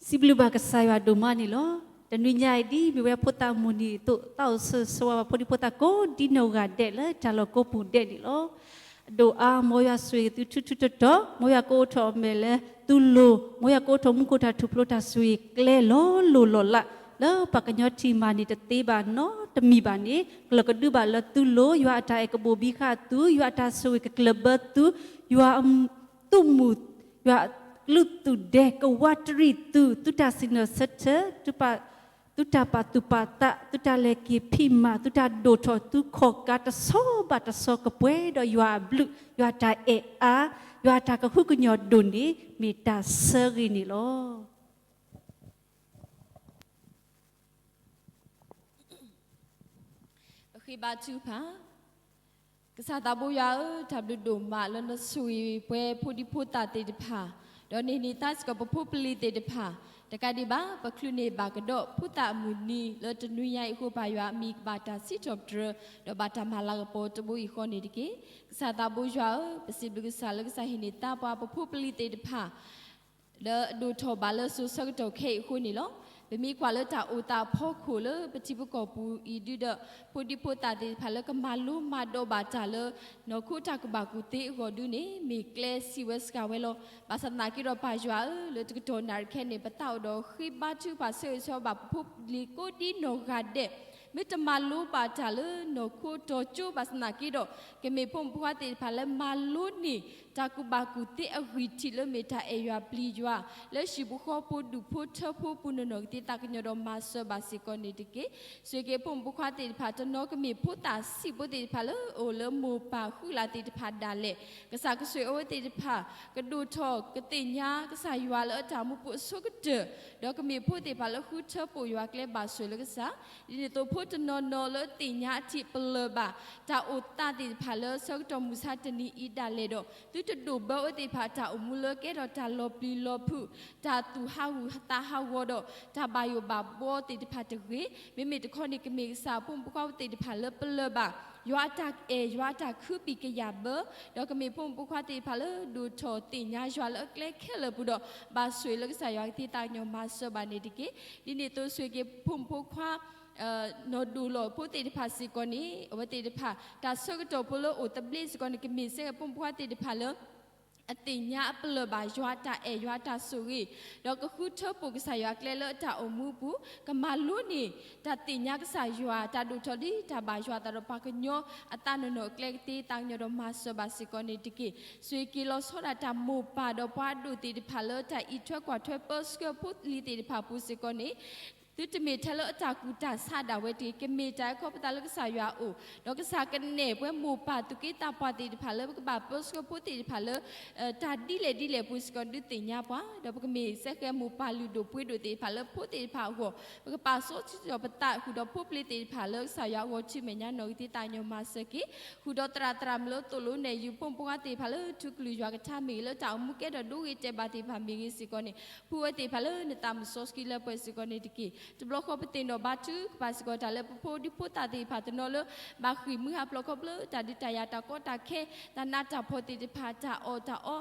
စံးဘျုးဘၣ်ကစၢ်ယွၤဒိၣ်မးန့ၣ်လီၤ. တနွံညါအံၤဒ်မ့ၢ်ဝဲဖိသၣ်မုၢ်နံၤအသိး သးအိၣ်ဆိၣ်ဂ့ၤဆိၣ်ဝါဘၣ်ဖိဒံဖိသၣ်ကိးဒ်နီၢ်ဂၤဒဲးလၢတၢ်လီၢ်ကိးပူၤဒဲးန့ၣ်လီၤ. အဒိၣ်အါ မ်ယွၤဆိၣ်ဂ့ၤသုထူထူတီတီ, မ်ယွၤကအိးထီၣ်အမဲာ်လၢသုလိၤ, မ်ယွၤကအိးထီၣ်မူခိၣ်တၢ်ထူၣ်ဖျိတၢ်ဆိၣ်ဂ့ၤကျဲလီၤလိၤလီၤလး လၢပှၤကညီထံမၤန့ၣ်တသ့ဘၣ်နီတမံၤဘၣ်န့ၣ် ကလီၤကဒုဘၣ်လၢသုလိၤ, ယွၤအတၢ်အဲၣ်ကဘိးဘံဃာ်သု, ယွၤအတၢ်ဆိၣ်ဂ့ၤကကျၢၢ်ဘၢသု, ယွၤ သူၣ်မုာ်, ယွၤအကလုၢ်သူၣ်ဒဲကဝးတရံးသု, သုတၢ်စံၣ်ညီၣ်ဆၢထၢၣ်, သုတၢ်ပာ်သူၣ်ပာ်သး, သုတၢ်လဲၤက့ၤဖံးမၤ, သုတၢ်ဒိၣ်ထီၣ်, သုခီၣ်ကါတဆီဘၣ်တဆီကပှဲၤဒီးယွၤအဘျုး, ယွၤအတၢ်အဲၣ်အါ, ယွၤအတၢ်ကဟုကညီၢ်ဒိၣ်န့ၣ် မ့ၢ်တၢ်ဆၢဂ့ၤန့ၣ်လီၤ. ပဃ့ဘါထုကဖၣ်. ကစၢ်သးဘိယွၤဧၢ, တၢ်ဘျုးဒိၣ်မးလၢနဆိၣ်ဂ့ၤပှၤဖိဒံဖိသၣ်သ့ၣ်တဖၣ်, ဒီးန့ၢ်န့ၢ်သါစ့ၢ်ကီးပဖိပလံၤသ့ၣ်တဖၣ်, တကးဒံးဘၣ် ပချုးန့ၢ်ဘၣ်ကဒီးဖိသၣ်အမုၢ်နံၤလၢတနွံညါအံၤအဃိ ပၢ်ယွၤအမံၤကဘၣ်တၢ်စံးထီၣ်ပတြၢၤ, ဒီးဘၣ်တၢ်မၤလၤကပီၤတဘိယူၢ်ဃီန့ၣ်တက့ၢ်. ကစၢ်သးဘိယွၤဧၢ, ပစံးဘျုးကစၢ်လၢကစၢ်ဟ့ၣ်န့ၢ်သါပှၤပဖိပလံၤသ့ၣ်တဖၣ် လၢအဒိၣ်ထီၣ်ဘၣ်လၢစိၤဆၢကတီၢ်ခဲအံၤအဃိန့ၣ်လီၤ. ပမ့ၢ်ကွၢ်လၢတၢ်အိၣ်သးအဖီခိၣ်လၢပထံပကီၢ်ပူၤအံၤဒုဒီး ဖိဒံဖိသၣ်သ့ၣ်တဖၣ်လၢကမၤလိမၤဒိးဘၣ်တၢ်လၢ နီၢ်ခိတၢ်ကူၣ်ဘၣ်ကူၣ်သ့အဂီၢ်ဒုန့ၣ် မ့ၢ်ကျဲစံးဝဲစှၤဝဲလီၤ. ဘၣ်ဆၣ်သနာ်က့ဒီးပၢ်ယွၤဧၢ, လၢတကတီၢ်နၣ်ရံၣ်ခဲအံၤန့ၣ် ပသးအိၣ်ဒီးဃ့ဘါထုကဖၣ်ဆၢဂ့ၤဆၢဝါဘၣ်ပဖိပလံၤကိးဒ်နီၢ်ဂၤဒဲး, မ့ၢ်တမၤလိဘၣ်တၢ်လၢနီၢ်ခိတီၤကၠိဘၣ်ဆၣ်သနာ်က့ဒီး ကမ့ၢ်ဖိမုၣ်ဖိခွါသ့ၣ်တဖၣ်လၢမၤလိန့ၢ် တၢ်ကူၣ်ဘၣ်ကူၣ်သ့အဂံၢ်ထံးလၢမ့ၢ်တၢ်အဲၣ်ယွၤပျံၤယွၤ လၢဟံၣ်ဖိဃီဖိဒူၣ်ဖိထၢဖိပူၤနီၢ်နီၢ်ကသ့သးကညီၤဒီးမၤစၢၤဘၣ်စ့ၢ်ကီးန့ၣ်တက့ၢ်. ဆိၣ်ဂ့ၤဖိမုၣ်ဖိခွါသ့ၣ်တဖၣ်တနီၤ ကမ့ၢ်ဖိသၣ်ဆံးဖိသ့ၣ်တဖၣ်လၢအိၣ်လၢမိၢ်ပၢ်ဃုာ်လၢ်သ့ၣ်တဖၣ်ဒၣ်လဲာ်, ကစၢ်ကဆိၣ်ဂ့ၤအဝဲသ့ၣ်တဖၣ် ကဒိၣ်ထီၣ်ကသ့ၣ်ညါကစၢ်ယွၤလၢအတၢ်အိၣ်မူပူၤအဆိကတၢၢ်, ဒီးကမ့ၢ်ဖိသ့ၣ်တဖၣ်လၢဃုထၢပိာ်ယွၤကျဲဘၣ်ဆိၣ်ဂ့ၤလၢကစၢ် ဒ်န့ၣ်အသိးဖိတနီၤနီၤလၢသ့ၣ်ညါအထံးပလၢၢ်ဘၣ် တၢ်အိၣ်သးသ့ၣ်တဖၣ်လၢဆၢကတီၢ်မုၢ်ဆါတနံၤအံၤဒၣ်လဲာ်ဒီး သုတဒိၣ်ဘၢအဝဲသ့ၣ်တဖၣ်တၢ်အိၣ်မူလၢကဲထီၣ်တၢ်လီၤပျံၤလီၤဖုး တၢ်သူၣ်ဟးဂူာ်သးဟးဂီၤဒီး တၢ်ဘၣ်ယိၣ်ဘၣ်ဘှီသ့ၣ်တဖၣ်တဂ့ၤ, မ့မ့ၢ်တခီန့ၣ် ကမ့ၢ်ကစၢ်ဖိမုၣ်ဖိခွါသ့ၣ်တဖၣ်လၢပလၢၢ်ဘၣ် ယွၤအတၢ်အဲၣ် ယွၤအတၢ်ခုပံာ်ကယာ်ဘၢ, ဒီးကမ့ၢ်ဖိမုၣ်ဖိခွါသ့ၣ်တဖၣ်လၢဒိၣ်ထီၣ်သ့ၣ်ညါယွၤလၢအကျဲခဲလၢာ်ပူၤဒီး ဘၣ်ဆိၣ်ဂ့ၤလၢကစၢ်ယွၤကသ့သးကညီၤမၤစၢၤဘၣ်န့ၣ်တက့ၢ်. ဒ်န့ၣ်အသိးဆိၣ်ဂ့ၤဖိမုၣ်ဖိခွါ နီၢ်ဒိၣ်လီၢ်ဖိသ့ၣ်တဖၣ်စ့ၢ်ကီးန့ၣ် အဝဲသ့ၣ်တဖၣ် တၢ်ဆၢကတီၢ်ဖိလၢအိၣ်သဘျ့စ့ၢ်ကီးန့ၣ် ကမ့ၢ်စ့ၢ်ကီးဖိမုၣ်ဖိခွါသ့ၣ်တဖၣ်လၢ အသ့ၣ်ညါအပလၢၢ်ဘၣ် ယွၤတၢ်အဲၣ်ယွၤတၢ်ဆိၣ်ဂ့ၤ, ဒီးကဃုထၢပိာ်ကစၢ်ယွၤကျဲလၢအတၢ်အိၣ်မူအပူၤ, ကမၤလိန့ၢ် တၢ်သ့ၣ်ညါကစၢ်ယွၤ တၢ်ဒိၣ်ထီၣ်ဒ်တၢ်ဘၣ်ယွၤအသးဒီးပှၤကညီအသးနီၢ်နီၢ်အကျဲကသ့သးကညီၤဒီးမၤစၢၤဘၣ်စ့ၢ်ကီးန့ၣ်တက့ၢ်. ဆိၣ်ဂ့ၤက့ၤလီၤဆီဒၣ်တၢ်မိၢ်ပၢ်ဒီးပှၤဒိၣ်သ့ၣ်တဖၣ်လၢတၢ်အံးထွဲကွၢ်ထွဲပၢဆှၢဖိလံၤသ့ၣ်တဖၣ်အပူၤစ့ၢ်ကီးန့ၣ် သုတမ့ၢ်ထဲလၢအတၢ်ကူၣ်တၢ်ဆးဒၣ်ဝဲတဂ့ၤ, ကမ့ၢ်တၢ်အံၤခီပသးလၢကစၢ်ယွၤအအိၣ်, ဒီးကစၢ်ကနဲၣ်ပှၤမိၢ်ပၢ်သူၣ်က့သးပှၢ်သ့ၣ်တဖၣ်လၢပကဘၣ်ပၢဆှၢဖိသ့ၣ်တဖၣ်လၢ တၢ်ဒ်လဲၣ်ဒ်လဲၣ်အပူၤစ့ၢ်ကီးဒုးသ့ၣ်ညါပှၤ, ဒီးပကမ့ၢ်စ့ၢ်ကီးမိၢ်ပၢ်လုၢ်ဒိၣ်ပှ့ၤဒိၣ်သ့ၣ်တဖၣ်လၢဖိသ့ၣ်တဖၣ်အဂီၢ်, ပကပာ်စီဆှံဒီးပသးဃုာ်ဒီးဖိပလံၤသ့ၣ်တဖၣ်လၢကစၢ်ယွၤအဂီၢ်ထံမဲာ်ညါနီၢ်ဂံၢ်သ့သးကညီၤမၤစၢၤက့ၤ, ဃုာ်ဒီးသရၣ်သရၣ်မုၣ်လၢသိၣ်လိနဲၣ်ယုာ်ဖိမုၣ်ဖိခွါသ့ၣ်တဖၣ်လၢထူကလုၢ်ယွၤကထါမ့ၢ်ဂ့ၤ, လၢတၢ်အိၣ်မူကဲထီၣ်ဒိဂ့ၤတဲာ်ဘၣ်သ့ၣ်တဖၣ်မ့ၢ်ဂ့ၤစ့ၢ်ကီးန့ၣ်, ဖုဝဲသ့ၣ်တဖၣ်လၢနသးမုၢ်စီဆှံလၢပှဲၤစ့ၢ်ကီးန့ၣ်တက့ၢ်. တဘျီဃီပသ့ၣ်နီၣ်ဘါထုကဖၣ်စ့ၢ်ကီးတၢ်လၢပဖိဒံဖိသၣ်သ့ၣ်တဖၣ်တနီၤလၢ ဘၣ်ဃ့ၢ်မှံဟးဖျိးခီဖျိတၢ်ဒုးတၢ်ယၤတၢ်ကီတၢ်ခဲ, တၢ်နးတၢ်ဖှီၣ်သ့ၣ်တဖၣ်, တၢ်အီၣ်တၢ်အီ,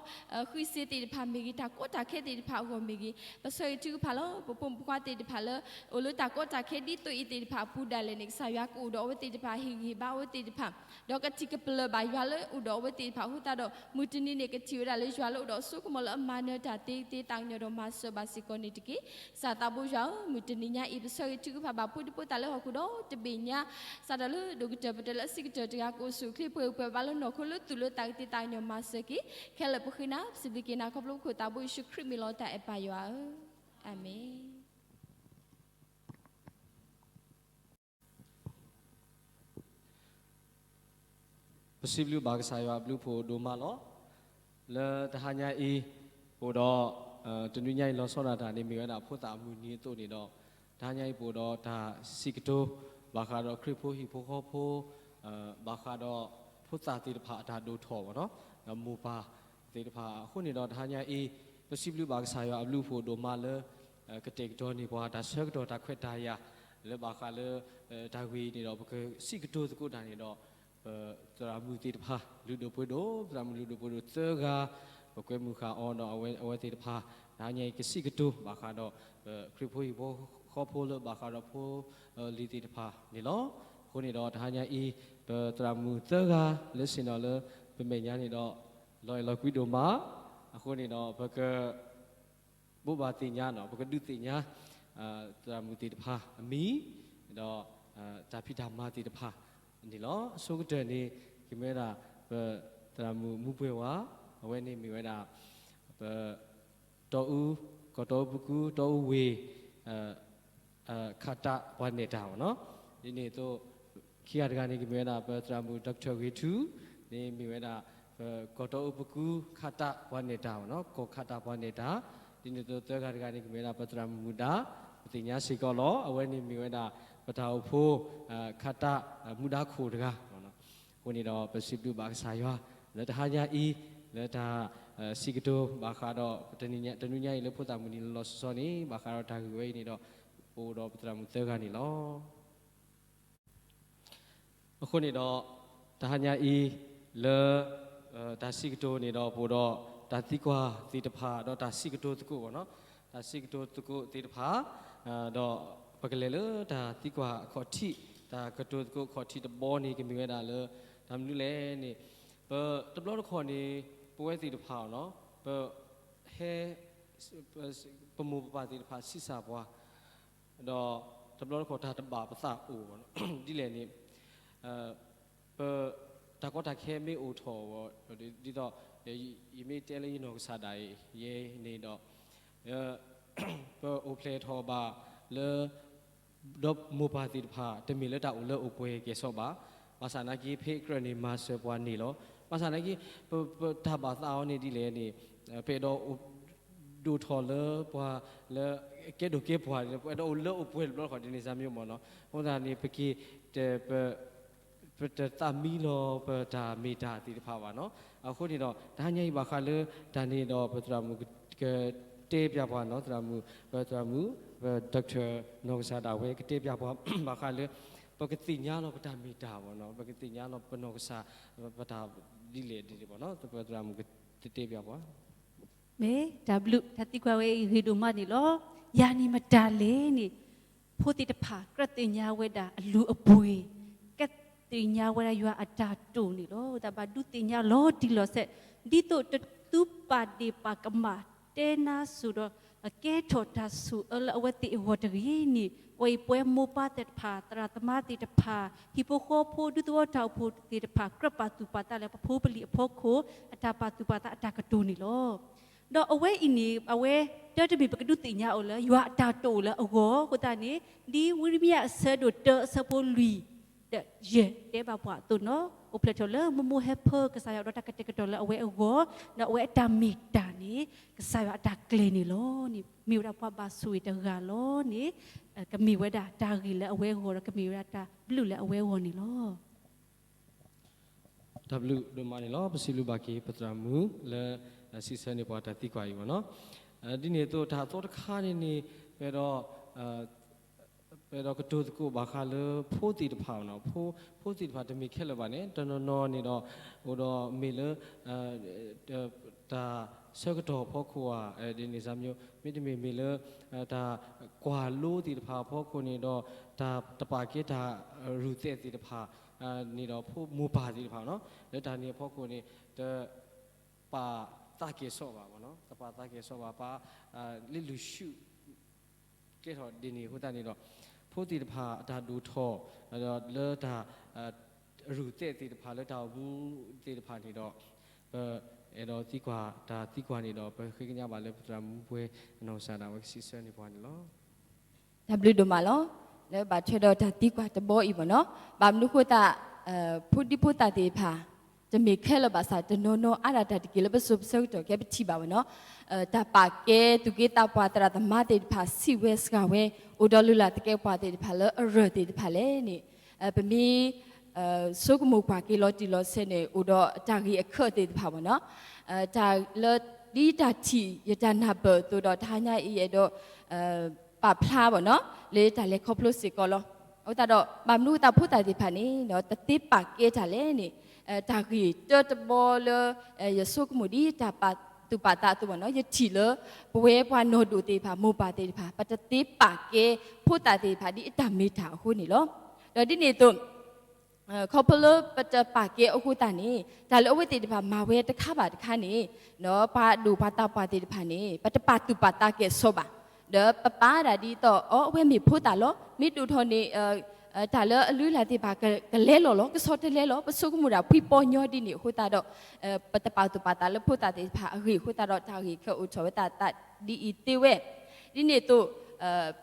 ဃံစ့သ့ၣ်တဖၣ်မ့ၢ်ဂ့ၤ, တၢ်ကီတၢ်ခဲသ့ၣ်တဖၣ်အဂီၢ်မ့ၢ်ဂ့ၤ, ပဆၢဂ့ၤထုကဖၣ်လီၤ. ပဖိမုၣ်ဖိခွါသ့ၣ်တဖၣ်လၢ အိၣ်လၢတၢ်ကီတၢ်ခဲဒ်သိးအံၤသ့ၣ်တဖၣ်အပူၤဒၣ်လဲာ်န့ၣ် ကစၢ်ယွၤကအိၣ်ဒီးအဝဲသ့ၣ်တဖၣ်, ဟ့ၣ်ဂံၢ်ဟ့ၣ်ဘါအဝဲသ့ၣ်တဖၣ်, ဒီးကထံၣ်ကပလၢၢ်ဘၣ်ယွၤလၢအိၣ်ဒီးအဝဲသ့ၣ်တဖၣ်အဃိသတးဒီး မုၢ်တနံၤန့ၣ် ကထံၣ်ဝဲဒၣ်လၢယွၤလၢအိၣ်ဒီးအစိကမီၤလၢအမၤနၢၤတၢ်သ့ကသ့ သးကညီၤဒီးမၤစၢၤဘၣ်စ့ၢ်ကီးန့ၣ်တက့ၢ်. ကစၢ်သးဘိယွၤဧၢ, မုၢ်တနံၤညါအံၤ ပဆၢဂ့ၤထုကဖၣ်ဘၣ်ဖိဒံဖိသၣ်လၢဟီၣ်ခိၣ်ဒီတဘ့ၣ်ညါ, စးထီၣ်လၢဒိၣ်ကတၢၢ်ပတၢၢ်လၢအဆံးကတၢၢ်တဂၤ ကအိၣ်ဆူၣ်အိၣ်ချ့ ပှဲၤဂံၢ်ပှဲၤဘါလၢနီၢ်ခိလၢသူၣ်လၢသးကသ့သးကညီၤမၤစၢၤက့ၤ, ခဲလၢာ်ပဃ့နၤ ပစံးဘျုးက့ၤနၤခီဖျိပခိၣ်သးဘိယ့ၣ်ၡူးခရံာ်မ့ၢ်လီၤတၢ်အဲၣ်ပၢ်ယွၤဧၢ, အၤမ့ၣ်. ပစံးဘျုးဘၣ်ကစၢ်ယွၤအဘျုးဖှိၣ်ဒိၣ်မးလီၤ. လၢတဟါညါအံၤ ပအိၣ်ဒီး တနွံညါအံၤလီၤဆီဒၣ်တၢ်န့ၣ် မ့ၢ်ဝဲဒၣ်ဖိသၣ်အမုၢ်နံၤအသိးန့ၣ်ဒီး တဟါညါအံၤပအိၣ်ဒီးတၢ်စံးကတိၤ ဘၣ်ဃးဒီးခရံာ်ဖိဟံၣ်ဖိဃီဖိ ဘၣ်ဃးဒီးဖိသၣ်သ့ၣ်တဖၣ်အတၢ်ဒိၣ်ထီၣ်ဘၣ်နီၤ, ဒီးမိၢ်ပၢ်သ့ၣ်တဖၣ်အဃိန့ၣ်ဒီး တဟါညါအံၤ ပစံးဘျုးဘၣ်ကစၢ်ယွၤအဘျုးဖှိၣ်ဒိၣ်မးလၢ ကတဲာ်ကတီၤန့ၢ်ပှၤတၢ်ဆၢကတီၢ်တၢ်ခွဲးတၢ်ယာ် လၢဘၣ်ဃးလၢ တၢ်ဂ့ၢ်န့ၣ်ဒီး ပကစံးကတိၤသကိးတၢ်န့ၣ်ဒီး ပသရၣ်မုၣ်သ့ၣ်တဖၣ် လုၢ်ဒိၣ်ပှ့ၤဒိၣ် သရၣ်မုၣ်လုၢ်ဒိၣ်ပှ့ၤဒိၣ်သၢဂၤ ပကွဲမုာ်ဃာ်အီၤဒီးအဝဲသ့ၣ်တဖၣ် တဟါညါအံၤ ကစံးကတိၤဘၣ်ဃးဒီး ခရံာ်ဖိဟံၣ်ဖိဃီဖိလၢဘၣ်ဃးဒီးဖိလံၤသ့ၣ်တဖၣ်န့ၣ်လီၤ. အဃိန့ၣ်ဒီးတဟါညါအံၤ ပသရၣ်မုၣ်သၢဂၤလၢဆ့ၣ်နီၤလၢပမဲာ်ညါန့ၣ်ဒီး လီၤအဲၣ်လီၤကွံဒိၣ်မး, အဃိန့ၣ်ဒီးပက ဘိးဘၣ်သ့ၣ်ညါနီၤ, ပကဒုးသ့ၣ်ညါ သရၣ်မုၣ်သ့ၣ်တဖၣ်အမံၤ, ဒီး တၢ်ဖံးတၢ်မၤသ့ၣ်တဖၣ်န့ၣ်လီၤ. အဆိကတၢၢ်န့ၣ် ကမ့ၢ်ဝဲဒၣ် ပသရၣ်မုၣ်မူပှဲၤဝါ, အဝဲန့ၣ်မ့ၢ်ဝဲဒၣ် ပ တီအူ, ကီၢ်တီအူပကူ, တီအူဝ့ၢ် ခးတးပှၤနဲၣ်တၢ်နီၤ. ဒ်န့ၣ်အသိး ခံဂၤတဂၤန့ၣ် ကမ့ၢ်ဝဲဒၣ် ပသရၣ်မုၣ် Doctor ဂ့ၤထူ န့ၣ်မ့ၢ်ဝဲဒၣ် ပကီၢ်တီအူပကူ ခးတးပှၤနဲၣ်တၢ်နီၤ, ကီၢ်ခးတးပှၤနဲၣ်တၢ်. ဒ်န့ၣ်အသိးသၢဂၤတဂၤန့ၣ် ကမ့ၢ်ဝဲဒၣ် ပသရၣ်မုၣ်မူဒါ, ပသ့ၣ်ညါစ့ၢ်ကီးလီၤ. အဝဲန့ၣ်မ့ၢ်ဝဲဒၣ် ပတၢ်အိၣ်ဖှိၣ် ခးတး မူဒါခိၣ်တဂၤ အဃိန့ၣ်ဒီး ပစံးဘျုးဘၣ်ကစၢ်ယွၤ လၢတဟါညါအံၤ လၢတၢ်စံးကတိၤဘၣ်ဃးဒီး တနံၤညါအံၤလၢဖိသၣ်မုၣ်နံၤလီၤလီၤဆီဆီန့ၣ် ဘၣ်ဃးဒီးတၢ်ဂ့ၢ်ဝဲအံၤန့ၣ်ဒီး ပအိၣ်ဒီးပသရၣ်မုၣ်သၢဂၤန့ၣ်လီၤ. အဃိန့ၣ်ဒီး တဟါညါအံၤ လၢ တၢ်စံးကတိၤန့ၣ်ဒီး ပအိၣ်ဒီးတၢ်သံကွၢ်သ့ၣ်တဖၣ် ဒီးတၢ်စံးကတိၤသကိးနီၤ, တၢ်စံးကတိၤသကိးသ့ၣ်တဖၣ် ဒီးပကလဲၤလၢတၢ်သံကွၢ်အခီၣ်ထံး, တၢ်ကတိၤသကိးအခီၣ်ထံးတဘီန့ၣ် ကမ့ၢ်ဝဲဒၣ်လၢ တၢ်မနုၤလဲၣ်န့ၣ် ပတဘျီတခီၣ်န့ၣ် ပဝဲသ့ၣ်တဖၣ်နီၤ ပ ဟဲ ပမိၢ်ပပၢ်သ့ၣ်တဖၣ်ဆံးစၢ်ပှၤ ဒီးတဘျီတခီၣ်တၢ်တဘၣ်ပသးအိၣ် ဒ်လဲၣ်န့ၣ် ပ တၢ်ကီတၢ်ခဲမ့ၢ်အိၣ်ထီၣ်အဂီၢ် ဒ်သိး ယမ့ၢ်တဲလၢယနီၢ်ကစၢ်ဒၣ်ယဲန့ၣ်ဒီး ပအိၣ်ဖျဲၣ်ထီၣ်ဘၣ်လၢ ဒီးမိၢ်ပၢ်သ့ၣ်တဖၣ် တမ့ၢ်လၢတၢ်အိၣ်လၢအိၣ်ပှဲၤကဲၤဆီဘၣ်. ဘၣ်ဆၣ်နာ်က့ ဖဲအကြၢးန့ၣ် မၤစၢၤပှၤန့ၣ်လီၤ. ဘၣ်ဆၣ်နာ်က့ ပ ပတၢ်ဘၣ်သးအီၤန့ၣ်ဒ်လဲၣ်န့ၣ် ပအဲၣ်ဒိး ဒိၣ်ထီၣ်လၢပှၤလၢ ကဲဒိၣ်ကဲပှၤ ပအဲၣ်ဒိးအိၣ်လၢအိၣ်ပှဲၤတဘျီတခီၣ်ဒ်န့ၣ် စၢ်မံမီၢ်နီၤ. အဃိသတးန့ၣ် ပက့ၤ ပတသးမံလီၤပတၢ်မ့ၢ်တၢ်သ့ၣ်တဖၣ်ဘၣ်နီၤ. အဃိန့ၣ်ဒီး တဟါညါအံၤဘၣ်ဃးလၢတၢ်န့ၣ်ဒီး ပသရၣ်မုၣ်ကတဲပျးပှၤနီၤ, သရၣ်မုၣ် ပသရၣ်မုၣ် ပ Doctor နီၢ်ကစၢ်ဒၣ်ဝဲကတဲပျးပှၤ ဘၣ်ဃးလၢ ပကသ့ၣ်ညါလီၤပတၢ်မ့ၢ်တၢ်ဘၣ်နီၤ, ပကသ့ၣ်ညါလီၤပနီၢ်ကစၢ် ပတၢ်ဒ်လဲၣ်ဒ်လဲၣ်ဘၣ်နီၤ, ပသရၣ်မုၣ်ကတဲပျးပှၤ မ့ၢ်တၢ်ဘျုး တၢ်သံကွၢ်ဝဲအံၤဂ့ၤဒိၣ်မးန့ၣ်လီၤ. ယၤန့ၣ်မတၤလဲၣ်န့ၣ် ဖိသ့ၣ်တဖၣ် ကြၢးသ့ၣ်ညါဝဲဒၣ်အလုၢ်အပှ့ၤ, ကြၢးသ့ၣ်ညါဝဲဒၣ်ယွၤအတၢ်တိာ်န့ၣ်လီၤ. တၢ်ဘၣ်ဒုးသ့ၣ်ညါလီၤတံၢ်လီၤဆဲး ဒ်သိးတသူပာ်ဒ့ၣ်ပာ်ကမၣ် တဲနါစိၤဒီး ကဲထီၣ်တၢ်ဆိၣ်အၢလၢအဝဲသ့ၣ်အဂီၢ်တဂ့ၤန့ၣ် အဝဲအံၤပဝဲမိၢ်ပၢ်သ့ၣ်တဖၣ် သရၣ်သမါသ့ၣ်တဖၣ် ဟံၣ်ဖိဃီဖိ ဒူသဝီတၢ်အိၣ်ဖှိၣ်သ့ၣ်တဖၣ် ကြၢးပာ်သူၣ်ပာ်သးလၢပဖိပလံၤအဖီခိၣ် အတၢ်ပာ်သူၣ်ပာ်သးအတၢ်ကတိၤန့ၣ်လီၤ. ဒီးအဝဲအံၤန့ၣ် အဝဲတၢ်တမ့ၢ်ပကဒုးသ့ၣ်ညါအီၤလၢ ယွၤအတၢ်တိာ်လၢအဂီၢ်အဃိသတးန့ၣ် ဒ်ဝံရမံယၤအဆၢဒိၣ်တၢအဆၢဖိလွံၢ် ဒီးယဲၢ်တဲဘၣ်ပှၤအသိးနီၤ အိၣ်ဖျဲၣ်ထီၣ်လၢမိၢ်မိၢ်ဟဲဖၢကစၢ်ယွၤဒီးတၢ်ကတဲာ်ကတီၤလၢအဝဲအဂီၢ် ဒီးအဝဲအတၢ်မ့ၢ်တၢ်န့ၣ် ကစၢ်ယွၤအတၢ်ကျဲၤန့ၣ်လီၤန့ၣ် မ့ၢ်ဝဲဒၣ်ပှၤဘၣ်ဆိၣ်ဂ့ၤတဂၤလီၤန့ၣ် ကမ့ၢ်ဝဲဒၣ်တၢ်ဂ့ၤလၢအဝဲအဂီၢ်ဒီး ကမ့ၢ်ဝဲဒၣ်တၢ်ဘျုးလၢအဝဲအဂီၢ်န့ၣ်လီၤ. တၢ်ဘျုးဒိၣ်မးန့ၣ်လီၤ. ပစံးဘျုးဘၣ်က့ၤပသရၣ်မုၣ်လၢ စံးဆၢန့ၢ်ပှၤတၢ်သံကွၢ်အံၤဘၣ်နီၤ. ဒ်န့ၣ်အသိးတၢ်အသီတခါန့ၣ်န့ၣ် ပအဲၣ်ဒိး ပအဲၣ်ဒိးကတိၤသကိးဘၣ်ဃးလၢဖိသ့ၣ်တဖၣ်နီၤ, ဖိသ့ၣ်တဖၣ်တမ့ၢ်ခဲလၢာ်ဘၣ်န့ၣ် တနီၤနီၤန့ၣ်ဒီး အိၣ်ဒီးမ့ၢ်လၢ တၢ်ဆၢကတီၢ်ဖီခိၣ်ဧါ ဒ်န့ၣ်စၢ်မံ မ့တမ့ၢ်မ့ၢ်လၢ တၢ်ကွၢ်လိသ့ၣ်တဖၣ်အဖီခိၣ်န့ၣ်ဒီး တၢ်တပာ်ကဲတၢ်ရူၢ်သဲးသ့ၣ်တဖၣ် န့ၣ်ဒီးဖိမိၢ်ပၢ်သ့ၣ်တဖၣ်နီၤ လၢတၢ်န့ၣ်အဖီခိၣ်န့ၣ် တ ပာ်သးကဲၤဆီဘၣ်နီၤ, တပာ်သးကဲၤဆီဘၣ် ပာ် လ့လုၢ်ဆူၣ် ကဲထီၣ်ဒ်န့ၣ်အဃိသတးန့ၣ်ဒီး ဖိသ့ၣ်တဖၣ်အတၢ်ဒိၣ်ထီၣ် လၢတၢ် ရူၢ်သဲးသ့ၣ်တဖၣ်လၢတၢ်အိၣ်မူသ့ၣ်တဖၣ်န့ၣ်ဒီး ပအဲၣ်ဒိးသံကွၢ်တၢ်သံကွၢ်န့ၣ်ဒီး ပဃ့ကညးဘၣ်လၢပသရၣ်မုၣ်ပှဲၤအနီၢ်ကစၢ်ဒၣ်ဝဲကစံးဆၢန့ၢ်ပှၤန့ၣ်လီၤ. တၢ်ဘျုးဒိၣ်မးလီၤ. လၢဘၣ်ထွဲဒီးတၢ်သံကွၢ်တဘီအံၤဘၣ်နီၤ, ဘၣ်မနုၤအဃိသတး ဖိဒံဖိသၣ်သ့ၣ်တဖၣ် တမ့ၢ်ခဲလၢာ်ဘၣ်ဆၣ် တနီၤနီၤအါဒၣ်တၢ်တက့ၢ်လၢပစိၤပဆၢကတီၢ်ခဲပထံၣ်ဘၣ်ဘၣ်နီၤ, တၢ်ပာ်ကဲသူၣ်က့သးပှၢ်သရၣ်သမါသ့ၣ်တဖၣ် စံးဝဲစှၤဝဲ အိၣ်ဒီးလုၢ်လၢ်သကဲးပဝးသ့ၣ်တဖၣ်လၢအရၢၢ်သ့ၣ်တဖၣ်လဲၣ်န့ၣ် ပမ့ၢ် ဆိကမိၣ်ကွၢ်က့ၤလီၤတံၢ်လီၤဆဲးန့ၣ် အိၣ်ဒီးတၢ်ဂ့ၢ်အခၢးသ့ၣ်တဖၣ်ဘၣ်နီၤ, တၢ်လၢ ဒ်တၢ်ထံၣ်ယတၢ်နၢ်ပၢၢ်အသိးဒီး တဟါညါအံၤအဲၣ်ဒိး ပာ်ဖျါဘၣ်နီၤ လၢတၢ်လဲၤခီဖျိစ့ၢ်ကီးလီၤ. အဃိသတးဒီး ဘၣ်မနုၤအဃိသတးဖိသၣ်သ့ၣ်တဖၣ်န့ၣ် တသ့ပာ်ကဲတၢ်လဲၣ်န့ၣ် တၢ်ဂ့ၢ်တၢတဘီလၢ ယဆိကမိၣ်ဒ်တၢ်ပာ် သူၣ်ပာ်သးအသိးဘၣ်နီၤ, ယထံၣ်လၢ ပဝဲပှၤနီၢ်ဒိၣ်သ့ၣ်တဖၣ် မိၢ်ပၢ်သ့ၣ်တဖၣ် ပတသ့ပာ်ကဲဖိသၣ်သ့ၣ်တဖၣ်ဒ်အတၢ်မ့ၢ်တၢ်အဃိန့ၣ်လီၤ. ဒီးဒ်န့ၣ်အသိး ခီဖျိလၢပတပာ်ကဲအဃိသတးန့ၣ် တၢ်လၢအဝဲသ့ၣ်တဖၣ်မၤဝဲတခါဘၣ်တခါန့ၣ် ပှၤဒိၣ်ပှၤသးပှၢ်သ့ၣ်တဖၣ်န့ၣ် ပတပာ်သူၣ်ပာ်သးကဲၣ်ဆိးဘၣ်. ဒီးပပာ်ဒၣ်ဒ်သိး အီ အဝဲမ့ၢ်ဖိသၣ်လီၤ, မ့ၢ်ဒိၣ်ထီၣ်န့ၣ် တၢ်လၢအလုၢ်အလၢ်သ့ၣ်တဖၣ် ကလဲလီၤလီၤ, ကဆီတလဲလီၤ, ပဆိကမိၣ်ဒၣ်ဖှံပီညီဒ်န့ၣ်အဃိသတးဒီး ပတပာ်သူၣ်ပာ်သးလၢဖိသၣ်သ့ၣ်တဖၣ်အဂ့ၢ်အဃိသတးဒီး တၢ်ဂ့ၢ်ခဲအိၣ်ထီၣ်ဝဲသးဒ်အံၤသ့ဝဲ. ဒ်န့ၣ်အသိး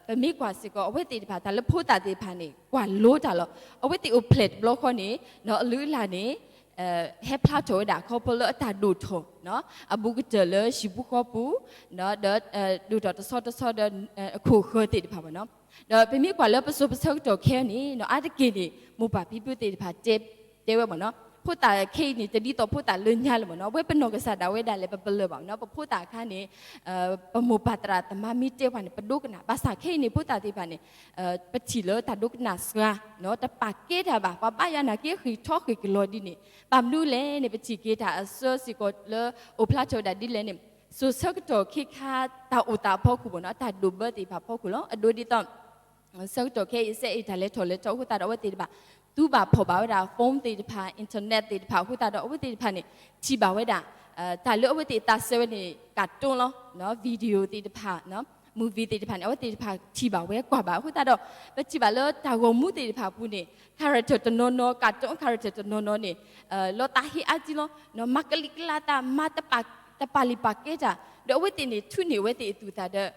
ပမ့ၢ်ကွၢ်စ့ၢ်ကီး အဝဲသ့ၣ်တဖၣ် တၢ်လၢဖိသၣ်သ့ၣ်တဖၣ်န့ၣ် ကွၢ်လိတၢ်လီၤ. အဝဲသ့ၣ်အိၣ်ဖျဲၣ်တဘျီဃီန့ၣ် အလုၢ်အလၢ်န့ၣ် ဟဲဖျါထီၣ်ဝဲဒၣ် ခီဖျိလၢအတၢ်ဒိၣ်ထီၣ် အဘူးကတၢၢ်လၢဟံၣ်ပူၤဃီပူၤ ဒီး ဒိၣ်ထီၣ်တဆီတဆီဒီး အခိၣ်ဃၢၤသ့ၣ်တဖၣ်ဘၣ်နီၤ. ဒီးပမ့ၢ်ကွၢ်လၢပစိၤပဆၢကတီၢ်ခဲအံၤန့ၣ် အါတက့ၢ်န့ၣ် မိၢ်ပၢ်ဖံဖုသ့ၣ်တဖၣ်တဲ တဲဝဲဘၣ်နီၤ, ဖိသၣ်ခဲအံၤန့ၣ် တဒ်သိးဖိသၣ်လၢညါလၢၤဘၣ်နီၤ, အဝဲပနီၢ်ကစၢ်ဒၣ်ဝဲဒၣ်လဲာ် ပပလၢၢ်ဘၣ်နီၤ, ပဖိသၣ်အခါန့ၣ် ပမိၢ်ပၢ်သရၣ်သမါမ့ၢ်တဲပှၤန့ၣ် ပဒိကနၣ်, ဘၣ်ဆၣ်ခဲအံၤန့ၣ် ဖိသၣ်သ့ၣ်တဖၣ်န့ၣ် ပထံၣ်လၢတၢ်ဒိကနၣ်စှၤ တပာ်ကဲတၢ်ဘၣ်, ပှၤဘါယွၤနာ်က့ ဃ့ၢ်ထီၣ်ဃ့ၢ်ကလီဒ်န့ၣ်, ဘၣ်မနုၤလဲၣ်န့ၣ် ပထံၣ်က့ၤတၢ်အဆၢစ့ၢ်ကီးလၢအိၣ်ဖျါထီၣ်ဝဲဒၣ်ဒ်လဲၣ်န့ၣ် စိၤဆၢကတီၢ်ခဲခါ တၢ်အိၣ်သးအဖီခိၣ်ဘၣ်နီၤ, တၢ်ဒိၣ်ဘၢသ့ၣ်တဖၣ်အဖီခိၣ်လီၤ. အဒိဒ်သိး ဆၢကတီၢ်ခဲအံၤ စဲအ့ၣ်တၢ်လဲၤထီၣ်လဲၤထီအဃိသတးဒီး အဝဲသ့ၣ်တဖၣ် သူဘၣ်ဖီၣ်ဘၣ်ဝဲဒၣ် phone သ့ၣ်တဖၣ် internet သ့ၣ်တဖၣ်အဃိသတးဒီး အဝဲသ့ၣ်တဖၣ်န့ၣ် ထံၣ်ဘၣ်ဝဲဒၣ် တၢ်လၢအဝဲသ့ၣ်သးစဲဝဲန့ၣ် cartoon လီၤ, video သ့ၣ်တဖၣ် movie သ့ၣ်တဖၣ်န့ၣ် အဝဲသ့ၣ်တဖၣ်ထံၣ်ဘၣ်ဝဲကွၢ်ဘၣ်အဃိသတးဒီး ပထံၣ်ဘၣ်လၢတၢ်ဂီၤမူသ့ၣ်တဖၣ်အပူၤန့ၣ် character တနီၤနီၤ cartoon character တနီၤနီၤန့ၣ် လီၤသးဟ့အါကံလီၤ, မၤကလံၤကျါသး မၤတပာ်လံၤပာ်ကဲတၢ် ဒီးအဝဲသ့ၣ်န့ၣ် ထုးန့ၢ်ဝဲသ့ၣ်အသူၣ်အသးဒီး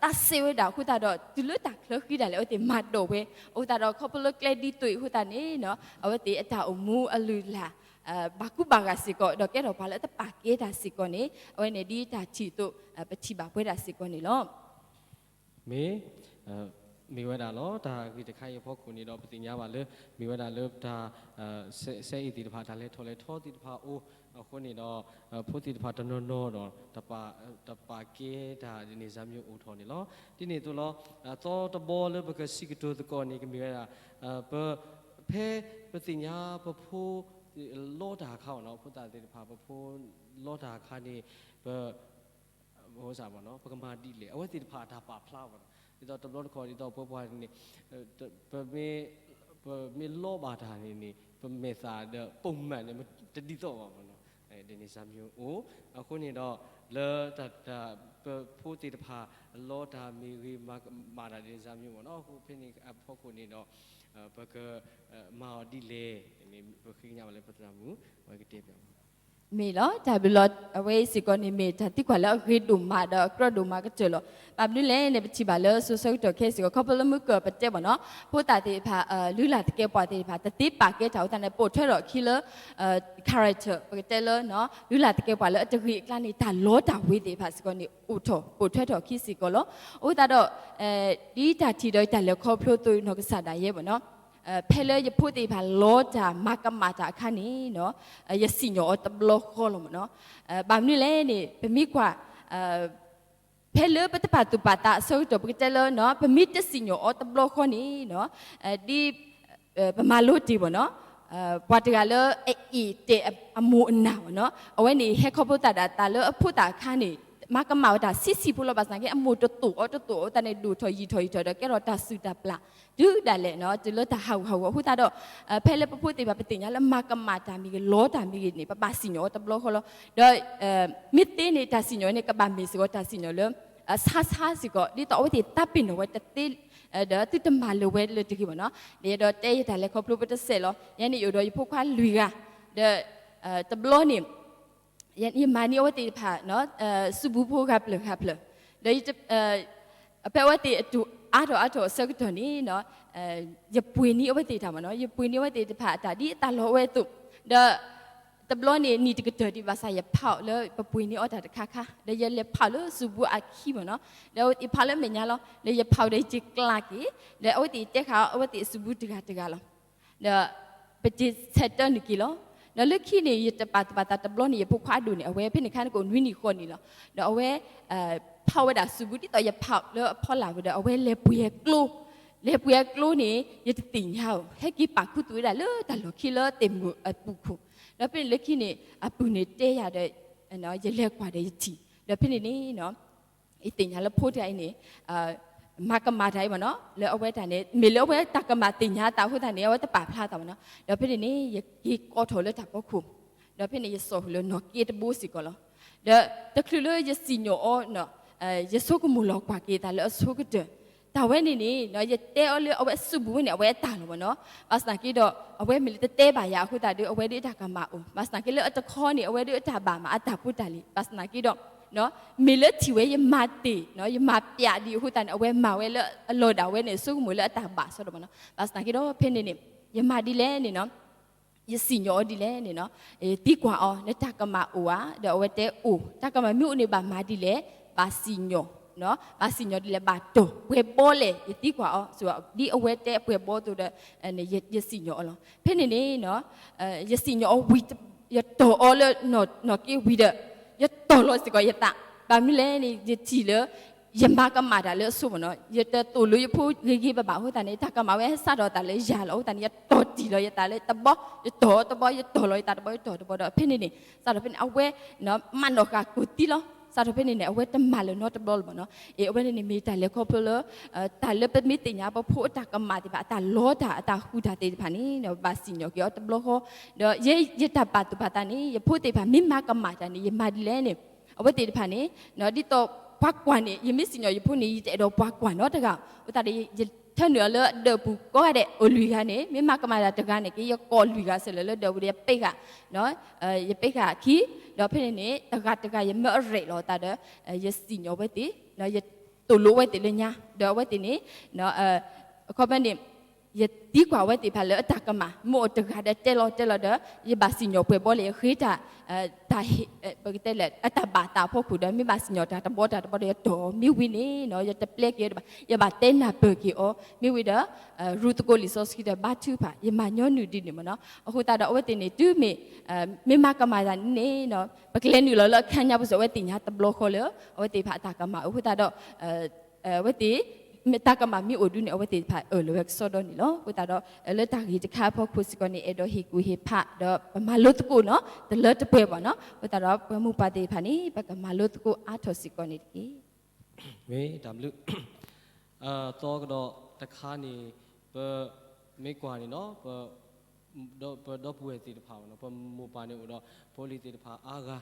သးစဲဝဲဒၣ်အဃိသတးဒီး တုၤလၢတၢ်ချၢဃံဒၣ်လဲာ် အဝဲသ့ၣ်မၤဒိးဝဲ အဃိသတးဒီး ခီဖျိလၢကျဲဒ်သိးအံၤအဃိသတးန့ၣ် အဝဲသ့ၣ်အတၢ်အိၣ်မူအလုၢ်အလၢ် ဘၣ်ကူဘၣ်ဂာ်စ့ၢ်ကီး ဒီးကဲထီၣ်ပှၤလၢအတပာ်ကဲတၢ်စ့ၢ်ကီးန့ၣ် အဝဲန့ၣ်ဒ်တၢ်ထံၣ်အသိး ပထံၣ်ဘၣ်ပဝဲဒၣ်စ့ၢ်ကီးန့ၣ်လီၤ. မ့ၢ် မ့ၢ်ဝဲဒၣ်လီၤ. တၢ်ဂ့ၢ်တခါအံၤအဖီခိၣ်န့ၣ်ဒီး ပသ့ၣ်ညါဘၣ်လၢ မ့ၢ်ဝဲဒၣ်လၢတၢ် စဲအ့ၣ်သ့ၣ်တဖၣ် တၢ်လဲၤထီၣ်လဲၤထီသ့ၣ်တဖၣ်အိၣ်အဃိန့ၣ်ဒီး ဖိသ့ၣ်တဖၣ်တနီၤနီၤဒီး တပာ်ကဲတၢ်ဒ်န့ၣ်စၢ်မံၤအိၣ်ထီၣ်န့ၣ်လီၤ. ဒ်န့ၣ်အသိးလီၤ. အသီတဘီလၢပကစံးကတိၤသကိးန့ၣ် ကမ့ၢ်ဝဲဒၣ် ပ ဖဲပသ့ၣ်ညါပဖိ လီတၢ်အခါအီၤနီၤ, ဖိသၣ်သ့ၣ်တဖၣ် ပဖိလီတၢ်အခါန့ၣ် ပ ပကမၤဒ်လဲၣ်, အဝဲသ့ၣ်တဖၣ်အတၢ်ပာ်ဖျါဘၣ်နီၤ. ဒ်သိးတဘျီတခီၣ် ဒ်သိးပှၤပှၤန့ၣ် ပမ့ၢ်လီဘၣ်တၢ်န့ၣ်န့ၣ် ပမဲာ်သၣ်ဒီးပိာ်မၣ်န့ၣ် တဒ်သိးဘၣ်နီၤ. ဒ်န့ၣ်စၢ်မံၤအိၣ် အဃိန့ၣ်ဒီး လၢတၢ် ပဖိသ့ၣ်တဖၣ် လီတၢ်မ့ၢ်ဂ့ၤ မၤကမၣ်တၢ်ဒ်န့ၣ်စၢ်မံၤအိၣ်နီၤ. အဃိဖဲန့ၣ်အဖီခိၣ်န့ၣ်ဒီး ပကမၤအီၤဒ်လဲၣ်န့ၣ် ပဃ့ကညးဘၣ်လၢပသရၣ်မုၣ် အဝဲကတဲဘၣ် မ့ၢ်လီၤ. တၢ်ဘျုးလီၤ. အဝဲအံၤစ့ၢ်ကီးန့ၣ်မ့ၢ်တၢ်သံကွၢ်လၢအဂ့ၤဒိၣ်မးဒီးအကြၢးဒိၣ်မးကတၢၢ်လီၤ. ဘၣ်မနုၤလဲၣ်န့ၣ် ပထံၣ်ဘၣ်လၢစိၤဆၢကတီၢ်ခဲအံၤစ့ၢ်ကီး ခီဖျိလၢမုၢ်ကၢၢ်ပတဲဘၣ်နီၤ ဖိသၣ်သ့ၣ်တဖၣ် လုၢ်လၢ်သကဲးပဝးသ့ၣ်တဖၣ် တသ့ပာ်ကဲတၢ်အဃိသတးန့ၣ် ပိာ်ထွဲထီၣ်အခံလၢ character ပကတဲလၢ လုၢ်လၢ်သကဲးပဝးလၢအတဂ့ၤအကျါန့ၣ် တၢ်လီတၢ်ဝ့ၤသ့ၣ်တဖၣ်စ့ၢ်ကီးန့ၣ် အိၣ်ထီၣ်ပိာ်ထွဲထီၣ်အခံစ့ၢ်ကီးလီၤ. အဃိသတးဒီး ဒ်တၢ်ထံၣ်ဒီးတၢ်လဲၤခီဖျိအသိးနီၢ်ကစၢ်ဒၣ်ယဲဘၣ်နီၤ ဖဲလၢယဖိသ့ၣ်တဖၣ်လီတၢ်မၤကမၣ်တၢ်အခါန့ၣ် ယစံၣ်ညီၣ်အီၤတဘျီဃီလီၤမ့ၢ်နီၤ. ဘၣ်မနုၤလဲၣ်န့ၣ် ပမ့ၢ်ကွၢ် ဖဲလၢပတပာ်သူၣ်ပာ်သးအဆၢကတီၢ် ပကတဲလၢ ပမ့ၢ်တစံၣ်ညီၣ်အီၤတဘျီဃီန့ၣ် ဒ် ပမၤလိတ့ၢ်ဘၣ်နီၤ ပှၤတဂၤလၢအအ့ၣ်တဲာ်အမိၢ်အနၢ်ဘၣ်နီၤ အဝဲန့ၣ်ဟဲခီဖျိသးဒၣ်တၢ်လၢအဖိသၣ်အခါန့ၣ် မၤကမၣ်ဝဲတၢ်ဆံးဆံးဖိလီၤ. ဘၣ်ဆၣ်က့ အမိၢ်တသိၣ်အီၤတသိၣ်အီၤအဃိသတးန့ၣ် ဒိၣ်ထီၣ်ယံာ်ထီၣ်ယံာ်ထီၣ်ဒီး ကဲထီၣ်တၢ်စုၣ်တၢ်ပျၢ် တုၤဒၣ်လဲာ်နီၤ တုၤလၢတၢ်ဟးဂူာ်ဟးဂီၤအဃိသတးဒီး ဖဲလၢပဖိသ့ၣ်တဖၣ် ပသ့ၣ်ညါလၢမၤကမၣ်တၢ်မ့ၢ်ဂ့ၤ လီတၢ်မ့ၢ်ဂ့ၤန့ၣ် ပဘၣ်စံၣ်ညီၣ်အီၤတဘျီဃီလီၤ. ဒီး မ့ၢ်သ့န့ၣ် တၢ်စံၣ်ညီၣ်န့ၣ် ကဘၣ်မ့ၢ်စ့ၢ်ကီးတၢ်စံၣ်ညီၣ်လၢ ဆါဆါစ့ၢ်ကီး ဒ်သိးအဝဲသ့ၣ်သးပ့ၤနီၣ်ဝဲတသ့ ဒီးသုတမၤလၢၤဝဲလၢတဂ့ၤဘၣ်နီၤ. ယအဲၣ်ဒိးတဲယတၢ်လဲၤခီဖျိပတစဲးလီၤ. ယဲန့ၣ်ယအိၣ်ဒီးယဖိခွါလွံၢ်ဂၤ ဒီး တဘျီန့ၣ် ယမၤန့ၢ်အဝဲသ့ၣ်တဖၣ် စုပူဖိဂၤဖျၢၣ်ဂၤဖျၢၣ် ဒီး ဖဲအဝဲသ့ၣ်အတိၢ်အါထီၣ်အါထီၣ်အဆၢကတီၢ်န့ၣ် ယပှ့ၤန့ၢ်အဝဲသ့ၣ်တၢ်မ့ၢ်နီၤ ယပှ့ၤန့ၢ်အဝဲသ့ၣ်တဖၣ်အတၢ်ဒ်အသးလီၤဝဲအသိး ဒီး တဘျီန့ၣ် နံၣ်တကတၢၢ်ဒံးဘၣ်ဆၣ် ယဖးအီၤလၢပပှ့ၤန့ၢ်အီၤတၢ်တခါခါ ဒီးယလဲၤဖးအီၤလၢစုပူအခံမ့ၢ်နီၤ ဒီးယဖးအီၤလၢမဲာ်ညါလီၤ ဒီးယဖးအီၤဒီးယက့ၤကျးက့ၤ ဒီးအဝဲသ့ၣ်တဲဃာ်အီၤ အဝဲသ့ၣ်အစုပူတဂၤတဂၤလီၤ ဒီး ပက့ၤဆဲးတၢနုာ်က့ၤလီၤ. ဒီးလၢခံန့ၣ် ယတပာ်သူၣ်ပာ်သးတဘျီန့ၣ် ယဖိခွါအဒိၣ်န့ၣ် အဝဲဖဲန့ၣ်ခါန့ၣ်ကအိၣ်နွံနံၣ်ဃိးနံၣ်လီၤ. ဒီးအဝဲ ဖးဝဲဒၣ်စုပူ ဒ်သိးယဖးအီၤလၢအဖီလာ်ဝဲဒီး အဝဲလဲၤပှ့ၤအကျိ လဲၤပှ့ၤအကျိန့ၣ် ယတသ့ၣ်ညါဧိၤ ဟဲက့ၤပာ်ခူသူၣ်ဝဲဒၣ်လၢတၢ်လီၢ်ခံလၢသ့ၣ်မုၢ်အပူၤခိၣ် ဒီးဖဲန့ၣ်လၢခံန့ၣ် အပုၢ်န့ၣ်တဲယၤဒီး ယလဲၤကွၢ်ဒီးယထံၣ်, ဒီးဖဲန့ၣ်န့ၣ် ယသ့ၣ်ညါလၢဖိတဂၤအံၤန့ၣ် မၤကမၣ်တၢ်အံၤမ့ၢ်နီၤ လၢအဝဲတၢ်န့ၣ် မ့ၢ်လၢအဝဲတၢ်ကမၣ်သ့ၣ်ညါအသးအဃိသတးန့ၣ် အဝဲတပာ်ဖျါသးမ့ၢ်နီၤ. ဒီးဖဲန့ၣ်န့ၣ် ယက့ၤကိးထီၣ်လၢတၢ်ဖီခိၣ်, ဒီးဖဲန့ၣ် ယစိာ်ဃုာ်လၢနီၣ်က့တဘိစ့ၢ်ကီးလီၤ. ဒီးတချုးလၢယစံၣ်ညီၣ်အီၤ ယဆိကမိၣ်လီၤကွၢ်က့ၤသးလၢအဆိကတၢၢ်, တၢ်ဝဲန့ၣ်န့ၣ် ယတဲအီၤလၢအဝဲအစုပူၤဝဲန့ၣ် အဝဲအတၢ်လီၤမ့ၢ်နီၤ. ဘၣ်ဆၣ်သနာ်က့ဒီး အဝဲမ့ၢ်လၢတတဲဘၣ်ယၤအဃိသတးဒီး အဝဲဒၣ်အတၢ်ကမၣ်အိၣ်, ဘၣ်ဆၣ်သနာ်က့လၢအတခီန့ၣ် အဝဲဒၣ်အတၢ်ဘၣ်မးအတၢ်ဖိတၢ်လံၤ, ဘၣ်ဆၣ်သနာ်က့ဒီး မ့ၢ်လၢထံၣ်ဝဲယမၤတ့ၢ် ယမၤပျးဒံးအဃိသတးန့ၣ် အဝဲမၤဝဲလၢအလီၢ်ဒၣ်ဝဲန့ၣ် ဆိကမိၣ်လၢအတၢ်ဘၣ်စီဒီးမ့ၢ်နီၤ. ဘၣ်ဆၣ်သနာ်က့ဒီး ဖဲန့ၣ်န့ၣ် ယမၤဒ်လဲၣ်န့ၣ်နီၤ ယစံၣ်ညီၣ်အီၤဒ်လဲၣ်န့ၣ်နီၤ, ယသံကွၢ်အီၤ နတၢ်ကမၣ်အိၣ်ဧါ, ဒီးအဝဲတဲအိၣ်, တၢ်ကမၣ်မ့ၢ်အိၣ်န့ၣ် ဘၣ်မၤဒ်လဲၣ်, ဘၣ်စံၣ်ညီၣ်, ဘၣ်စံၣ်ညီၣ်ဒ်လဲၣ်, ဘၣ်တီၢ်ပှဲၤဘီလဲၣ်, ယသံကွၢ်အီၤ ဒ်အဝဲတဲပှဲၤဘီအသိးဒီး ယစံၣ်ညီၣ်အီၤလီၤ. ဖဲန့ၣ်န့ၣ် ယစံၣ်ညီၣ်အီၤဝံၤ ယတီၢ်အီၤလၢနီၣ်က့ဝံၤဒီး ယတီၢ်လီၤစ့ၢ်ကီးယသး, ဘၣ်မနုၤလဲၣ်န့ၣ် ယထံၣ်လၢ ယမၤကမၣ်တၢ်လၢအဆိမ့ၢ်နီၤ, ယတသိၣ်လိယဖိဂ့ၤဂ့ၤဘၣ်ဘၣ်အဃိသတးန့ၣ် တၢ်ကမၣ်ဝဲဟဲစးထီၣ်သးလၢယၤလီၤ. အဃိသတးန့ၣ် ယတီၢ်တံၢ်လီၤယသးလၢတဘီ, ယတီၢ်တဘီ, ယတီၢ်လီၤယသးတဘီ, ယတီၢ်တဘီဒီး ဖဲန့ၣ်န့ၣ် စးထီၣ်ဖဲန့ၣ် အဝဲ မးနီၣ်ဃာ်ကိၢ်သံလီၤ. စးထီၣ်ဖဲန့ၣ်န့ၣ် အဝဲတမၤလၢၤနီတဘျီလၢၤမ့ၢ်နီၤ. အဝဲန့ၣ်န့ၣ် မ့ၢ်တၢ်လဲၤခီဖျိလၢ တၢ်လၢပမ့ၢ်သ့ၣ်ညါပဖိအတၢ်ကမၣ်သ့ၣ်တဖၣ် အတၢ်လီတၢ် အတၢ်ဃုာ်တၢ်သ့ၣ်တဖၣ်န့ၣ် ဘၣ်စံၣ်ညီၣ်က့ၤအီၤတဘျီဃီ, ဒီးယဲယတၢ်ပာ်သူၣ်ပာ်သးန့ၣ် ယဖိသ့ၣ်တဖၣ် မ့ၢ်မၤကမၣ်တၢ်န့ၣ် ယမၤဒ်လဲၣ်န့ၣ် အဝဲသ့ၣ်တဖၣ်န့ၣ် ဒ်သိးပှၤကွၢ်န့ၣ် ယမ့ၢ်စံၣ်ညီၣ်ယဖိန့ၣ် ယတအဲၣ်ဒိးပှၤကွၢ်နီတဂၤ, အဃိသတးဒီး ယထၢနုာ်အီၤလၢအဒၢးပူၤကိးဂၤဒဲး အိၣ်လွံၢ်ဂၤန့ၣ် မ့ၢ်မၤကမၣ်တၢ်တဂၤန့ၣ်က့ ယကိးလွံၢ်ဂၤစ့ၢ်လီၤလၢဒၢးပူၤဒီး ယပ့းဃာ် ယပ့းဃာ်အခံ, ဒီးဖဲန့ၣ်န့ၣ် တဂၤတဂၤယမၢအရဲၣ်လီၤအသးဒီး ယစံၣ်ညီၣ်ဝဲသ့ၣ်, ယသိၣ်လိဝဲသ့ၣ်လၢညါ ဒီးအဝဲသ့ၣ်န့ၣ် အခီပညီန့ၣ် ယသံကွၢ်ဝဲသ့ၣ်တဖၣ်လၢအတၢ်ကမၣ် မ့ၢ်အိၣ်တဂၤဒီးတဲလီၤတဲလီၤဒီး ယဘၣ်စံၣ်ညီၣ်ပှဲၤဘီလဲၣ် ယဃ့တၢ် တၢ် ပကတဲလဲၣ် အတၢ်ဘၣ်သးအဖီခိၣ်ဒီး မ့ၢ်ဘၣ်စံၣ်ညီၣ်တၢ်တဘီတၢ်တဘီဒီး ယတီၢ်မ့ၢ်ဝံၤန့ၣ်နီၤ ယတပျဲက့ၤဒီးဘၣ် ယဘၣ်တဲနၢ်ပၢၢ်က့ၤအီၤ မ့ၢ်ဝံၤဒီး ရူသကိးလံာ်စီဆှံဒီးဘါထုကဖၣ် ယမၤညီနုၢ်ဒ်န့ၣ်မ့ၢ်နီၤ. အဃိသတးဒီး အဝဲသ့ၣ်န့ၣ် တုၤမ့ၢ် မ့ၢ်မၤကမၣ်တၢ်န့ၣ်နီၤ ပကလဲၤနုာ်လီၤလၢအခါညါပူၤစ့ၢ် အဝဲသ့ၣ်ညါတဘျီဃီလၢ အဝဲသ့ၣ်တဖၣ်အတၢ်ကမၣ်အဃိသတးဒီး အဝဲသ့ၣ် တၢ်ကမၣ်မ့ၢ်အိၣ်ဒုန့ၣ် အဝဲသ့ၣ်တဖၣ်အၢၣ်လီၤဝဲကစီဒီန့ၣ်လီၤ. အဃိသတးဒီး လၢတၢ်ဂ့ၢ်တခါအဖီခိၣ်စ့ၢ်ကီးန့ၣ် အဲၣ်ဒိးဟ့ၣ်ကူၣ်ဟ့ၣ်ဖး ဒီးပမၤလိသကိးနီၤ တလၢတပှဲၤဘၣ်နီၤ. အဃိသတးဒီး ပှၤမိၢ်ပှၢ်သ့ၣ်တဖၣ်န့ၣ် ပကမၤလိသကိးအါထီၣ်စ့ၢ်ကီးန့ၣ်တက့ၢ်. မ့ၢ်တၢ်ဘျုး သီကဒီးတခါန့ၣ် ပမ့ၢ်ကွၢ်န့ၣ်နီၤ ပ ဒီးပဒီပုၢ်ဝဲၢ်သ့ၣ်တဖၣ်နီၤ ပမိၢ်ပၢ်န့ၣ်အိၣ်ဒီးဖိလံၤသ့ၣ်တဖၣ်အါဂၤ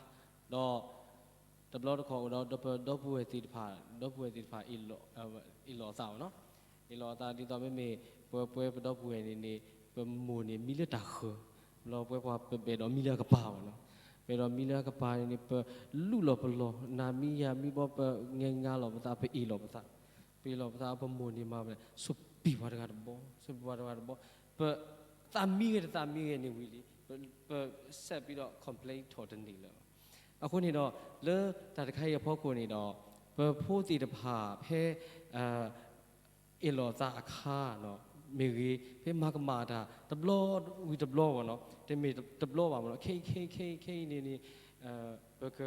ဒီး တဘျီတခီၣ်အိၣ်ဒီး ဒီးပဒီပုၢ်ဝဲၢ်သ့ၣ်တဖၣ် ဒီပုၢ်ဝဲၢ်သ့ၣ်တဖၣ် အ့ၣ်လိာ်အသးနီၤ အ့ၣ်လိာ်အသးဒ်သိးမ့မ့ၢ် ပပှဲပဒီပုၢ်ဝဲၢ်န့ၣ်န့ၣ် ပမိၢ်န့ၣ်မံလၢတၢ်ဃၢၤ ဘျီပဝဲပှၤပအဲၣ်ဒိးမံလၢအကပၤနီၤ ပအဲၣ်ဒိးမံလၢအကပၤန့ၣ်န့ၣ် ပလူလီၤပလီၢ် နၤမံယၤမံဘီ ပငဲၤငါလီၤပသး ပအ့ၣ်လိာ်ပသး ပအ့ၣ်လိာ်ပသး ပမိၢ်န့ၣ်မၤဝဲ ဆိၣ်ပံၤပှၤတဂၤတဘီ ဆိၣ်ပံၤပှၤတဂၤတဘီ ပ သးမံဂ့ၤတသးမံဂ့ၤန့ၣ်ဝံၤလံ ပ ပစဲးပံဒီး complain ထီၣ်တန့ၢ်လၢၤဘၣ်. အဃိန့ၣ်ဒီး လၢတၢ်တခါအံၤအဖီခိၣ်န့ၣ်ဒီး ပဖိသ့ၣ်တဖၣ်ဖဲ အ့ၣ်လိာ်သးအခါနီၤ မ့ၢ်ဂ့ၤ ဖဲမၤကမၣ်တၢ် တဘျီဝံၤတဘျီဘၣ်နီၤ တမ့ၢ်တဘျီဘၣ်မ့ၢ်နီၤ ခဲအံၤခဲအံၤခဲအံၤခဲအံၤန့ၣ်န့ၣ် ပက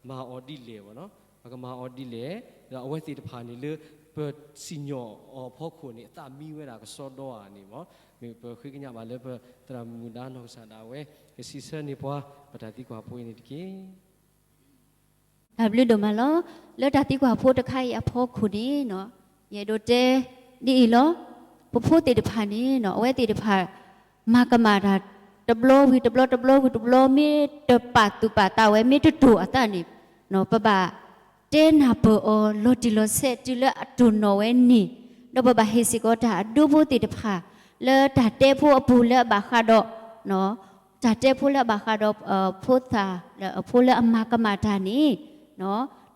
မၤအီၤဒ်လဲၣ်ဘၣ်နီၤ ပကမၤအီၤဒ်လဲၣ် ဒီးအဝဲသ့ၣ်တဖၣ်န့ၣ်လၢ ပစံၣ်ညီၣ်အီၤအဖီခိၣ်န့ၣ် အသးမံဝဲဒၣ်ကစီဒီဧါန့ၣ်မ့ၢ် မ့ၢ်ပဃ့ကညးဘၣ်လၢပသရၣ်မုၣ်မုၣ်ဒါနီၢ်ကစၢ်ဒၣ်ဝဲ ကစံးဆၢန့ၢ်ပှၤ ပတၢ်သံကွၢ်ဖိအံၤန့ၣ်တက့ၢ်. တၢ်ဘျုးဒိၣ်မးလီၤ. လၢတၢ်သံကွၢ်ဖိတခါအံၤအဖီခိၣ်န့ၣ်နီၤ ယအဲၣ်ဒိးတဲဒ်အံၤလီၤ. ပဖိသ့ၣ်တဖၣ်န့ၣ်နီၤ အဝဲသ့ၣ်တဖၣ် မၤကမၣ်တၢ် တဘျီဝံၤတဘျီ တဘျီဝံၤတဘျီ မ့ၢ်တပာ်သူၣ်ပာ်သးဝဲ မ့ၢ်တတိာ်အသးန့ၣ် ပဘၣ်တဲနၢ်ပၢၢ်အီၤ လီၤတံၢ်လီၤဆဲးတုၤလၢအတိာ်နီၣ်ဝဲန့ၣ် ဒီးပဘၣ်ဟ့ၣ်စ့ၢ်ကီးတၢ်အဒိဖိသ့ၣ်တဖၣ် လၢတၢ်တဲဖိအပူၤလၢအဘၣ်ဃးဒီး တၢ်တဲဖိလၢအဘၣ်ဃးဒီး ဖိသၣ် ဖိလၢအမၤကမၣ်တၢ်န့ၣ်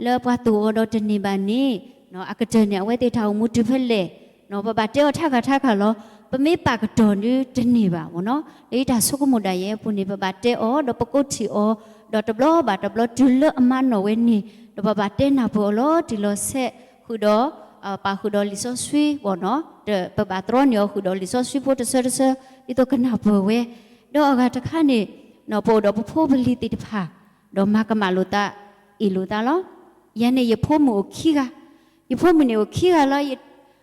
လၢပှၤတိာ်အီၤဒီးတန့ၢ်ဘၣ်န့ၣ် အကတၢၢ်န့ၣ် အဝဲသ့ၣ်တၢ်အိၣ်မူတုၤဖဲလဲၣ် ပဘၣ်တဲအီၤထးခါထးခါလီၤ. ပမ့ၢ်ပာ်ကတီၢ်ဒုတန့ၢ်ဘၣ်မ့ၢ်နီၤ လၢယတၢ်ဆိကမိၣ်ဒၣ်ယဲအပူၤန့ၣ် ပဘၣ်တဲအီၤ ဒီးပကိးထံၣ်အီၤ ဒီးတဘျီဘၣ်တဘျီ တုၤလၢအမၤနီၣ်ဝဲန့ၣ် ဒီးပဘၣ်တဲနၢ်ပၢၢ်အီၤလီၤတံၢ်လီၤဆဲး ဃုာ်ဒီး ပာ်ဃုာ်ဒီးလံာ်စီဆှံဘၣ်နီၤ ပဘၣ်တြီန့ၢ်အီၤဃုာ်ဒီးလံာ်စီဆှံဖိတဆၢတဆၢ ဒ်သိးကနၢ်ပၢၢ်ဝဲ ဒီးအဂၤတခါန့ၣ် ပအိၣ်ဒီးပဖိပလံၤသ့ၣ်တဖၣ် ဒီးမၤကမၣ်လိာ်သး အ့ၣ်လိာ်သးလီၤ. ယၤန့ၣ်ယဖိမုၣ်အိၣ်ခံဂၤ ယဖိမုၣ်န့ၣ်အိၣ်ခံဂၤလီၤ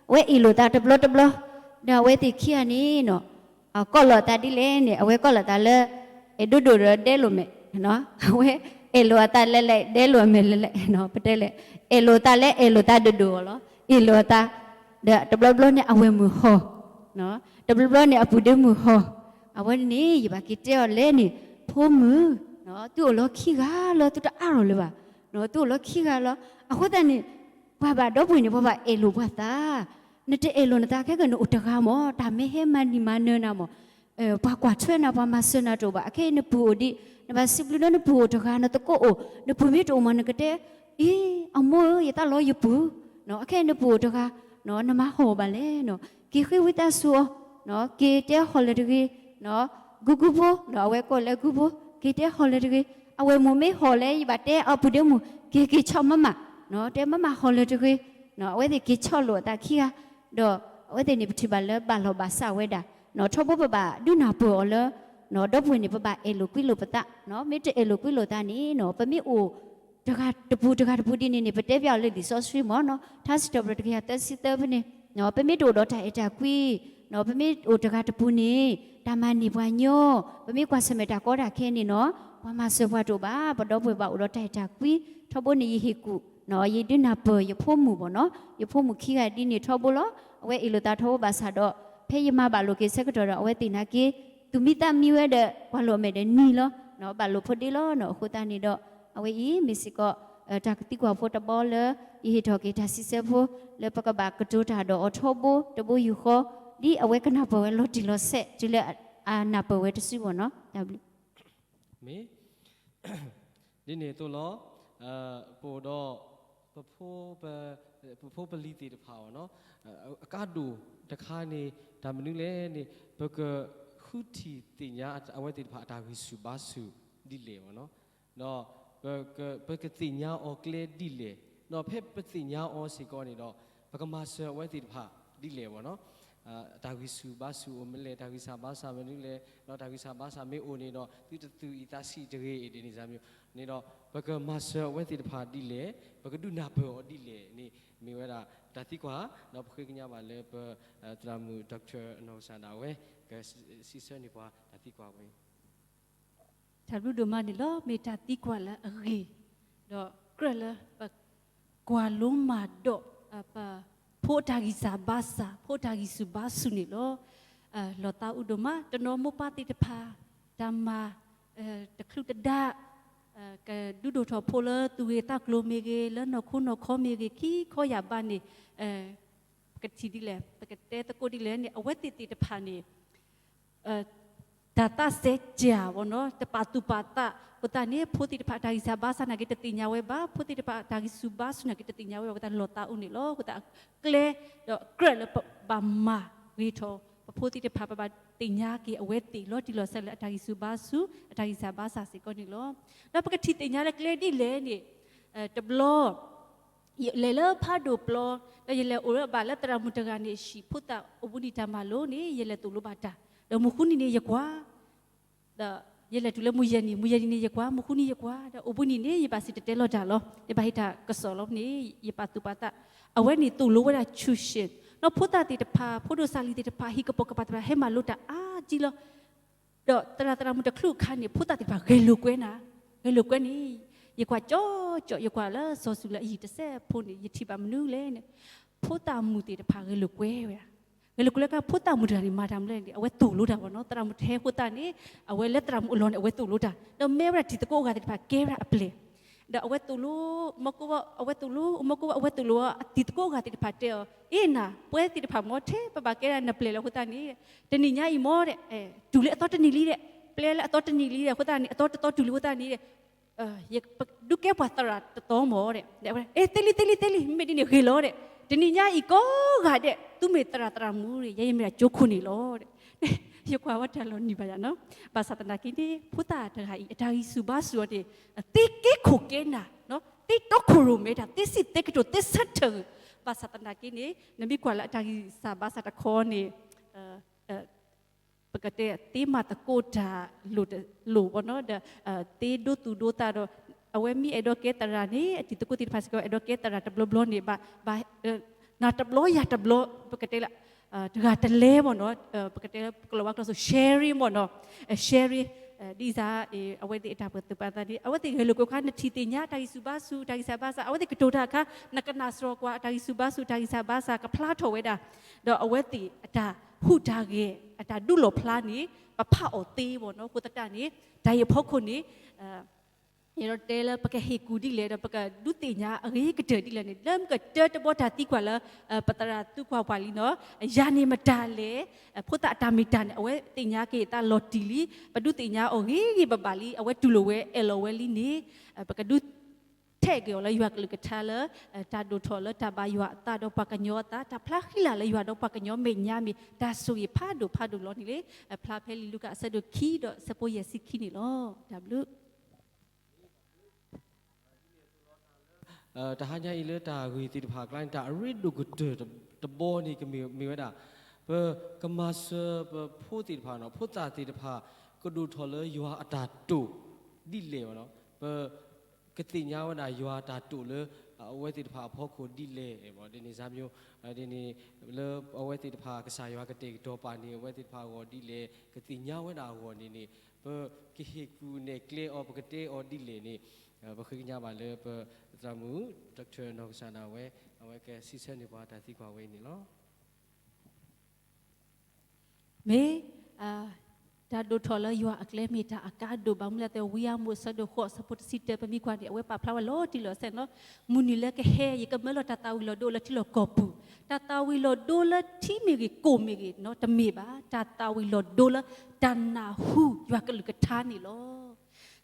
အဝဲအ့ၣ်လိာ်သးတဘျီတဘျီ ဒီးအဝဲသ့ၣ်ခံဂၤန့ၣ်နီၤ ကိးလိာ်သးဒ်လဲၣ်န့ၣ် အဝဲကိးလိာ်သးလၢ အဲၣ်ဒိးဒိၣ်ဒီးဒဲလိာ်မဲာ် အဝဲ အဲၣ်လိာ်အသးလဲၣ်လဲၣ် ဒဲလိာ်အမဲာ်လဲၣ်လဲၣ်, ပတဲလဲၣ်, အဲၣ်လိာ်သးလဲၣ် အဲၣ်လိာ်သးဒိၣ်ဒိၣ်အီၤလီၤ. အဲၣ်လိာ်အသး, ဒီးတဘျီဘျီန့ၣ် အဝဲၢ်မုၢ်ဟီၣ်, တဘျီဘျီန့ၣ် အပုၢ်ဒ့မုၣ်ဟီၣ်, အဝဲန့ၣ် ယဘၣ်က့ၤတဲအီၤလဲၣ်န့ၣ်, ဖိမုၣ်, သုအိၣ်လီၤခံဂၤလီၤ သုတအါထီၣ်လၢၤဘၣ်, သုအိၣ်လီၤခံဂၤလီၤ. အဃိသတးန့ၣ် ပှၤဘၣ်ဒီပုၢ်ဝဲၢ်န့ၣ် ပှၤဘၣ်အဲၣ်လိာ်ပှၤသး, နတအဲၣ်လိာ်နသးခဲကနံၣ် နအိၣ်တဂၤမၢ်, တၢ်မ့ၢ်ဟဲမၤနံၤမၤနၢၤနၤမၢ် ပှၤကွၢ်ထွဲနၤ ပှၤမၤစၢၤနၤတအိၣ်ဘၣ်. အခဲအံၤနပုၢ်အိၣ်ဒံး, နဘၣ်စံးဘျုးလၢနပုၢ်အိၣ်တဂၤ နသကိးအိၣ်, နပုၢ်မ့ၢ်တအိၣ်မၢ် နကတဲ, အ့ အမိၢ်ဧၢ ယသးလီၤယပုၢ်, အခဲအံၤနပုၢ်အိၣ်တဂၤ, နမၤဟီၣ်ဘၣ်လဲၣ်, က့ၤဃ့ဝံသးစူၤအီၤ, က့ၤတဲဟီၣ်လၢၤတဂ့ၤ, ဂူဂူဖိ, အဝဲကိးလၢဂူဖိ, က့ၤတဲဟီၣ်လၢၤတဂ့ၤ. အဝဲၢ်မုၣ်မ့ၢ်ဟီၣ်လဲၣ် ယဘၣ်တဲအပုၢ်ဒ့မုၣ် က့ၤက့ၤဆီၣ်မးမး, တဲမးမးဟီၣ်လၢၤတဂ့ၤ. အဝဲသ့ၣ်က့ၤဆီၣ်လိာ်အသးခံဂၤ, ဒီးအဝဲသ့ၣ်န့ၣ် ပထံၣ်ဘၣ်လၢဘၣ်လီၤဘၣ်စးဝဲဒၣ်, ထီဘိပဘၣ်ဒုးနၢ်ပၢၢ်အီၤလၢ ဒီပုၢ်ဝဲၢ်န့ၣ် ပဘၣ်အဲၣ်လိာ်ကွံလိာ်ပသး, မ့ၢ်တအဲၣ်လိာ်ကွံလိာ်သးန့ၣ်နီၤ ပမ့ၢ်အိၣ်တဂၤတပူၤတဂၤတပူၤဒ်န့ၣ်န့ၣ် ပတဲပျးအီၤလၢလံာ်စီဆှံမၢ်နီၤ ထါစံးထီၣ်ပတြၢၤတကယၤသၢဆံသၢဖဲန့ၣ်, ပမ့ၢ်တအိၣ်ဒီးတၢ်အဲၣ်တၢ်ကွံ, ပမ့ၢ်အိၣ်တဂၤတပူၤန့ၣ် တၢ်မၤန့ၢ်ပှၤညီ, ပမ့ၢ်ကွၢ်ဆၢၣ်မဲာ်တၢ်ကီတၢ်ခဲန့ၣ်နီၤ ပှၤမၤစၢၤပှၤတအိၣ်ဘၣ်, ပဒီပုၢ်ဝဲၢ်ဘၣ်အိၣ်ဒီးတၢ်အဲၣ်တၢ်ကွံ, ထီဘိန့ၣ်ယဟ့ၣ်ကူၣ်, ယဒုးနၢ်ပၢၢ်ယဖိမုၣ်မၢ်နီၤ, ယဖိမုၣ်ခံဂၤဒ်န့ၣ်ထီဘိလီၤ, အဝဲအ့ၣ်လိာ်သးထီဘိဘၣ်ဆၣ်ဒီး, ဖဲယမါဘၣ်လိာ်က့ၤဆၢကတီၢ်ဒီး အဝဲသ့ၣ်နာ်က့ၤ သူၣ်မံသးမံဝဲဒီး ပှၤလိာ်အမဲာ်ဒီးနံၤလီၤ, ဘၣ်လိာ်ဖိဒ့လီၤနီၤ, အဃိသတးန့ၣ်ဒီး, အဝဲအံၤမ့ၢ်စ့ၢ်ကီး တၢ်ကသံကွၢ်ဖိတဘီလၢ ယဟ့ၣ်ထီၣ်က့ၤတၢ်စံးဆၢဖိ လၢပကဘၣ်ကတိၤတၢ်ဒီးအီၤထီဘိ တဘိယူၢ်ဃီ, ဒ်အဝဲကနၢ်ပၢၢ်ဝဲလီၤတံၢ်လီၤဆဲး တုၤလၢအနၢ်ပၢၢ်ဝဲတစုမၢ်နီၤ, တၢ်ဘျုး မ့ၢ် ဒ်န့ၣ်အသိးလီၤ, ပအိၣ်ဒီး ပဖိပ ပဖိပလံၤသ့ၣ်တဖၣ်အီၤနီၤ, အကါဒိၣ်တခါန့ၣ် တၢ်မနုၤလဲၣ်န့ၣ် ပကဃုထံၣ်သ့ၣ်ညါအဝဲသ့ၣ်တဖၣ်အတၢ်ဂံၢ်ဆူၣ်ဘါဆူၣ်ဒ်လဲၣ်မၢ်နီၤ, ဒီး ပကသ့ၣ်ညါအီၤကျဲဒ်လဲၣ်, ဒီးဖဲပသ့ၣ်ညါအီၤစ့ၢ်ကီးန့ၣ်ဒီး ပကမၤစၢၤအဝဲသ့ၣ်တဖၣ်ဒ်လဲၣ်မၢ်နီၤ, တၢ်ဂံၢ်ဆူၣ်ဘါဆူၣ်အိၣ်မလဲၣ်, တၢ်ဂံၢ်စၢ်ဘါစၢ်မနုၤလဲၣ်, ဒီးတၢ်ဂံၢ်စၢ်ဘါစၢ်မ့ၢ်အိၣ်န့ၣ်ဒီး သုတသူၣ်အံၤသးဆံးတဂ့ၤဒ်န့ၣ်စ့ၢ်မ့ၢ်, န့ၣ်ဒီး ပကမၤစၢၤအဝဲသ့ၣ်တဖၣ်ဒ်လဲၣ်, ပကဒုးနၢ်ပၢၢ်အီၤဒ်လဲၣ်န့ၣ် မ့ၢ်ဝဲဒၣ်တၢ်သံကွၢ်, ဒီးပဃ့ကညးဘၣ်လၢပသရၣ်မုၣ် Doctor နီၢ်ကစၢ်ဒၣ်ဝဲ ကစံးဆၢန့ၢ်ပှၤတၢ်သံကွၢ်ဝဲ တၢ်ဘျုးဒိၣ်မးန့ၣ်လီၤ. မ့ၢ်တၢ်သံကွၢ်လၢအဂ့ၤ, ဒီးကြၢးလၢပကွၢ်လိမၤဒိး ပဖိအတၢ်ဂံၢ်စၢ်ဘါစၢ်, ဖိအတၢ်ဂံၢ်ဆူၣ်ဘါဆူၣ်န့ၣ်လီၤ. လီၤသးအုးဒိၣ်မး, တနီၤမိၢ်ပၢ်သ့ၣ်တဖၣ် တၢ်မၤ တချုးတဒါ ကဒုးဒိၣ်ထီၣ်ဖိလၢသူၣ်ဂ့ၤသးကျိၤမ့ၢ်ဂ့ၤ, လၢနီၢ်ခိနီၢ်ခီမ့ၢ်ဂ့ၤ, ခံခီယၢ်ဘးန့ၣ် ပကထံၣ်ဒ်လဲၣ်, ပကတဲသကိးဒ်လဲၣ်န့ၣ် အဝဲသ့ၣ်သ့ၣ်တဖၣ်န့ၣ် တၢ်သးစဲစၢ်မၢ်နီၤ, တပာ်သူၣ်ပာ်သးအဃိသတးန့ၣ် ဖိသ့ၣ်တဖၣ်အတၢ်ဂံၢ်စၢ်ဘါစၢ်နာ်က့တသ့ၣ်ညါဝဲဘၣ်, ဖိသ့ၣ်တဖၣ်အတၢ်ဂံၢ်ဆူၣ်ဘါဆူၣ်နာ်က့တသ့ၣ်ညါဝဲဘၣ်အဃိသတး လီၤသးအုးန့ၣ်လီၤ. အဃိသတး ကျဲဒီးကြၢးလၢပဘၣ်မၤဂ့ၤထီၣ် ပဖိသ့ၣ်တဖၣ် ပဘၣ်သ့ၣ်ညါက့ၤအဝဲသ့ၣ်လီၤတံၢ်လီၤဆဲးလၢအတၢ်ဂံၢ်ဆူၣ်ဘါဆူၣ် အတၢ်ဂံၢ်စၢ်ဘါစၢ်စ့ၢ်ကီးန့ၣ်လီၤ. ဒီးပကထံၣ်သ့ၣ်ညါလၢကျဲဒ်လဲၣ်န့ၣ် တဘျီ ယလဲၤလၢဖးဒိၣ်ပျီ, ဒီးယလဲၤအိၣ်လၢဘၣ်လၢသရၣ်မုၣ်တဂၤန့ၣ် ဟံၣ်ဖိသၣ်အိၣ်ဘှံးနံၤတၢ်မၤလိန့ၣ် ယလဲၤသိၣ်လိဘၣ်တၢ်, ဒီးမုၢ်ဃုနံၤန့ၣ်ယကွၢ်, ဒီးယလဲၤတုၤလၢမုၢ်ယဲၢ်နံၤ, မုၢ်ယဲၢ်နံၤန့ၣ်ယကွၢ်, မုၢ်ဃုနံၤယကွၢ်, ဒီးအိၣ်ဘှံးနံၤန့ၣ် ယဘၣ်စံၣ်တဲၤတဲလီၤတၢ်လီၤ, ယဘၣ်ဟ့ၣ်တၢ်ကစီၣ်လီၤန့ၣ် ယပာ်သူၣ်ပာ်သး, အဝဲန့ၣ်သိၣ်လိဝဲဒၣ် tuition, ဒီးဖိသၣ်သ့ၣ်တဖၣ် ဖိဒိၣ်စၢ်လံၤသ့ၣ်တဖၣ် ဟံၣ်ကပိာ်ကပၤသ့ၣ်တဖၣ်ဟဲမၤလိတၢ်အါကံလီၤ. ဒီးသရၣ်သရၣ်မုၣ်တချုးအခါန့ၣ် ဖိသၣ်သ့ၣ်တဖၣ်ဂဲၤလိာ်ကွဲနၤ, ဂဲၤလိာ်ကွဲန့ၣ်, ယကွၢ်ကၠီကၠီ, ယကွၢ်လၢစီၤစုၤလၢအဟံၣ်တစဲးဖိန့ၣ် ယထံၣ်ဘၣ်မနုၤလဲၣ်န့ၣ်, ဖိသၣ်မုၣ်သ့ၣ်တဖၣ်ဂဲၤလိာ်ကွဲဝဲဒၣ်, ဂဲၤလိာ်ကွဲလၢကဖိသၣ်မုၣ်တဂၤန့ၣ် မၤတၢ်မနုၤလဲၣ်န့ၣ် အဝဲသိၣ်လိတၢ်ဘၣ်နီၤ, သရၣ်မုၣ်တဟဲအဃိသတးန့ၣ် အဝဲလၢသရၣ်မုၣ်အလီၢ်န့ၣ် အဝဲသိၣ်လိတၢ်, ဒီးမ့ၢ်ဝဲဒၣ်တံၤသကိးအဂၤသ့ၣ်တဖၣ်ကဲဝဲဒၣ်အပျဲၢ် ဒီးအဝဲသိၣ်လိ, မီကိဘၣ် အဝဲသိၣ်လိ, မီကိဘၣ် အဝဲသိၣ်လိအီၤ, အတံၤသကိးအဂၤသ့ၣ်တဖၣ်တဲအီၤ, အ့နၤ, ပှၤသ့ၣ်တဖၣ်မ့ၢ်ထဲပဘၣ်ကဲဒၣ်နပျဲၢ်လၢအဃိသတးန့ၣ်, တနံၤညါအံၤမ့ၢ်ဒီး, တုၤလၢအသီတနံၤလံဒီး, ပျဲလၢအသီတနံၤလံဒီး အဃိသတးန့ၣ် အသီတသီတုၤလံအဃိသတးန့ၣ်ဒီး, ဒုးကဲပှၤသရၣ်တသီမ့ၢ်ဒီး, အ့ သ့လံ သ့လံ သ့လံ, မ့ၢ်ဒ်န့ၣ်ဂ့ၤလီၤဒီး, တနံၤညါအံၤကိးဂၤဒဲး သုမ့ၢ်သရၣ်သရၣ်မုၣ်န့ၣ် ယဲယမ့ၢ်ဒၣ်ကၠိခိၣ်န့ၣ်လီၤဒီး ယကွၢ်ဝဲတၢ်လီၤနံၤဘၣ်ယၤနီၤ, ဘၣ်ဆၣ်သနာ်က့န့ၣ် ဖိသၣ်တဂၤအံၤ အတၢ်ဂံၢ်ဆူၣ်ဘါဆူၣ်အီၤန့ၣ်, သ့ကဲခိၣ်ကဲနၢ်, သ့တီခိၣ်ရိၣ်မဲတၢ်, သ့စံးသ့ကတိၤ သ့ဆၢထၢၣ်, ဘၣ်ဆၣ်သနာ်က့န့ၣ် နမ့ၢ်ကွၢ်လၢအတၢ်ဂံၢ်စၢ်ဘါစၢ်တခီန့ၣ် ပကတဲသ့မၤသကိးတၢ်လိၤလိၤဘၣ်နီၤ, ဒီးသ့ဒိသူၣ်ဒိသးဒီး, အဝဲမ့ၢ်အဲၣ်ဒိးကဲသရၣ်န့ၣ် အတံၤသကိးသ့ၣ်တဖၣ်စ့ၢ်ကီး အဲၣ်ဒိးကဲသရၣ်တဘျီဘျီန့ၣ် ဘၣ် နၤတဘျီယၤတဘျီ, ပကတဲလၢ တဂၤတလဲဘၣ်နီၤ, ပကတဲလၢပကလီၤဝါကျိာ်စိ sharing ဘၣ်နီၤ, sharing ဒ်စ့ၢ် အဝဲသ့ၣ်အတၢ်ပၢၢ်သ့ၣ်ပာ်သးန့ၣ် အဝဲသ့ၣ်ဂဲၤလိာ်ကွဲခါ နထံၣ်သ့ၣ်ညါ တၢ်ဂံၢ်ဆူၣ်ဘါဆူၣ် တၢ်ဂံၢ်စၢ်ဘါစၢ် အဝဲသ့ၣ်ကတိၤတၢ်အခါ နကနၣ်စ့ၢ်ကီး တၢ်ဂံၢ်ဆူၣ်ဘါဆူၣ် တၢ်ဂံၢ်စၢ်ဘါစၢ် ကဖျါထီၣ်ဝဲဒၣ် ဒီးအဝဲသ့ၣ်အတၢ်ဟူးတၢ်ဂဲၤ အတၢ်ဒုးလီၣ်ဖျါန့ၣ် ပဖးအီၤသ့ဘၣ်နီၤ. အဃိသတးန့ၣ် တၢ်အံၤအဖီခိၣ်န့ၣ် ယအဲၣ်ဒိးတဲလၢပကဟ့ၣ်ကူၣ်ဒ်လဲၣ် ဒီးပကဒုးသ့ၣ်ညါအဂ့ၤကတၢၢ်ဒ်လဲၣ်န့ၣ် လၢမုၢ်ကတၢၢ်တဘီတၢ်သံကွၢ်လၢ ပသရၣ်သံကွၢ်ပှၤလံနီၤ, ယၤန့ၣ်မတၤလဲၣ်, ဖိသၣ်အတၢ်မ့ၢ်တၢ်န့ၣ် အဝဲသ့ၣ်ညါက့ၤအသးလီၤတံၢ်လံ, ပဒုးသ့ၣ်ညါအီၤဂ့ၤဂ့ၤဘၣ်ဘၣ်လံ, အဝဲတူၢ်လိာ်ဝဲအဲၣ်လီၤဝဲလံန့ၣ် ပကဒုး ထဲးက့ၤအီၤလၢယွၤကလုၢ်ကထါလၢ တၢ်ဒိၣ်ထီၣ်လၢတၢ်ဘၣ်ယွၤအသးဒီးပှၤကညီအသး, တၢ်ဖျါဃံလၤလၢယွၤဒီးပှၤကညီမဲာ်ညါမ့ၢ် တၢ်ဆိၣ်ဂ့ၤဖးဒိၣ်ဖးဒိၣ်လီၤန့ၣ်လၢ ဖျါဖဲလံာ်လူၤကၣ်အဆၢဒိၣ်ခံဒီးအဆၢဖိယဲၢ်ဆံခံန့ၣ်လီၤ. တၢ်ဘျုး တဟါညါအံၤလၢတၢ်ဂ့ၢ်သ့ၣ်တဖၣ်အကျါန့ၣ် တၢ်အရ့ဒိၣ်ကတၢၢ်တဘီန့ၣ် ကမ့ၢ်ဝဲဒၣ် ပကမၤစၢၤပဖိသ့ၣ်တဖၣ်နီၤ, ဖိသၣ်သ့ၣ်တဖၣ် ကဒိၣ်ထီၣ်လၢယွၤအတၢ်တိာ်ဒ်လဲၣ်ဘၣ်နီၤ, ပကသ့ၣ်ညါဝဲဒၣ်ယွၤအတၢ်တိာ်လၢအဝဲသ့ၣ်တဖၣ်အဖီခိၣ်ဒ်လဲၣ်ဘၣ်, ဒ်န့ၣ်စၢ်မျိုး ဒ်န့ၣ် လၢအဝဲသ့ၣ်တဖၣ် ကစၢ်ယွၤကတဲာ်ကတီၤပာ်န့ၢ်အဝဲသ့ၣ်တဖၣ်အဂီၢ်ဒ်လဲၣ် ကသ့ၣ်ညါဝဲဒၣ်အဂီၢ်န့ၣ်န့ၣ် ပကဟ့ၣ်ကူၣ်နဲၣ်ကျဲအီၤ ပကတဲအီၤဒ်လဲၣ်န့ၣ် ပဃ့ကညးဘၣ်လၢပသရၣ်မုၣ် Doctor နီၢ်ကစၢ်ဒၣ်ဝဲ အဝဲကစံးဆၢန့ၢ်ပှၤတၢ်သံကွၢ်ဝဲအံၤန့ၣ်လီၤ. မ့ၢ် တၢ်ဒိၣ်ထီၣ်လၢယွၤအကျဲမ့ၢ်တၢ်အကါဒိၣ်ဘၣ်မနုၤလဲၣ်, ဝံယၤမိၣ်အဆၢဒိၣ်ဃိးအဆၢဖိတဆံတၢ ပမ့ၢ်ကွၢ်န့ၣ် အဝဲပာ်ဖျါဝဲလီၤတံၢ်လီၤဆဲးနီၤ, မုၢ်နံၤလၢကဟဲ ယကမၢလီၤတၢ်သၣ်ဝံၤလီၤဒိလၢထံလီၢ်ကီၢ်ပူၤ, တၢ်သၣ်ဝံၤလီၤဒိလၢထံမ့ၢ်ဂ့ၤ ကိၣ်မ့ၢ်ဂ့ၤနီၤ တမ့ၢ်ဘၣ်, တၢ်သၣ်ဝံၤလီၤဒိလၢတၢ်နၢ်ဟူယွၤကလုၢ်ကထါန့ၣ်လီၤ.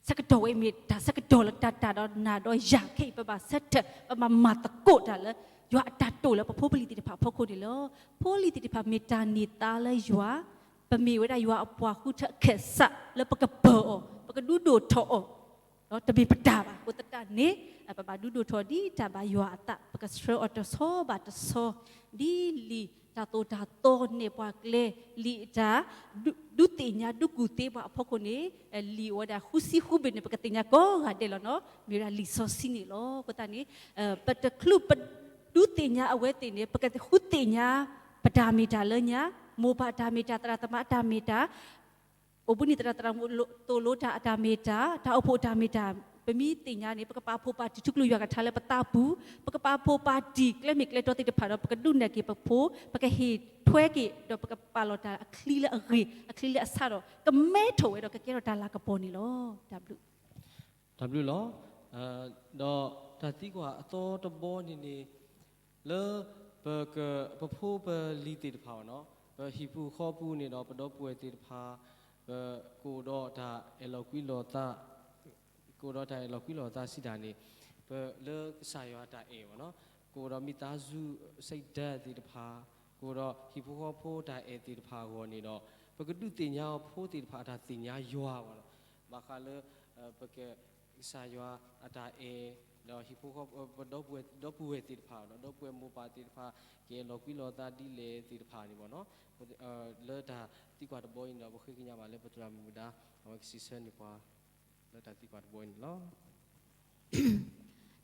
ဆၢကတီၢ်ဝဲအံၤမ့ၢ်တၢ်ဆၢကတီၢ်လၢတၢ်တၢ်ဒီးနၢ်ဒီးယၤခဲအံၤ ပဘၣ်ဆၢထၢၣ် ပဘၣ်မၤသကိးတၢ်လၢ ယွၤအတၢ်တိာ်လၢပဖိပလံၤသ့ၣ်တဖၣ်အဖီခိၣ်န့ၣ်လီၤ. ဖိလံၤသ့ၣ်တဖၣ်မ့ၢ်တၢ်န့ၢ်သါလၢယွၤ, ပမ့ၢ်ဝဲဒၣ်ယွၤအပှၤဃုထၢအခၢၣ်စးလၢပကပၢၤအီၤ, ပကဒုးဒိၣ်ထီၣ်အီၤ တမ့ၢ်ပတၢ်ဘၣ်. အဃိသတးန့ၣ် ပဘၣ်ဒုးဒိၣ်ထီၣ်ဒ်တၢ်ဘၣ်ယွၤအသး, ပကဆှၢအီၤတဆီဘၣ်တဆီ, ဒ်လံာ်တၢ်သိၣ်တၢ်သီနဲၣ်ပှၤကျဲ, လံာ်အတၢ် ဒုးသ့ၣ်ညါဒုးကူၣ်သ့ပှၤအဖီခိၣ်န့ၣ်, လံာ်အိၣ်ဝဲဒၣ်ဃုဆံဃုဘ့ၣ်န့ၣ် ပကသ့ၣ်ညါကိးဂၤဒဲးလီၤနီၤ, မ့ၢ်ဝဲဒၣ်လံာ်စီဆှံန့ၣ်လီၤ. အဃိသတးန့ၣ် ပတချုးပဒုးသ့ၣ်ညါအဝဲသ့ၣ်န့ၣ် ပကဃုသ့ၣ်ညါ ပတၢ်မ့ၢ်တၢ်လၢညါ, မိၢ်ပၢ်တၢ်မ့ၢ်တၢ် သရၣ်သမါတၢ်မ့ၢ်တၢ် အိၣ်ဘှံးနံၤသရၣ်သရၣ်မုၣ်သိၣ်လိတၢ်အတၢ်မ့ၢ်တၢ်, တၢ်အိၣ်ဖှိၣ်အတၢ်မ့ၢ်တၢ်, ပမ့ၢ်သ့ၣ်ညါန့ၣ် ပကပာ်ဖှိၣ်ပာ်တံၢ်ထူကျိယွၤကထါလၢပသးပူၤ, ပကပာ်ဖှိၣ်ပာ်တံၢ်ကျဲမ့ၢ်ကျဲတီသ့ၣ်တဖၣ်ဒီး ပကဒုးနဲၣ်က့ၤပဖိ, ပကဟ့ၣ်ထွဲက့ၤ ဒီးပကပာ်လီၤတၢ်အချံလၢအဂ့ၤ, အချံလၢအဆါဒီး ကမဲထီၣ်ဝဲဒီးကကဲထီၣ်တၢ်လၤကပီၤန့ၣ်လီၤ. တၢ်ဘျုး တၢ်ဘျုးလီၤ. ဒီးတၢ်သံကွၢ်အသီတဘီန့ၣ်န့ၣ် လၢပက ပဖိပလံၤသ့ၣ်တဖၣ်ဘၣ်နီၤ, ပဟံၣ်ပူၤဃီပူၤန့ၣ်ဒီး ပဒီပုၢ်ဝဲၢ်သ့ၣ်တဖၣ် ပကအိၣ်ဒီးတၢ်အဲၣ်လီၤကွံလီၤသး ကအိၣ်ဒီးတၢ်အဲၣ်လီၤကွံလီၤသးစံးတၢ်န့ၣ် ပလၢကစၢ်ယွၤတၢ်အဲၣ်ဘၣ်နီၤ, ကအိၣ်ဒီးမိသားစုစိတ်ဓာတ်သ့ၣ်တဖၣ်, ကအိၣ်ဒီးဟံၣ်ဖိဃီဖိတၢ်အဲၣ်သ့ၣ်တဖၣ်အဂီၢ်န့ၣ်ဒီး ပကဒုးသ့ၣ်ညါအီၤဖိသ့ၣ်တဖၣ်အတၢ်သ့ၣ်ညါယွၤဘၣ်နီၤ, ဘၣ်ဃးလၢ ပက ကစၢ်ယွၤအတၢ်အဲၣ် ဒီးဟံၣ်ဖိဃီ ပဒီပုၢ်ဝဲၢ်သ့ၣ်တဖၣ်ဒီး ဒီပုၢ်ဝဲၢ်မိၢ်ပၢ်သ့ၣ်တဖၣ် ကအဲၣ်လီၤကွံလီၤသးဒ်လဲၣ်သ့ၣ်တဖၣ်န့ၣ်ဘၣ်နီၤ, လၢတၢ်သံကွၢ်တဘီအံၤန့ၣ်ဒီး ပဃ့ကညးဘၣ်လၢပသရၣ်မုၣ်မူဒါ အဝဲကစံးဆၢန့ၢ်ပှၤ လၢတၢ်သံကွၢ်တဘီအံၤန့ၣ်လီၤ.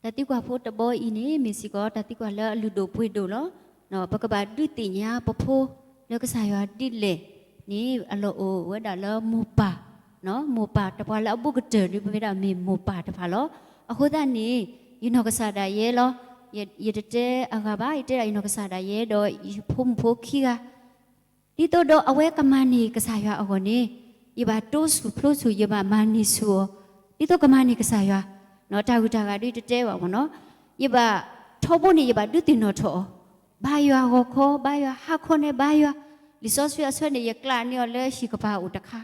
တၢ်သံကွၢ်ဖိတဘီအံၤန့ၣ် မ့ၢ်စ့ၢ်ကီးတၢ်သံကွၢ်လၢအလုၢ်ဒိၣ်ပှ့ၤဒိၣ်လီၤ. ပကဘၣ်ဒုးသ့ၣ်ညါပဖိလၢကစၢ်ယွၤဒ်လဲၣ်န့ၣ် အလီၢ်အိၣ်ဝဲဒၣ်လၢမိၢ်ပၢ်, မိၢ်ပၢ်တပှၤလၢအဘူးကတၢၢ်ဒ်ပဝဲဒၣ်မ့ၢ်မိၢ်ပၢ်တဖၣ်လီၤ. အဃိသတးန့ၣ် ယနီၢ်ကစၢ်ဒၣ်ယဲလီၤ. ယတတဲအဂၤဘၣ်, ယတဲဒၣ်ယနီၢ်ကစၢ်ဒၣ်ယဲဒီးယဖိမုၣ်ဖိခံဂၤ ဒ်သိးဒီးအဝဲကမၤန့ၢ်ကစၢ်ယွၤအဂီၢ်န့ၣ် ယဘၣ်တိစူၣ်ဖျိဆူၣ် ယဘၣ်မၤန့ၢ်ဆူၣ်အီၤ ဒ်သိးကမၤန့ၢ်ကစၢ်ယွၤ, တၢ်ဂုၤတၢ်ဂၤဒ်တတဲဘၣ်မ့ၢ်နီၤ, ယဘၣ်ထီဘိန့ၣ် ယဘၣ်ဒုးသ့ၣ်နီၣ်ထီၣ်အီၤ, ဘါယွၤဂီၤခီ ဘါယွၤဟါခီန့ၣ် ဘါယွၤ, လံာ်စီဆှံအဆၢန့ၣ် ယကျးန့ၢ်အီၤလၢဟံၣ်ကပၤအိၣ်တခါ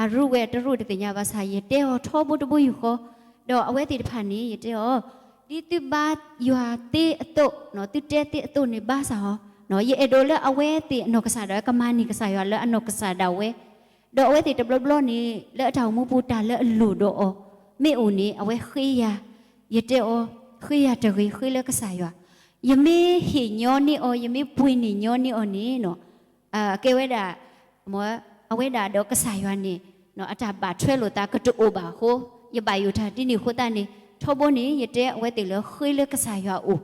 အရူဝဲတရူးတသ့ၣ်ညါဘၣ်ဆၣ် ယတဲအီၤထီဘိတဘိယူၢ်ဃီ, ဒီးအဝဲသ့ၣ်တဖၣ်န့ၣ် ယတဲအီၤ, ဒ်သုဘါယွၤသ့အသိး, သုတဲသ့အသိးန့ၣ် ဘၣ်ဆၣ်အီၤ, ယအဲၣ်ဒိးလၢအဝဲသ့ၣ်အနီၢ်ကစၢ်ဒၣ်ဝဲ ကမၤန့ၢ်ကစၢ်ယွၤလၢအနီၢ်ကစၢ်ဒၣ်ဝဲ, ဒီးအဝဲသ့ၣ်တဘျီဘျီန့ၣ် လၢအတၢ်အိၣ်မူပူၤတၢ်လၢအလိၣ်ဒီးအီၤ မ့ၢ်အိၣ်န့ၣ် အဝဲဃ့ယၤ, ယတဲအီၤ, ဃ့ယၤတဂ့ၤ ဃ့လၢကစၢ်ယွၤ, ယမ့ၢ်ဟ့ၣ်ညီန့ၢ်အီၤ ယမ့ၢ်ပှ့ၤန့ၢ်ညီန့ၢ်အီၤန့ၣ် ကဲဝဲဒၣ် အဝဲဒၣ်ဒီးကစၢ်ယွၤန့ၣ် အတၢ်ဘၣ်ထွဲလိာ်သးကတအိၣ်ဘၣ်အဃိ ယဘၣ်ယိၣ်တၢ်ဒ်န့ၣ်အဃိသတးန့ၣ် ထီဘိန့ၣ် ယတဲအဝဲသ့ၣ်လၢဃ့လၢကစၢ်ယွၤအိၣ်,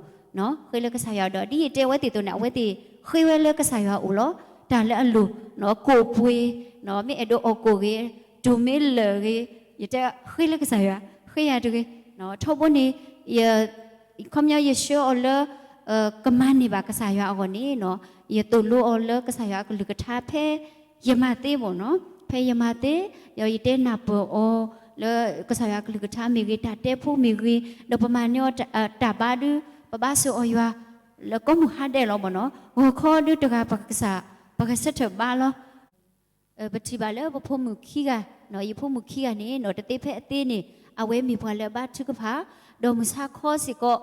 ဃ့လၢကစၢ်ယွၤဒီး ဒ်ယတဲအဝဲသ့ၣ်အသိးန့ၣ် အဝဲသ့ၣ်ဃ့ဝဲလၢကစၢ်ယွၤအိၣ်လီၤ. တၢ်လၢအလိၣ် ကိၣ်ပှ့ၤ မ့ၢ်အဲၣ်ဒိးအီၣ်ကိၣ်ဂ့ၤ တိၤမ့ၢ်လၢာ်ဂ့ၤ, ယတဲဃ့လၢကစၢ်ယွၤ, ဃ့ယၤတဂ့ၤ, ထီဘိန့ၣ် ခီပညီယဆှၢအီၤလၢ ကမၤန့ၢ်ဘၣ်ကစၢ်ယွၤအဂီၢ်န့ၣ်, ယသိၣ်လိအီၤလၢကစၢ်ယွၤအကလုၢ်ကထါဖဲ ယမၤသ့ဘၣ်နီၤ, ဖဲယမၤသ့, ဒီးယတဲနၢ်ပၢၢ်အီၤ လၢကစၢ်ယွၤအကလုၢ်ကထါမ့ၢ်ဂ့ၤ, တၢ်တဲဖိမ့ၢ်ဂ့ၤ, ဒီးပမၤန့ၢ်အီၤတၢ်ဘါဒုး ပဘါစၢၤအီၤယွၤ လၢကိးမုၢ်ဟါဒဲးလီၤဘၣ်နီၤ, ဂီၤခီဒုးတဂၤပကစၢ် ပကဆၢထၢၣ်ဘါလီၤ ပထံၣ်ဘၣ်လၢပဖိမုၣ်ခံဂၤ, ယဖိမုၣ်ခံဂၤန့ၣ် တသ့ဖဲအသ့န့ၣ် အဝဲမ့ၢ်ပှၤလၢအဘါထုကဖၣ်, ဒီးမုၢ်ဆါခီစ့ၢ်ကီး,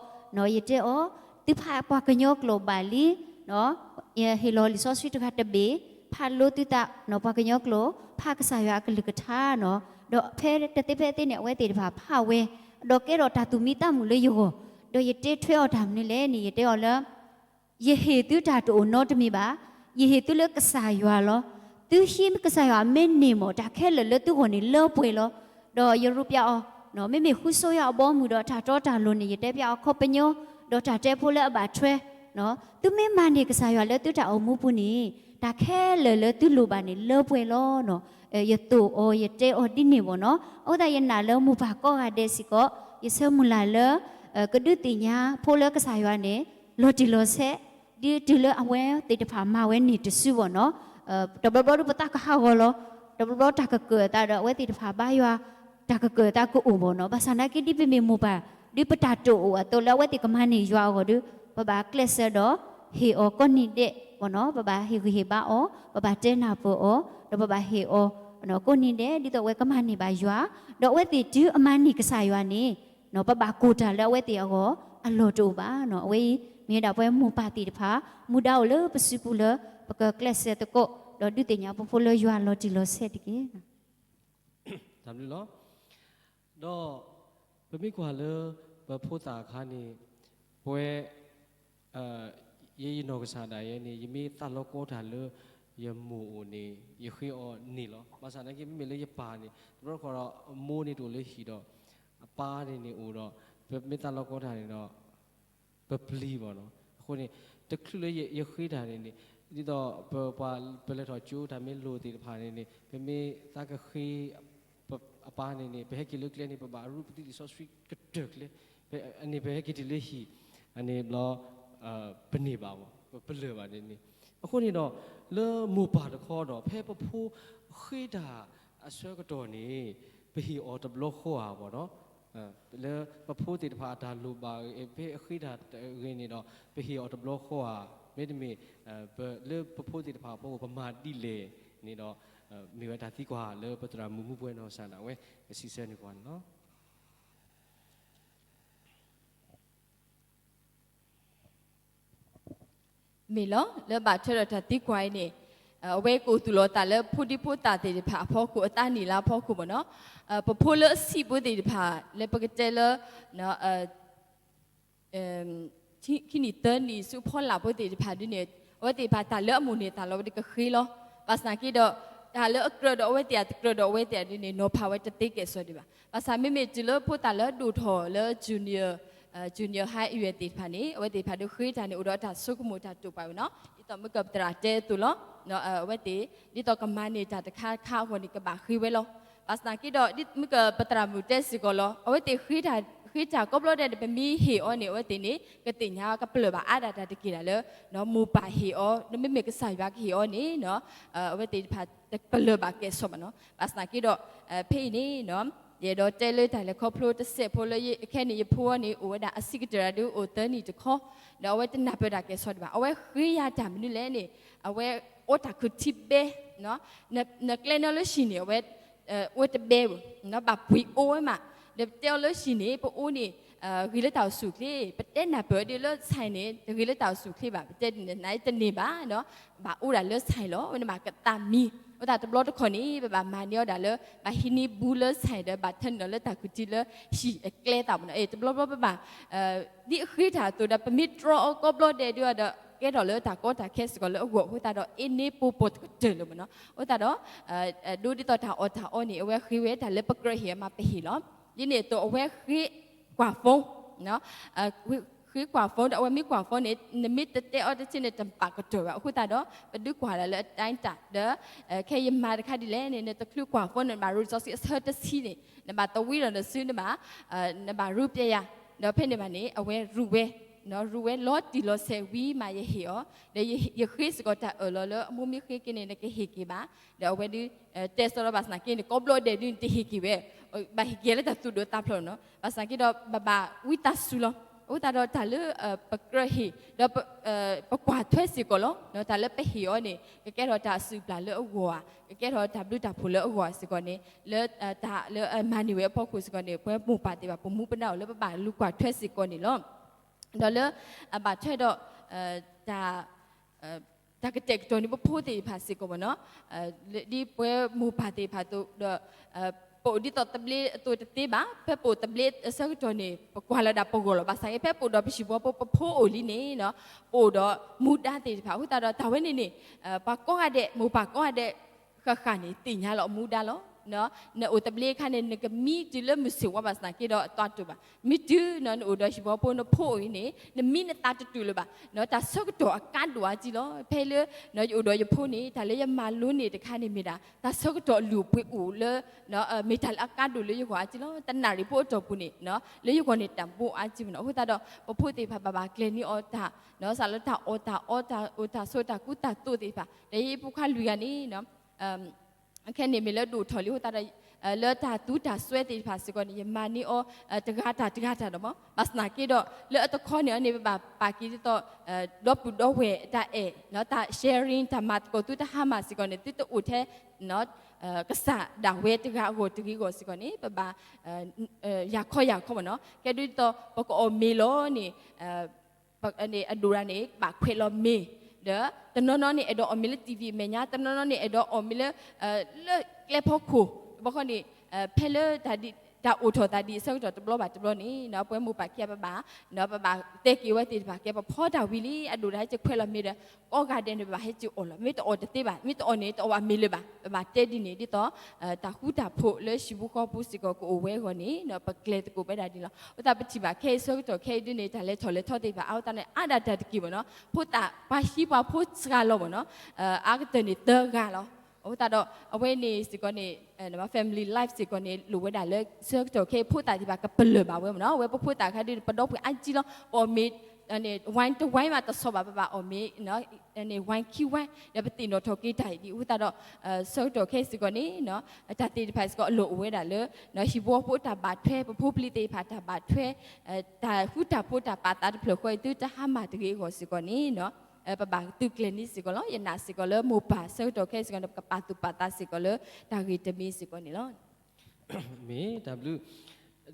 ယတဲအီၤ, သုဖးပှၤကညီကျိာ်ဘၣ်လံ, ဟ့ၣ်လီၤလံာ်စီဆှံတဂၤတဘ့ၣ်, ဖးလိသုသး ပှၤကညီကျိာ်, ဖးကစၢ်ယွၤအကလုၢ်ကထါနီၤ, ဒီးဖဲတသ့ဖဲအသ့န့ၣ် အဝဲသ့ၣ်တဖၣ်ဖးဝဲ, ဒီးကဲထီၣ်တၢ်သူၣ်မံသးမုာ်လၢယဂီၢ်, ဒီးယတဲထွဲအီၤတၢ်မနုၤလဲၣ်န့ၣ် ယတဲအီၤလၢ ယဟ့ၣ်သုတၢ်တအိၣ်နီတမံၤဘၣ်, ယဟ့ၣ်သုလၢကစၢ်ယွၤလီၤ. သုဟံးကစၢ်ယွၤမ့ၢ်န့ၢ်မး တၢ်ခဲလၢာ်လၢသုဂီၢ်န့ၣ်လၢပှဲၤလီၤ. ဒီးယရူးပျးအီၤ, မ့မ့ၢ်ဃုဆိယၤအဘီအမုၢ်ဒီးတၢ်တီတၢ်လိၤန့ၣ် ယတဲပျးအီၤခီပညီ, ဒီးတၢ်တဲဖိလၢအဘၣ်ထွဲ, သုမ့ၢ်မၤန့ၢ်ကစၢ်ယွၤလၢသုတၢ်အိၣ်မူပူၤန့ၣ် တၢ်ခဲလၢာ်လၢသုလိၣ်ဘၣ်န့ၣ်လၢပှဲၤလီၤ. ယသိၣ်အီၤ ယတဲအီၤဒ်န့ၣ်ဘၣ်နီၤ. အဃိသတးယနာ်လၢမိၢ်ပၢ်ကိးဂၤဒဲးစ့ၢ်ကီး ယဆၢမုၢ်လၢ်လၢ ကဒုးသ့ၣ်ညါဖိလၢကစၢ်ယွၤန့ၣ် လီၤတံၢ်လီၤဆဲး, ဒ်တုၤလၢအဝဲသ့ၣ်တဖၣ်မၤဝဲန့ၣ်တစုဘၣ်နီၤ. တဘျီဘျီဒုးပသးကဟးဂီၤလီၤ, တဘျီဘျီတၢ်ကကၢၢ်အသးဒီးအဝဲသ့ၣ်တဖၣ်ဘါယွၤ တၢ်ကကၢၢ်အသးကအိၣ်ဘၣ်နီၤ. ဘၣ်ဆၣ်နာ်က့ဒ်ပမ့ၢ်မိၢ်ပၢ် ဒ်ပတၢ်တိာ်အိၣ်အသိးလၢအဝဲသ့ၣ်ကမၤန့ၢ်ယွၤအဂီၢ်ဒီး ပဘၣ်ကျဲးစၢးဒီးဟ့ၣ်အီၤကိးနံၤဒဲးဘၣ်နီၤ. ပဘၣ်ဟ့ၣ်ဂံၢ်ဟ့ၣ်ဘါအီၤ, ပဘၣ်တဲနၢ်ပၢၢ်အီၤ, ဒီးပဘၣ်ဟ့ၣ်အီၤ ကိးနံၤဒဲး ဒ်သိးအဝဲကမၤန့ၢ်ဘၣ်ယွၤ, ဒီးအဝဲသ့ၣ်တုၤအမၤန့ၢ်ကစၢ်ယွၤန့ၣ် ပဘၣ်ကိၢ်တၢ်လၢအဝဲသ့ၣ်အဂီၢ် အလီၢ်တအိၣ်ဘၣ်နီၤ. အဝဲအံၤ မ့ၢ်ဝဲဒၣ်ပဝဲမိၢ်ပၢ်သ့ၣ်တဖၣ် မူဒါအိၣ်လၢပစုပူၤလၢ ပကကျဲးစၢးသကိး ဒီးဒုးသ့ၣ်ညါပဖိလၢယွၤလီၤတံၢ်လီၤဆဲးတက့ၢ်. တၢ်ဘျုးလီၤ. ဒီးပမ့ၢ်ကွၢ်လၢ ပဖိသၣ်အခါန့ၣ် ပဝဲ ယဲယနီၢ်ကစၢ်ဒၣ်ယဲန့ၣ် ယမ့ၢ်သးလီၤကီတၢ်လၢ ယမိၢ်အိၣ်န့ၣ် ယဃ့အီၤန့ၢ်လီၤ. ဘၣ်ဆၣ်နာ်က့မ့မ့ၢ်လၢယပၢ်န့ၣ် တဘျီတခီၣ်ဒီး အမိၢ်န့ၣ်တအိၣ်လၢဟံၣ်ဒီး အပၢ်န့ၣ်န့ၣ်အိၣ်ဒီး ပမ့ၢ်သးလီၤကီတၢ်န့ၣ်ဒီး ပပျံၤဘၣ်နီၤ. အဃိန့ၣ် တချုးလၢယဃ့တၢ်န့ၣ်န့ၣ် ဒ်သိးပပှၤပလဲၤထီၣ်ကၠိတၢ်မ့ၢ်လိၣ်သ့ၣ်တဖၣ်န့ၣ်န့ၣ် ပမ့ၢ်သးကဃ့ အပၢ်န့ၣ်န့ၣ် ပဟဲက့ၤလၢကျဲန့ၣ် ပဘၣ်ရူးပသံလံာ်စီဆှံကတၢၢ်ကျဲ, န့ၣ်ပဟဲက့ၤတုၤလၢဟံၣ် အန့ၣ်ဘျီ ပန့ၢ်ဘၣ်ဘၣ် ပပလၢၢ်ဘၣ်န့ၣ်န့ၣ်. အဃိန့ၣ်ဒီး လၢမိၢ်ပၢ်တခီဒီး ဖဲပဖိဃ့တၢ်အဆၢကတီၢ်န့ၣ် ပဟ့ၣ်အီၤတဘျီဃီဧါဘၣ်နီၤ. လၢပဖိသ့ၣ်တဖၣ်အတၢ်လိၣ်ဘၣ် ဖဲအဃ့တၢ်ဂ့ၤန့ၣ်ဒီး ပဟ့ၣ်အီၤတဘျီဃီဧါ, မ့တမ့ၢ် လၢပဖိသ့ၣ်တဖၣ်အဖီခိၣ် ပမၤဒ်လဲၣ်န့ၣ်ဒီး မ့ၢ်ဝဲတၢ်သံကွၢ်လၢပသရၣ်မုၣ်မူပှဲၤနီၢ်ကစၢ်ဒၣ်ဝဲ ကစံးဆၢန့ၢ်ပှၤန့ၣ်လီၤ. မ့ၢ်လီၤ လၢဘၣ်ထွဲဒီးတၢ်သံကွၢ်အံၤန့ၣ် အဝဲကအိၣ်သူၣ်လီၤသးလၢဖိဒံဖိသၣ်သ့ၣ်တဖၣ်အဖီခိၣ် အသးနံၣ်လၢအဖီခိၣ်ဘၣ်နီၤ. ပဖိလၢအဆံးဖိသ့ၣ်တဖၣ် လၢပကတဲလၢ ခံနံၣ်သၢနံၣ်ဆူအဖီလာ်ဖိသ့ၣ်တဖၣ်ဒ်န့ၣ် အဝဲသ့ၣ်တဖၣ်တၢ်လၢအမိၣ်န့ၢ်သးလီၤဝဲတကဃ့လီၤ. ဘၣ်ဆၣ်က့ဒီး တၢ်လၢအကြၢးဒီးအဝဲသ့ၣ်အတကြၢးဒီးအဝဲသ့ၣ်ဒ်န့ၣ် နီၤဖးဝဲတသ့ကဲၣ်ဆိးဒံးဘၣ်. ဘၣ်ဆၣ်မ့မ့ၢ်တုၤလၢဖိသၣ်လၢအဒိၣ်ထီၣ်လၢ junior, junior high အရွယ်သ့ၣ်တဖၣ်န့ၣ် အဝဲသ့ၣ်တဖၣ်ဒုးဃ့တၢ်န့ၣ် အိၣ်ဒီးအတၢ်ဆိကမိၣ်တၢ်တိာ်ပာ်ဝဲနီၤ. ဒ်သိးမ့ၢ်ကပသရၣ်တဲအသိးလီၤ. အဝဲသ့ၣ် ဒ်သိးကမၤန့ၢ်တၢ်တခါတခါအဂီၢ်န့ၣ် ကဘၣ်ဃ့ဝဲလီၤ. ဘၣ်ဆၣ်က့ဒီး ဒ်မ့ၢ်ကပသရၣ်မုၣ်တဲစ့ၢ်ကီးလီၤ. အဝဲသ့ၣ် ဃ့တၢ်ကိးဘျီဒဲးဒီး ပမ့ၢ်ဟ့ၣ်အီၤန့ၣ် အဝဲသ့ၣ်န့ၣ် ကသ့ၣ်ညါကပလၢၢ်ဘၣ်အါဒၣ်တၢ်တက့ၢ်ဒၣ်လၢ မိၢ်ပၢ်ဟ့ၣ်အီၤ ဒီးမ့မ့ၢ်ကစၢ်ယွၤကဟ့ၣ်အီၤန့ၣ် အဝဲသ့ၣ်တဖၣ်တပလၢၢ်ဘၣ်ကဲၣ်ဆိးဘၣ်နီၤ. ဘၣ်ဆၣ်က့ဒီး ဖဲအံၤန့ၣ် ယအဲၣ်ဒိးတဲလၢတၢ်လဲၤခီဖျိတစဲးဖိလၢ ခဲန့ၣ်ယဖိအီၤန့ၣ် အိၣ်ဝဲဒၣ်အဆံးကတၢၢ်ဒၣ်ဒုးအိၣ်သၢနံၣ်တခီ, ဒီးအဝဲတနၢ်ပၢၢ်တၢ်ကဲၣ်ဆိးဒံးဘၣ်. အဝဲဃ့ယၤတၢ်မနုၤလဲၣ်န့ၣ် အဝဲအိးတၢ်ခုၣ်ထံဘဲ နကျဲနီၣ်လၢဟံၣ်န့ၣ် အဝဲ အိၣ်တဘဲဘၣ်, ဘၣ်ပှ့ၤအိၣ်ဝဲမး, ဒီးပတဲအီၤလၢဟံၣ်န့ၣ် ပအိၣ်န့ၣ် ဂ့ၤလၢတၢ်အိၣ်ဆူၣ်အိၣ်ချ့, ပတဲနၢ်ပၢၢ်ဒ်လၢ ဆိုင် န့ၣ် တဂ့ၤလၢတၢ်အိၣ်ဆူၣ်အိၣ်ချ့ဘၣ်, ပတဲဒ်န့ၣ် နတန့ၢ်ဘၣ်, ဘၣ်အိၣ်ဒၣ်လၢ ဆိုင် လီၤ, ဝဲန့ၣ်ဘၣ်ကသးမံ, အဃိသတးတဘျီတခီၣ်န့ၣ် ပဘၣ်မၤန့ၢ်အီၤဒၣ်လၢ ဘၣ်ဟံးန့ၢ်ဘူးလၢ ဆိုင် ဒီး ဘၣ်ထၢနုာ်လီၤလၢတၢ်ခုၣ်ထံလၢဟံၣ်အကျဲသးမးနီၤ, တဘျီဘျီပဘၣ် ဒ်အဃ့တၢ်အသိးဒီး ပမ့ၢ်တြီအီၤကိးဘျီဒဲးဒုးဒီး ကဲထီၣ်လၢတၢ်ကီတၢ်ခဲစ့ၢ်ကီးလၢအဂီၢ်အဃိသတးဒီး အ့န့ၢ်ပိာ်ပိာ်တကတၢၢ်လၢၤမးနီၤ, အဃိသတးဒီး ဒ်သိးတၢ်အီၣ်တၢ်အီန့ၣ် အဝဲဃ့ဝဲတၢ်လၢပကြၢးဟ့ၣ်အမးပဟ့ၣ်လီၤ, ဒ်န့ၣ်အသိးအဝဲဃ့ကွၢ် phone, ဃ့ ဃ့ကွၢ် phone ဒီးအဝဲမ့ၢ်ကွၢ် phone န့ၣ် နမ့ၢ်တတဲအီၤတထံၣ်န့ၣ် တဘၣ်ကတၢၢ်ဘၣ်. အဃိသတးဒီး ပဒုးကွၢ်ဒၣ်လၢအတၢ်တၢ် ဒီး ခဲအံၤယမၤတခါဒ်လဲၣ်န့ၣ် နတချုးကွၢ် phone န့ၣ် နဘၣ် resource အဆၢတဆံန့ၣ် နဘၣ်သဝံဒီးနစု နဘၣ် နဘၣ်ရူပျဲယၤ ဒီးဖဲန့ၣ်ဘၣ်န့ၣ် အဝဲရူဝဲ ရူဝဲလီၤတံၢ်လီၤဆဲးဝံၤမးယဟ့ၣ်အီၤ ဒီးယဃ့စ့ၢ်ကီးတၢ်အၢၣ်လီၤလၢအမိၢ်မ့ၢ်ဃ့က့ၤန့ၣ် နကဟ့ၣ်က့ၤဘၣ်. ဒီးအဝဲဒုး တဲစီဒီးဘၣ်ဆၣ်သနာ်က့န့ၣ် ကိးဘျီဒဲးဒုးနတဟ့ၣ်က့ၤဝဲ ဘၣ်ဟ့ၣ်က့ၤလၢတၢ်သူၣ်ဒိၣ်သးဖျိးနီၤ. ဘၣ်ဆၣ်သနာ်က့ဒီး ပဘၣ်ဝံသးစူၤလီၤ. အဃိသတးဒီးတၢ်လၢ ပကြၢးဟ့ၣ် ဒီး ပကွၢ်ထွဲစ့ၢ်ကီးလီၤ. တၢ်လၢပဟ့ၣ်အီၤန့ၣ် ကကဲထီၣ်တၢ်အစုၣ်ပျၢ်လၢအဂီၢ်ဧါ, ကကဲထီၣ်တၢ်ဘျုးတၢ်ဖှိၣ်လၢအဂီၢ်ဧါစ့ၢ်ကီးန့ၣ် လၢတၢ်လၢအမၤန့ၢ်ဝဲအဖီခိၣ်စ့ၢ်ကီးန့ၣ် ပဝဲမိၢ်ပၢ်သ့ၣ်တဖၣ် ပမူပနၢ်အီၤလၢပဘၣ်လူၤကွၢ်ထွဲစ့ၢ်ကီးန့ၣ်လီၤ. ဒီးလၢအဘၣ်ထွဲဒီး တၢ် တၢ်ကတဲာ်ကတီၤန့ၢ်ပဖိသ့ၣ်တဖၣ်စ့ၢ်ကီးမ့ၢ်နီၤ, ဒ်ပဝဲမိၢ်ပၢ်သ့ၣ်တဖၣ်အသိးဒီး ပအိၣ်ဒ်သိးသဘျ့အသိးတသ့ဘၣ်, ဖဲပအိၣ်သဘျ့အဆၢကတီၢ်န့ၣ် ပကွၢ်လီၤဒၣ်ပဂီၢ်လီၤ. ဘၣ်ဆၣ်သနာ်က့ ဖဲပအိၣ်ဒီးပဟံၣ်ဖိဃီဖိ ပဖိအိၣ်လံန့ၣ် ပအိၣ်ဒီးမူဒါသ့ၣ်တဖၣ် အဃိသတးဒီး တၢ်ဝဲန့ၣ်န့ၣ် ပှၤကိးဂၤဒဲး မိၢ်ပၢ်ကိးဂၤဒဲး ဃၣ်ဃၣ်န့ၣ် သ့ၣ်ညါလီၤအမူဒါလီၤ. နအိၣ်သဘျ့အခါန့ၣ် နကမံတုၤလၢမုၢ်ဆ့ၣ်ဝါဘၣ်ဆၣ်သနာ်က့ဒီး အသးတတုာ်ဘၣ်. မ့ၢ်တုၤနအိၣ်ဒီးဟံၣ်ဖိဃီဖိ နဖိအိၣ်အံၤန့ၣ် နမံနသးတတုာ်လၢၤဘၣ်. တၢ်ဆၢကတီၢ်အကါဒိၣ်အါကံလီၤ. ဖဲလၢ ယအိၣ်ဒီးယဖိန့ၣ် တၢ်လၢယမၤလိန့ၢ်တခါန့ၣ်မ့ၢ်ဒၣ် တၢ်ဆၢကတီၢ်အလုၢ်အပှ့ၤအိၣ်လၢ မ့ၢ်တၢ်လၢအကါဒိၣ်လၢယဂီၢ်အါကံလီၤ. တနၣ်ရံၣ်ဖိအတီၢ်ပူၤန့ၣ် လၢယဂီၢ်န့ၣ်တၢ်ဘိးအါကံမ့ၢ်နီၤ. အဃိသတးဒီး ပဖိသ့ၣ်တဖၣ်ဘၣ်ဘၣ်ကျဲၤန့ၢ်အီၤတၢ် စးလၢတၢ်အီၣ်တၢ်အီ တၢ်အိၣ်တၢ်ဆိး တၢ်ကူတၢ်သိးသ့ၣ်တဖၣ် ဒီးယဖိခွါလွံၢ်ဂၤန့ၣ် ခဲန့ၣ်မ့ၢ်လၢဒိၣ်ထီၣ်လံအဃိသတးဒီး လၢတၢ်သူတၢ်စွဲသ့ၣ်တဖၣ်စ့ၢ်ကီးန့ၣ် ယမၤန့ၢ်အီၤ တဂၤတၢ်တဂၤတၢ်ဒီးမ့ၢ် ဘၣ်ဆၣ်သနာ်က့ဒီး လၢအတခီန့ၣ်န့ၣ် ပဘၣ်ပာ်က့ၤဒ်သိး ဒီပုၢ်ဒီဝဲၢ်တၢ်အဲၣ် တၢ် sharing တၢ်မၤသကိးသုတဟါမၢ်စ့ၢ်ကီးန့ၣ် သုတအိၣ်ထဲ ကစၢ်ဒၣ်ဝဲတဂၤအဂီၢ်တဂ့ၤအဂီၢ်စ့ၢ်ကီးန့ၣ် ပဘၣ် ယၤခီယၤခီမ့ၢ်နီၤ. ကဲဒ်သိး ပကအီၣ်မ့ၤလီၤန့ၣ် အဒိၣ်တၢ်န့ၣ် ဘၣ်ခွဲးလီၤမ့ၤ ဒီး တနီၤနီၤန့ၣ် အဲၣ်ဒိးအီၣ်မ့ၤလၢ ထံၣ်ဝံၣ် အမဲာ်ညါ တနီၤနီၤန့ၣ် အဲၣ်ဒိးအီၣ်မ့ၤလၢ လၢကျဲဖီခိၣ် တဘျီဃီန့ၣ် ဖဲလၢ တၢ်အိၣ်ထီၣ်သးဒ်အံၤအဆၢကတီၢ်တဘျီဘၣ်တဘျီန့ၣ် ပဝဲမိၢ်ပၢ်ခံဂၤပဘၣ် ပဘၣ်တဲက့ၤဝဲသ့ၣ်တဖၣ် ကဲပဖီတၢ်ဝံၤလံ အဒိၣ်တၢ်ဟဲက့ၤခွဲးလီၤမ့ၤဒီး ကိးဂၤဒဲးန့ၣ် ပဘၣ်ဟဲက့ၤအီၣ်လီၤ. မ့ၢ်တအီၣ်တသ့ဘၣ် မ့ၢ်တအီၣ်န့ၣ် တအီၣ်ဘၣ်မ့ၤလၢၤဘၣ် ပဘၣ်တဲဒ်န့ၣ် ဒ်သိး တၢ်ဃူတၢ်ဖိးလၢဟံၣ်ဖိဃီဖိစ့ၢ်ကီးကအိၣ်ဝဲအဂီၢ်န့ၣ် ပကျဲၤသကိးဝဲဒၣ်ဒ်န့ၣ်လီၤ. အဃိသတးပထံၣ်ဘၣ်ခဲအံၤဆၢကတီၢ်ခဲအံၤဒ်န့ၣ် တၢ်လဲၤထီၣ်လဲၤထီသ့ၣ်တဖၣ် အါတၢ်တၢ်တက့ၢ်မ့ၢ်နီၤ ဖိသၣ်ပှၤဟံးပှၤဖိစှၤလီၤမ့ၢ်နီၤ အါကတၢၢ်န့ၣ်သၢဂၤလီၤ. အဃိသတးဒီး အဝဲန့ၣ်စ့ၢ်ကီးန့ၣ် family life စ့ၢ်ကီးန့ၣ် လိၣ်ဝဲဒၣ်လၢဆၢကတီၢ်ခဲအံၤ ဖိသၣ်သ့ၣ်တဖၣ်ကပလၢၢ်ဘၣ်ဝဲမ့ၢ်နီၤ အဝဲပဖိသၣ်ခါဒ်ပဒီပုၢ်ဝဲၢ်အါကံလီၤ ပအီၣ်မ့ၤ ဝိုင်းတဝိုင်းမးတဆီဘၣ် ပဘၣ်အီၣ်မ့ၤ ဝိုင်းခံဝိုင်း ဒီးပသ့ၣ်နီၣ်ထီၣ်က့ၤတၢ်အံၤဒ်အဃိသတးဒီး ဆၢကတီၢ်ခဲအံၤစ့ၢ်ကီးန့ၣ် တၢ်သ့ၣ်တဖၣ်စ့ၢ်ကီးအလီၢ်အိၣ်ဝဲဒၣ်လၢ ဟံၣ်ဖိဃီဖိတၢ်ဘၣ်ထွဲ ပဖိပလံၤသ့ၣ်တဖၣ်တၢ်ဘၣ်ထွဲ တၢ်ဃူတၢ်ဖိးတၢ်ပာ်သးတဖျၢၣ်ဃီအံၤ သုတဟါမၢ်တဂ့ၤအဂီၢ်စ့ၢ်ကီးန့ၣ် ပဘၣ်သုကျဲၤန့ၢ်စ့ၢ်ကီးလီၤ. ယနာ်စ့ၢ်ကီးလၢမိၢ်ပၢ်ဆၢကတီၢ်ခဲအံၤစ့ၢ်ကီးန့ၣ် ပကပာ်သူၣ်ပာ်သးစ့ၢ်ကီးလၢတၢ်ဂ့ၢ်တမံၤစ့ၢ်ကီးန့ၣ်လီၤ. မ့ၢ်တၢ်ဘျုး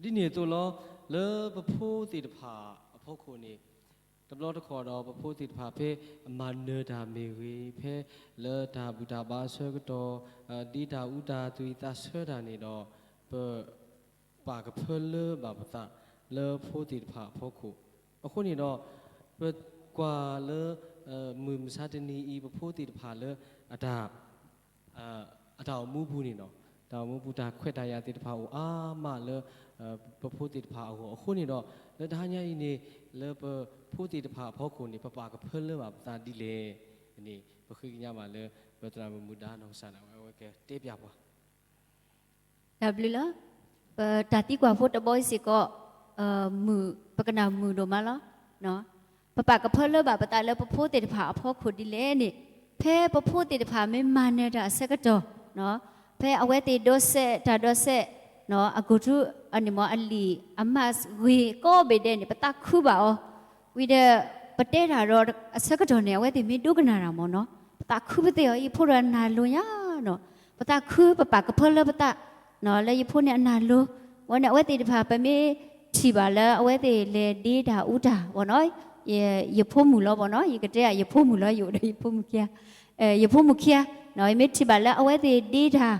ဒ်န့ၣ်အသိးလီၤ. လၢပဖိသ့ၣ်တဖၣ်အဖီခိၣ်န့ၣ် တဘျီတခီၣ်ဒီးပဖိသ့ၣ်တဖၣ်ဖဲအမၤနၢၤတၢ်မ့ၢ်ဂ့ၤ ဖဲလၢတၢ်ဘူၣ်တၢ်ဘါအဆၢကတီၢ် ဒ်တၢ်အူတၢ်သွံၣ်သးဆၢတၢ်န့ၣ်ဒီး ပ ပာ်ကဖၢလၢဘၣ်ပသးလၢဖိသ့ၣ်တဖၣ်အဖီခိၣ် အဃိန့ၣ်ဒီး ပကွၢ်လၢ မုၢ်မဆါတနံၤအံၤ ပဖိသ့ၣ်တဖၣ်လၢ အတၢ် အတၢ်အိၣ်မူပူၤန့ၣ်ဒီး တၢ်အိၣ်မူပူၤ တၢ်ခွဲးတၢ်ယာ်သ့ၣ်တဖၣ်အိၣ်အါမးလၢ ပဖိသ့ၣ်တဖၣ်အဂီၢ် အဃိန့ၣ်ဒီး လၢတဟါညါအံၤန့ၣ် လၢပဖိသ့ၣ်တဖၣ်အဖီခိၣ်န့ၣ် ပပာ်ကဖၢလၢဘၣ်ပသးဒ်လဲၣ်န့ၣ် ပဃ့ကညးဘၣ်လၢ ပသရၣ်မုၣ်မုၢ်ဒါနီၢ်ကစၢ်ဒၣ်ဝဲ အဝဲကတဲပျၢ်ပှၤ တၢ်ဘျုးလီၤ. ပတၢ်သံကွၢ်ဖိတဘီအံၤစ့ၢ်ကီး ပကနၢ်မုာ်ဒိၣ်မးလီၤ. ပပာ်ကဖၢလၢဘၣ်ပသးလၢပဖိသ့ၣ်တဖၣ်အဖီခိၣ်ဒ်လဲၣ်န့ၣ် ဖဲပဖိသ့ၣ်တဖၣ်မ့ၢ်မၤနၢၤတၢ်အဆၢကတီၢ် ဖဲအဝဲသ့ၣ်ဒိးစဲးတၢ်ဒိးစဲး အကထူ အလံာ်အမးဂ့ၤကိးဘ့ၣ်ဒဲးန့ၣ် ပသးခုဘၣ်အီၤ ဝံၤဒီး ပတဲတၢ်ဒီးအဆၢကတီၢ်န့ၣ် အဝဲသ့ၣ်မ့ၢ်ဒိကနၣ်တၢ်မ့ၢ်နီၤ ပသးခုပသ့ၣ်အီၤ ယဖိဒီးအနၢ်လိၤညါနီၤ ပသးခုပပာ်ကဖၢလၢပသး လၢယဖိန့ၣ်အနၢ်လိၤ ဝဲန့ၣ် အဝဲသ့ၣ်တဖၣ် ပမ့ၢ်ထံၣ်ဘၣ်လၢအဝဲသ့ၣ်လဲၤဒ့တၢ်အူတၢ်ဘၣ်နီၤ ယဖိမုၣ်လီၤဘၣ်နီၤ ယကတဲယဖိမုၣ်လီၤ ယအိၣ်ဒီးယဖိမုၣ်ခံဂၤ ယဖိမုၣ်ခံဂၤ မ့ၢ်ထံၣ်ဘၣ်လၢအဝဲသ့ၣ်ဒ့တၢ်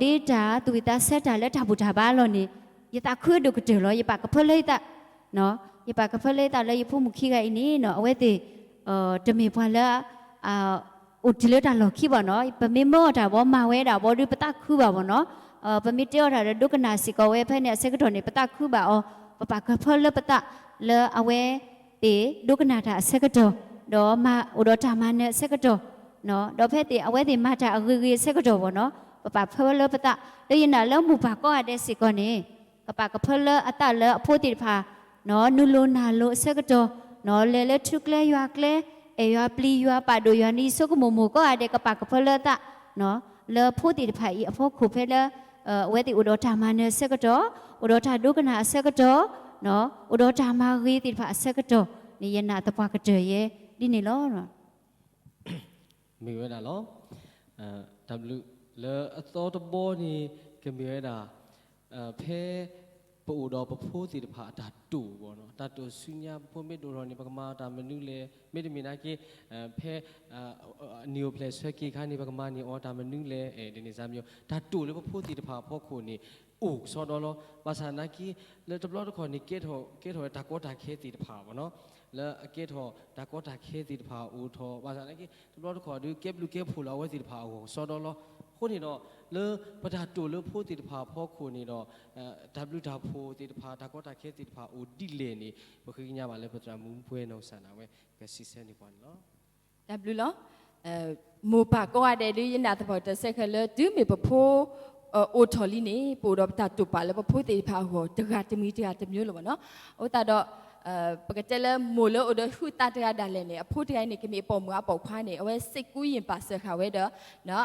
ဒ့တၢ်သူၣ်ဝံၣ်သးဆၢတၢ်လၢတၢ်ဘူၣ်တၢ်ဘါလီၤန့ၣ် ယသးခုဒိၣ်ကတၢၢ်လီၤ ယပာ်ကဖၢလၢယသး ယပာ်ကဖၢလၢယသးလၢယဖိမုၣ်ခံဂၤအံၤန့ၣ်နီၤ အဝဲသ့ၣ် တမ့ၢ်ပှၤလၢ အိၣ်တုၤလၢတၢ်လီၢ်ခံဘၣ်နီၤ ပမ့ၢ်မၢအီၣ်တၢ်ဘၣ် မၤဝဲဒၣ်ဘၣ်ဒီး ပသးခုဘၣ်ဘၣ်နီၤ ပမ့ၢ်တဲအီၣ်တၢ်ဒီးဒိကနၣ်စ့ၢ်ကီးဝဲဖဲန့ၣ်အဆၢကတီၢ်န့ၣ် ပသးခုဘၣ်အီၤ ပပာ်ကဖၢလၢပသးလၢအဝဲ သ့ၣ်ဒိကနၣ်တၢ်အဆၢကတီၢ်, ဒီးမၤအိၣ်ဒီးတၢ်မၤနၢၤအဆၢကတီၢ်, ဒီးဖဲသ့ၣ်အဝဲသ့ၣ်မၤတၢ်အဂ့ၤဂ့ၤအဆၢကတီၢ်ဘၣ်နီၤ, ပပာ်ဖၢဝဲလၢပသး, လၢယနာ်လၢမိၢ်ပၢ်ကိးဂၤဒဲးစ့ၢ်ကီးန့ၣ်, ကပာ်ကဖၢလၢအသးလၢအဖိသ့ၣ်တဖၣ် နုာ်လီၤနၢ်လိၤအဆၢကတီၢ်, လဲၤလၢထူကျဲယွၤကျဲ, အဲၣ်ယွၤပျံၤယွၤပာ်ဒိၣ်ယွၤနံၤ ဆိကမိၣ်မိၢ်ကိးဂၤဒဲး ကပာ်ကဖၢလၢအသး လၢဖိသ့ၣ်တဖၣ်အံၤအဖီခိၣ်ဖဲလၢ အဝဲသ့ၣ်အိၣ်ဒီးတၢ်မၤနၢၤအဆၢကတီၢ်, အိၣ်ဒီးတၢ်ဒိကနၣ်အဆၢကတီၢ်, အိၣ်ဒီးတၢ်မၤဂ့ၤသ့ၣ်တဖၣ်အဆၢကတီၢ်န့ၣ် ယနာ်သပှၢ်ကတၢၢ်ယဲဒ်န့ၣ်လီၤ. မ့ၢ်ဝဲဒၣ်လီၤ. တၢ်ဘျုးလၢအသီတဘီန့ၣ် ကမ့ၢ်ဝဲဒၣ် ဖဲပအိၣ်ဒီးပဖိသ့ၣ်တဖၣ်အတၢ်တိာ်ဘၣ်နီၤ, တၢ်တိာ်ဆူညါ ပဖိမ့ၢ်ဒိၣ်ထီၣ်န့ၣ် ပကမၤတၢ်မနုၤလဲၣ်, မ့တမ့ၢ်နာ်က့ ဖဲ နံၣ်အိၣ်ဖျဲၣ်ဆၢက့ၤအခါန့ၣ် ပကမၤန့ၢ်အီၤတၢ်မနုၤလဲၣ်, ဒ်န့ၣ်စၢ်မံၤ တၢ်တိာ်လၢပဖိသ့ၣ်တဖၣ်အဖီခိၣ်န့ၣ် အိၣ်ကစီဒီလီၤ. ဘၣ်ဆၣ်နာ်က့ လၢတဘျီတခီၣ်န့ၣ် ကဲထီၣ် ကဲထီၣ်ဝဲတၢ်ကီတၢ်ခဲသ့ၣ်တဖၣ်ဘၣ်နီၤ, လၢအကဲထီၣ်တၢ်ကီတၢ်ခဲသ့ၣ်တဖၣ်အိၣ်ထီၣ်, ဘၣ်ဆၣ်နာ်က့ တဘျီတခီၣ်ဒီး ကဲဘျုးကဲဖှိၣ်လၢအဝဲသ့ၣ်တဖၣ်အဂီၢ်ကစီဒီလီၤ. အဃိန့ၣ်ဒီး လၢပတၢ်တိာ်လၢဖိသ့ၣ်တဖၣ်အဖီခိၣ်န့ၣ်ဒီး တၢ်ဘျုးတၢ်ဖှိၣ်သ့ၣ်တဖၣ် တၢ်ကီတၢ်ခဲသ့ၣ်တဖၣ်အိၣ်ဒ်လဲၣ်န့ၣ် ပဃ့ကညးဘၣ်လၢပသရၣ်မုၣ်မူပှဲၤနီၢ်ကစၢ်ဒၣ်ဝဲ ကစံးဆၢန့ၢ်ပှၤန့ၣ်လီၤ. တၢ်ဘျုးလီၤ. မိၢ်ပၢ်ကိးဂၤဒဲးဒုး ယနာ်သပှၢ်တၢၢ်ဆၢခဲလၢာ် တုၤမ့ၢ်ပဖိ အိၣ်ထီၣ်လံန့ၣ် ပအိၣ်ဒီးပတၢ်တိာ်ပာ်လၢပဖိသ့ၣ်တဖၣ်အဂီၢ် တဂၤတမံၤတဂၤတမံၤလီၤဘၣ်နီၤ. အဃိသတးဒီး ပကတဲလၢမိၢ်လၢအိၣ်ဒီးဟုသးတဂၤဒၣ်လဲာ်န့ၣ် အဖိတဂၤအံၤန့ၣ် ကမ့ၢ်အပိာ်မုၣ်အပိာ်ခွါန့ၣ် အဝဲစ့ၢ်ကီးယံာ်ပာ်စၢဃာ်ဝဲဒီး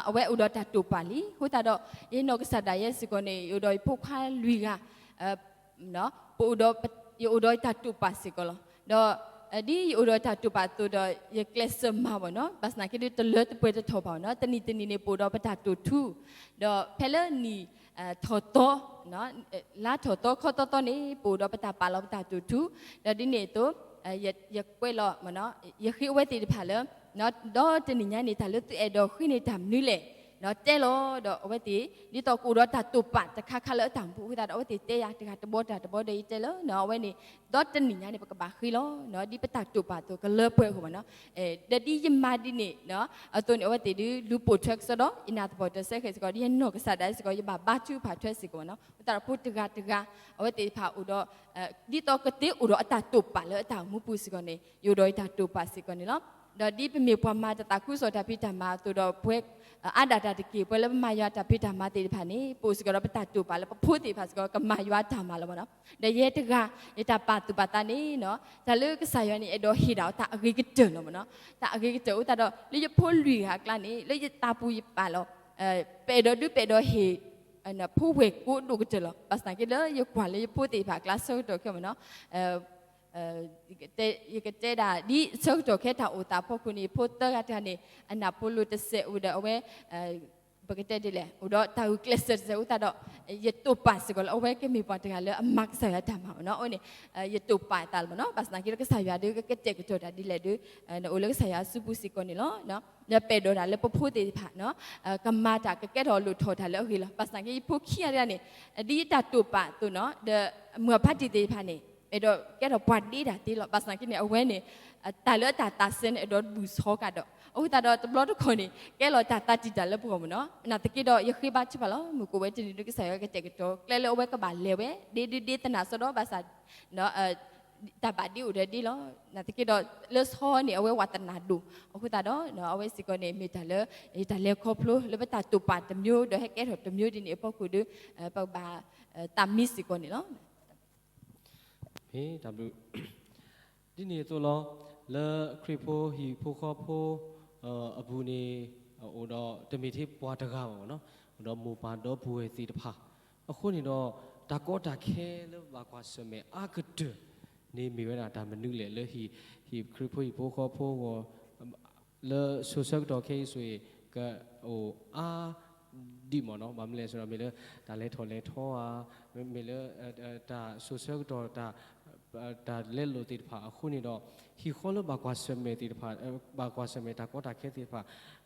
အဝဲအိၣ်ဒီးတၢ်တိာ်ပာ်လံ. အဃိသတးဒီး ယနီၢ်ကစၢ်ဒၣ်ယဲစ့ၢ်ကီးန့ၣ် ယအိၣ်ဒီးယဖိခွါလွံၢ်ဂၤ ပအိၣ်ဒီး ယအိၣ်ဒီးယတၢ်တိာ်ပာ်စ့ၢ်ကီးလီၤ. ဒီး ဒ်ယအိၣ်ဒီးတၢ်တိာ်ပာ်အသိးဒီး ယကျဲးစၢးမၤဘၣ်နီၤ, ဘၣ်ဆၣ်သနာ်က့ဒုး တလၢတပှဲၤတထီၣ်ဘၣ်နီၤ, တနံၤတနံၤန့ၣ် ပအိၣ်ဒီးပတၢ်တိာ်ထူ, ဒီးဖဲလၢနံၣ်ထီၣ်သီ လါထီၣ်သီခီသီသီန့ၣ် ပအိၣ်ဒီးပတၢ်ပာ်လီၤပတၢ်တိာ်ထူ, ဒီးဒ်န့ၣ်အသိး ယကွဲးလီၤ ယဃ့အဝဲသ့ၣ်တဖၣ်လၢ ဒီးတနံၤညါန့ၣ် တၢ်လၢသုအဲၣ်ဒိးဃ့န့ၢ်တၢ်မနုၤလဲၣ် တဲလီၤ. ဒီးအဝဲသ့ၣ် ဒ်သိးကအိၣ်ဒီးတၢ်တိာ်ပာ်တခါခါလၢအတၢ်မူပူၤအဃိသတးဒီး အဝဲသ့ၣ်တဲယၤတဂၤတဘီတၢ်တဘီဒီး ယတဲလၢ အဝဲန့ၣ် ဒီးတနံၤညါန့ၣ် ပကဘၣ်ဃ့လီၤ. ဒ်ပတၢ်တိာ်ပာ်အသိး ကလၢပှဲၤအဃိမးနီၤ, ဒီးဒ်ယမၤဒ်န့ၣ် အသိးန့ၣ် အဝဲသ့ၣ်ဒုး လူၤပိာ်ထွဲကစီဒီ ယနာ်သပှၢ်တၢၢ်ဆၢခဲစ့ၢ်ကီး ဒ်ယနီၢ်ကစၢ်ဒၣ်စ့ၢ်ကီး ယဘၣ်ဘါထုကဖၣ်ထွဲစ့ၢ်ကီးမးနီၤ. အဃိသတးဒီးဖိတဂၤတဂၤ အဝဲသ့ၣ်တဖၣ်အိၣ်ဒီး ဒ်သိးကသ့အိၣ်ဒီးအတၢ်တိာ်ပာ်လၢအတၢ်မူပူၤစ့ၢ်ကီးန့ၣ် ယအိၣ်ဒီးယတၢ်တိာ်ပာ်စ့ၢ်ကီးန့ၣ်လီၤ. ဒီးဒ်ပမ့ၢ်ပှၤမၤတၢ်သးခုကစီၣ်တၢ်ဖံးတၢ်မၤအသိးဒီး ပဝဲအါဒၣ်တၢ်တက့ၢ် ပှၤလၢပမၤယွၤတၢ်ဖံးတၢ်မၤသ့ၣ်တဖၣ်န့ၣ် ပအိၣ်စ့ၢ်ကီးဒီးပတၢ်တိာ်ပာ်လၢပဖိသ့ၣ်တဖၣ်စ့ၢ်ကီး ကမၤယွၤတၢ်မၤလီၤမးနီၤ. ဒီးယဲတဂၤ ယတၢ်ပာ်သူၣ်ပာ်သးန့ၣ် တၢ်လၢကစၢ်ယွၤန့ၣ် အဲၣ်ဒိးဟ့ၣ်ဒၣ်အီၤတၢ်အဂ့ၤကတၢၢ်လီၤမးနီၤ. တၢ်အဂ့ၤကတၢၢ်အဃိသတးဒီး လၢယဖိလွံၢ်ဂၤအကျါန့ၣ် လၢယသးပူၤယပာ်လီၤ ပအဲၣ်ဒိးဒုးပအဲၣ်ဒိးဟ့ၣ် ဖိဝဲၢ်ကိးဒိၣ်ကတၢၢ်လီၤ. ဘၣ်ဆၣ်သနာ်က့လၢယကွၢ်လၢယဖိသ့ၣ်တဖၣ်အကျါဆၢကတီၢ်ခဲအံၤမးနီၤ ယကတဲဒၣ် ဒ်ဆၢကတီၢ်ခဲတၢ်အိၣ်သးအဖီခိၣ်န့ၣ် ဖိသၢဂၤတဂၤန့ၣ် အနၢ်ဖိလိာ်တစဲးအိၣ်ဒီးအဝဲ ပကတဲဒ်လဲၣ် အိၣ်ဒီးတၢ်ဂုာ်ကျဲးစၢးတစဲးအဃိသတးဒီး ယတိာ်ပာ်စ့ၢ်ကီးလၢအဝဲကမ့ၢ်ပှၤတဂၤလၢအမၤကစၢ်ယွၤတၢ်မၤမးနီၤ. အဝဲန့ၣ် ယတိာ်ပာ်အသးလီၤမးနီၤ. ဘၣ်ဆၣ်သနာ်က့လၢကစၢ်ယွၤဒုးကကတဲာ်ကတီၤတၢ်ဒ်လဲၣ်ဒုး နအိၣ်လၢကစၢ်ယွၤအစုပူၤစ့ၢ်ကီးန့ၣ်လီၤ. ဒီးပအဲၣ်ဒိးတၢ်လၢပဖိသ့ၣ်တဖၣ် ကမၤတၢ်ကကဲထီၣ်လိၣ်ထီၣ်တၢ်လၢအဂ့ၤလီၤ. ဘၣ်ဆၣ်သနာ်က့ယဖိခံဂၤတဂၤန့ၣ် ဒ်ယတၢ်တိာ်ပာ်အသိးနီၤ ဒီးမုၢ်အဖါတံၢ်သ့ၣ်တဖၣ်န့ၣ် အဲၣ်ဒိးကဲထီၣ်ပှၤဒ့တၢ်သ့လီၤ. ဘၣ်ဆၣ်သနာ်က့န့ၣ် အဝဲန့ၣ် တၢ်လၢအတၢ်သးစဲန့ၣ် အဲၣ်ဒိးဘူၣ်ဆီကဒီး အဃိသတးဒီးတဘျီတခီၣ်န့ၣ် ကဲလီၤတၢ်သးတံာ်တာ်လၢပဂီၢ်မးနီၤ. နာ်သက့ဒီး ယဃ့ဘါထုကဖၣ်လီၤ. မုၢ်ကအိၣ်ဝဲတနံၤဒုး ကစၢ်ယွၤကတဲာ်ကတီၤ ကျဲလၢအဝဲကဘၣ်လဲၤဝဲ ဒ့ဒုးဒ့သနာ်စီဒီ ဘၣ်ဆၣ် တၢ်ဘၣ်ဒ့အိၣ်ဒီးဒ့လီၤ. နာ်သက့ဒီး လၢဆီန့ၣ် အဝဲဝးသနာ်ဒိၣ် အဃိသတးဒီး အဝဲစ့ၢ်ကီးန့ၣ် မ့ၢ်တၢ်လၢ တၢ်လဲၤခီဖျိလၢပတၢ်တိာ်ပာ်တမျိုး ဒီးဟဲကဲထီၣ်တမျိုးဒ်န့ၣ်အဖီခိၣ်ဒီး ပကဘၣ်သးမံစ့ၢ်ကီးန့ၣ်လီၤ. မ့ၢ်တၢ်ဘျုး ဒ်န့ၣ်အသိးလီၤ. လၢခရံာ်ဖိဟံၣ်ဖိဃီဖိ အပူၤန့ၣ် အိၣ်ဒီးတမ့ၢ်ထဲပှၤတဂၤဘၣ်မးနီၤ, အိၣ်ဒီးမိၢ်ပၢ်ဒီပုၢ်ဝဲၢ်သ့ၣ်တဖၣ်. အဃိန့ၣ်ဒီး တၢ်ကီတၢ်ခဲလၢဘၣ်ကွၢ်ဆၢၣ်မဲာ်အါကတၢၢ်န့ၣ် မ့ၢ်ဝဲဒၣ်တၢ်မနုၤလဲၣ် လၢဟံၣ် ဟံၣ်ခရံာ်ဖိဟံၣ်ဖိဃီဖိအဂီၢ် လၢစိၤဆၢကတီၢ်ခဲအံၤဆိၣ်ဂ့ၤ ကအိၣ်အါဒံးမးနီၤ. ဘၣ်မနုၤလဲၣ်ဆိုတော့ မ့ၢ်လၢတၢ်လဲၤထီၣ်လဲၤထီဧါ, မ့ၢ်လၢ တၢ်စိၤဆၢကတီၢ် တၢ်လဲလိာ်သ့ၣ်တဖၣ်အဃိန့ၣ်ဒီး ဟံၣ်ဃီလၢဘၣ်ကွၢ်ဆၢၣ်မဲာ်သ့ၣ်တဖၣ် ဘၣ်ကွၢ်ဆၢၣ်မဲာ်တၢ်ကီတၢ်ခဲသ့ၣ်တဖၣ်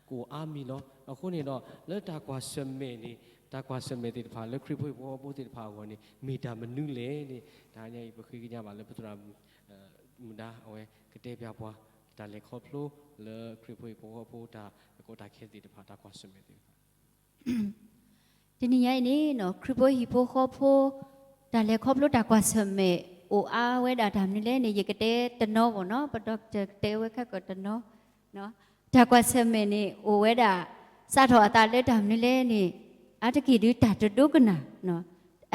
ကအိၣ်အါမံၤလီၤ. အဃိန့ၣ်ဒီး လၢတၢ်ကွၢ်ဆၢၣ်မဲာ်န့ၣ် တၢ်ကွၢ်ဆၢၣ်မဲာ်သ့ၣ်တဖၣ် လၢခရံာ်ဖိဟံၣ်ဖိဃီဖိသ့ၣ်တဖၣ်အဂီၢ်န့ၣ် မ့ၢ်တၢ်မနုၤလဲၣ်န့ၣ် တဟါညါအံၤ ပဃ့ကညးဘၣ်လၢပသရၣ်မုၣ်ဒါ အဝဲကတဲပၠးပှၤ တၢ်လဲၤခီဖျိလၢခရံာ်ဖိဟံၣ်ဖိဃီဖိ တၢ်ကီတၢ်ခဲသ့ၣ်တဖၣ် တၢ်ကွၢ်ဆၢၣ်မဲာ်သ့ၣ်တဖၣ် တနံၤညါအံၤန့ၣ် ခရံာ်ဖိဟံၣ်ဖိဃီဖိ တၢ်လဲၤခီဖျိတၢ်ကွၢ်ဆၢၣ်မဲာ် အိၣ်အါဝဲဒၣ်တၢ်မနုၤလဲၣ်န့ၣ် ယကတဲတနီၤဘၣ်နီၤ, ပဒီကတဲဝဲခဲကတနီၤ, တၢ်ကွၢ်ဆၢၣ်မဲာ်န့ၣ် အိၣ်ဝဲဒၣ် စးထီၣ်အသးလၢတၢ်မနုၤလဲၣ်န့ၣ် အါတက့ၢ်ဒုးတၢ်တဒိကနၣ်,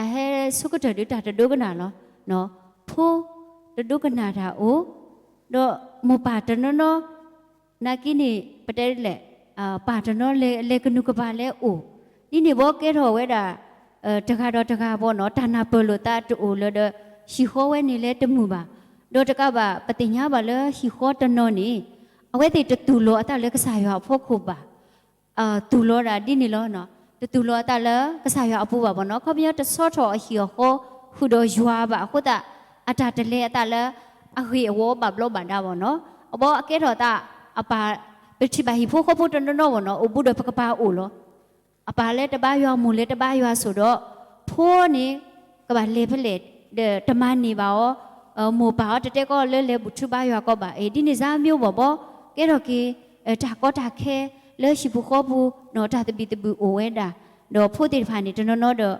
အဟဲဆိကတၢၢ်ဒုးတၢ်တဒိကနၣ်လီၤ. ဖိတဒိကနၣ်တၢ်အိၣ်, ဒီးမိၢ်ပၢ်တနီၤနီၤ နာ်က့န့ၣ် ပတဲလဲၣ်, ပၢ်တနီၤလဲၤကနူၤကပၤလဲၤအိၣ်, ဒ်န့ၣ်ဘီကဲထီၣ်ဝဲဒၣ် တဂၤဒီးတဂၤဘီနီၤ တၢ်နၢ်ပၢၢ်လိာ်သးတအိၣ်လၢၤဒီး ဟံၣ်ဃီဝဲန့ၣ်လဲၤတမုာ်ဘၣ်. ဒီးတကးဘၣ် ပသ့ၣ်ညါဘၣ်လၢဟံၣ်ဃီတနီၤန့ၣ် အဝဲသ့ၣ်တတူၢ်လိာ်အသးလၢကစၢ်ယွၤအဖီခိၣ်ဘၣ်. တူၢ်လိာ်ဒၣ်ဒ်န့ၣ်လီၤ. တတူၢ်လိာ်အသးလၢကစၢ်ယွၤအပူၤဘၣ်ဘီနီၤ, ခီပညီတဆီထီၣ်အဟံၣ်အဃီဃုာ်ဒီးယွၤဘၣ်အဃိသတး အတၢ်တလဲၤအသးလၢအဂ့ၤအဝီဘၣ်ဘျီဘၣ်ဒါဘီနီၤ. အဘီအကဲထီၣ်သး အပၢ် ပထံၣ်ဘၣ်ဟံၣ်ဖိဃီဖိတနီၤနီၤဘီနီၤ အိၣ်ဘူးဒီးပကပၤအိၣ်လီၤ. အပၢ်လၢတဘါယွၤ မိၢ်လၢတဘါယွၤဆိးဒီး ဖိန့ၣ် ကဘၣ်လဲၤဖဲလဲၣ် ဒီးတမၤန့ၢ်ဘၣ်အီၤ, မိၢ်ပၢ်အီၤတတဲကီးလၢလဲၤဘူၣ်ထုဘါယွၤကီးဘၣ်. အ့ၣ် ဒ်န့ၣ်စါမ့ၢ်အိၣ်ဘၣ်ဘီ ကဲထီၣ်က့ၤ တၢ်ကီတၢ်ခဲလၢဟံၣ်ပူၤဃီပူၤနီၤ တၢ်သဘံၣ်သဘုၣ်အိၣ်ဝဲဒၣ်, ဒီးဖိသ့ၣ်တဖၣ်န့ၣ် တနီၤနီၤဒီး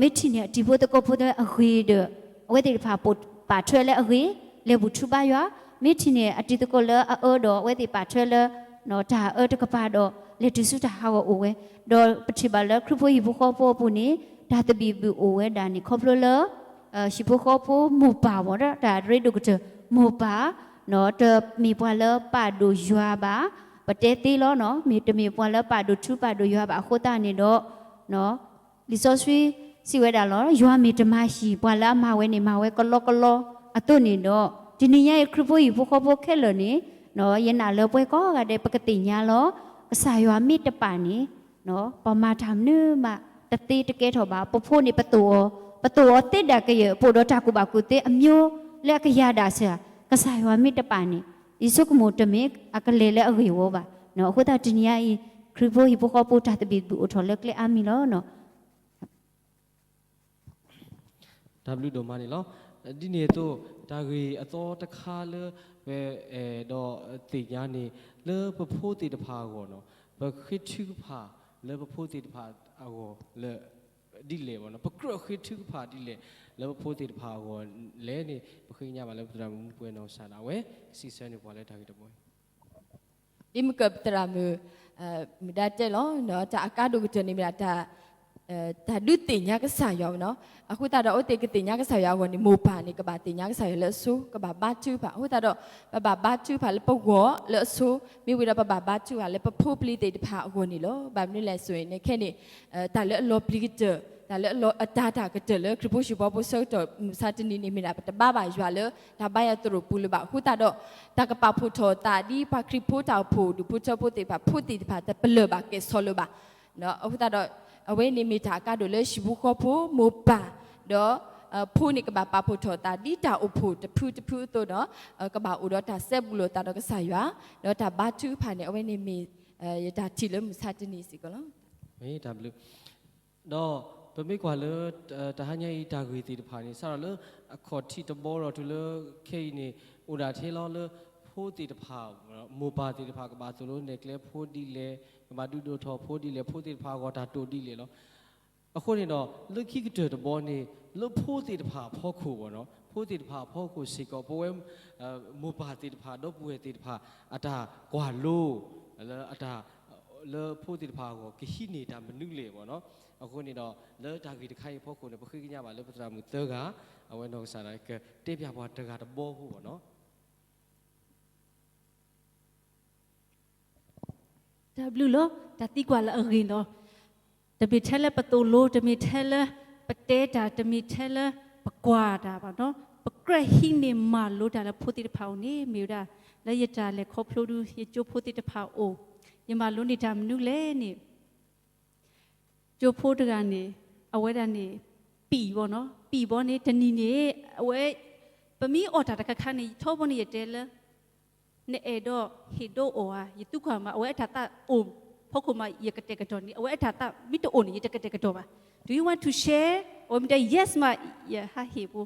မ့ၢ်ထံၣ်န့ၢ်အတံၤဖိသကိးဖိလၢအဂ့ၤဒီး အဝဲသ့ၣ်တဖၣ်ပာ်ထွဲလၢအဂ့ၤ လဲၤဘူၣ်ထုဘါယွၤ, မ့ၢ်ထံၣ်န့ၢ်အတံၤသကိးလၢအအၢဒီး အဝဲသ့ၣ်ပာ်ထွဲလၢ တၢ်အၢတကပၤဒီး လဲၤတုၤဆူတၢ်ဟးဂီၤအိၣ်ဝဲ, ဒီးပထံၣ်ဘၣ်လၢခရံာ်ဖိဟံၣ်ဖိဃီဖိအပူၤန့ၣ် တၢ်သဘံၣ်သဘုၣ်အိၣ်ဝဲဒၣ်န့ၣ် ခီဖျိလၢ ဟံၣ်ဖိဃီဖိမိၢ်ပၢ်ဝဲဒၣ် တၢ်ရ့ဒိၣ်ကတၢၢ် မိၢ်ပၢ် တမ့ၢ်ပှၤလၢပာ်ဒိၣ်ယွၤဘၣ်, ပတဲသ့လီၤနီၤ မ့ၢ်တမ့ၢ်ပှၤလၢပာ်ဒိၣ်ထုပာ်ဒိၣ်ယွၤဘၣ်အဃိသတးန့ၣ်ဒီး လံာ်စီဆှံစံးဝဲဒၣ်လီၤ ယွၤမ့ၢ်တမၤဟံၣ် ပှၤလၢအမၤဝဲန့ၣ် မၤဝဲကလီကလီအသိးန့ၣ်ဒီး တနံၤညါအံၤခရံာ်ဖိဟံၣ်ဖိဃီဖိခဲလၢာ်န့ၣ် ယနာ်လၢပဝဲကိးဂၤဒဲး ပကသ့ၣ်ညါလီၤ ကစၢ်ယွၤမ့ၢ်တပာ်န့ၣ် ပမၤတၢ်မနုၤမးတသ့တကဲထီၣ်ဘၣ်. ပဖိန့ၣ်ပသိၣ်အီၤ, ပသိၣ်အီၤသ့ဒၣ်ကယဲၢ် ပအိၣ်ဒီးတၢ်ကူၣ်ဘၣ်ကူၣ်သ့အမျိုးလၢအကယၤဒၣ်စၢၤ, ကစၢ်ယွၤမ့ၢ်တပာ်န့ၣ် ယဆိကမိၣ်တမ့ၢ်အကလဲၤလၢအဂ့ၢ်ဝီဘၣ်. အဃိသတးတနံၤညါအံၤ ခရံာ်ဖိဟံၣ်ဖိဃီဖိတၢ်သဘံၣ်သဘုၣ်အိၣ်ထီၣ်လၢကျဲအါမံၤလီၤ. တၢ်ဘျုးဒိၣ်မးန့ၣ်လီၤ. ဒ်န့ၣ်အသိး တၢ်ဂ့ၢ်အသီတခါလၢ ပအဲၣ်ဒိးသ့ၣ်ညါန့ၣ် လၢပဖိသ့ၣ်တဖၣ်အဂီၢ်နီၤ ပဃ့ထုကဖၣ်လၢပဖိသ့ၣ်တဖၣ်အဂီၢ်လၢ ဒ်လဲၣ်ဘၣ်နီၤ ပကြၢးဃ့ထုကဖၣ်ဒ်လဲၣ် လၢပဖိသ့ၣ်တဖၣ်အဂီၢ်လဲၣ်န့ၣ် ပဃ့ကညးဘၣ်လၢပသရၣ်မုၣ်မူပှဲၤနီၢ်ကစၢ်ဒၣ်ဝဲ ကစံးဆၢန့ၢ်ပှၤလၢတၢ်ဂ့ၢ်တဘီအံၤ ဒ်မ့ၢ်ကပသရၣ်မုၣ် မုၢ်ဒါတဲလီၤ တၢ်အကါဒိၣ်ကတၢၢ်န့ၣ်မ့ၢ်ဒၣ် တၢ်ဒုးသ့ၣ်ညါကစၢ်ယွၤနီၤ. အဃိသတးဒီး အဝဲသ့ၣ်ကသ့ၣ်ညါကစၢ်ယွၤအဂီၢ်န့ၣ် မိၢ်ပၢ်န့ၣ် ကဘၣ်သ့ၣ်ညါကစၢ်ယွၤလၢအဆိ ကဘၣ်ဘါထုကဖၣ်. အဃိသတးဒီး ပဘၣ်ဘါထုကဖၣ်လၢပဂီၢ်လၢအဆိ မ့ၢ်ဝံၤဒီးပဘၣ်ဘါထုကဖၣ်လၢပဖိပလံၤသ့ၣ်တဖၣ်အဂီၢ်န့ၣ်လီၤ. ဘၣ်မနုၤလဲၣ်ဆိၣ်န့ၣ် ခဲန့ၣ် တၢ်လၢအလီၤပျံၤကတၢၢ် တၢ်လၢအလီၤအတၤတၢ်ကတၢၢ်လၢ ခရံာ်ဖိဟံၣ်ဖိဃီဖိဆၢကတီၢ်မုၢ်ဆါတနံၤန့ၣ်မ့ၢ်ဒၣ် ပတဘါဘၣ်ယွၤလၢ တၢ်ဘါယွၤသရိာ်ပူၤလၢၤဘၣ်. အဃိသတးဒီး တၢ်ကပာ်ဖှိၣ်ထီၣ်သးဒ်ပှၤခရံာ်ဖိတၢ်အိၣ်ဖှိၣ်ဒူၣ်ဖိထၢဖိသ့ၣ်တဖၣ် ဖိသ့ၣ်တဖၣ်တပလၢၢ်ဘၣ်ကဲၣ်ဆိးလၢၤဘၣ်. အဃိသတးဒီး အဝဲန့ၣ်မ့ၢ်တၢ်အကါဒိၣ်လၢဟံၣ်ဖိဃီဖိမိၢ်ပၢ် ဒီး ဖိန့ၣ်ကဘၣ်ပာ်ဖှိၣ်ထီၣ်သးဒ်တၢ်အိၣ်ဖှိၣ်တဖုတဖုအသိးဒီး ကဘၣ်အိၣ်ဒီးတၢ်စဲဘူးလိာ်သးဒီးကစၢ်ယွၤ ဒီးတၢ်ဘါထုကဖၣ်န့ၣ် အဝဲန့ၣ်မ့ၢ် ယတၢ်ထံၣ်လၢမုၢ်ဆါတနံၤစ့ၢ်ကီးလီၤ. ဒီးပမ့ၢ်ကွၢ်လၢ တဟါညါအံၤတၢ်ဂ့ၢ်သ့ၣ်တဖၣ်န့ၣ် စးထီၣ်လၢအခီၣ်ထံးတဘီဒီးတုၤလၢခဲအံၤန့ၣ် အိၣ်ဒၣ်ထဲလီၤလၢ ဖိသ့ၣ်တဖၣ် မိၢ်ပၢ်သ့ၣ်တဖၣ် ကဘၣ်သိၣ်လိနဲၣ်ကျဲဖိဒ်လဲၣ်, ကဘၣ်ဒုးဒိၣ်ထီၣ်ဖိဒ်လဲၣ်, ဖိသ့ၣ်တဖၣ်အဂီၢ်တၢ်တိာ်ဒ်လဲၣ်လီၤ. အဃိန့ၣ်ဒီး လၢခံကတၢၢ်တဘီန့ၣ် လၢဖိသ့ၣ်တဖၣ်အဖီခိၣ်ဘၣ်နီၤ, ဖိသ့ၣ်တဖၣ်အဖီခိၣ်စ့ၢ်ကီး ပဝဲ မိၢ်ပၢ်သ့ၣ်တဖၣ် ဒီပုၢ်ဝဲၢ်သ့ၣ်တဖၣ် အတၢ်ကွၢ်လိ လၢအတၢ် လၢဖိသ့ၣ်တဖၣ်အဂီၢ် ကဟံးန့ၢ်တၢ်မနုၤလဲၣ်ဘၣ်နီၤ. အဃိန့ၣ်ဒီး လၢတၢ်ဂ့ၢ်တခါအံၤအဖီခိၣ်န့ၣ် ပဃ့ကညးဘၣ်လၢပသရၣ်မုၣ်သၢဂၤ အဝဲနီၢ်ကစၢ်ဒၣ်ကတဲပၠးပှၤတဂၤတဘီဖိဘၣ်နီၤ. တၢ်ဘျုးလီၤ. တၢ်သံကွၢ်လၢအဂ့ၤလီၤ. တမ့ၢ်ထဲလၢပသိၣ်လိ, တမ့ၢ်ထဲလၢပတဲတၢ်, တမ့ၢ်ထဲလၢပကွၢ်တၢ်ဘၣ်နီၤ. ပကြၢးဟံးန့ၢ်မၤလိတၢ်လၢဖိသ့ၣ်တဖၣ်အအိၣ်န့ၣ် မ့ၢ်ဝဲဒၣ် လၢယတၢ်လဲၤခီဖျိဒု ယကၠိဖိသ့ၣ်တဖၣ်အအိၣ်, ယမၤလိန့ၢ်တၢ်မနုၤလဲၣ်န့ၣ် ကၠိဖိတဂၤန့ၣ် အဝဲဒၣ်န့ၣ် ပံာ်ဘီနီၤ, ပံာ်ဘီန့ၣ် တနံၤန့ၣ် အဝဲ ပမ့ၢ်အီၣ်တၢ်တခါခါန့ၣ် ထီဘိန့ၣ်ယတဲလၢ နအဲၣ်ဒိးဟ့ၣ်ဒိးအီၣ်ဧါ, ယသူကွၢ်မး အဝဲအတၢ်သးအိၣ်ဖီခိၣ်မး ယကတဲာ်ကတီၤန့ၣ်, အဝဲအတၢ်သးမ့ၢ်တအိၣ်န့ၣ် ယတကတဲာ်ကတီၤဘၣ်. Do you want to share? အဝဲမ့ၢ်တဲ yes မး ယဟးဟ့ၣ်ဖိ,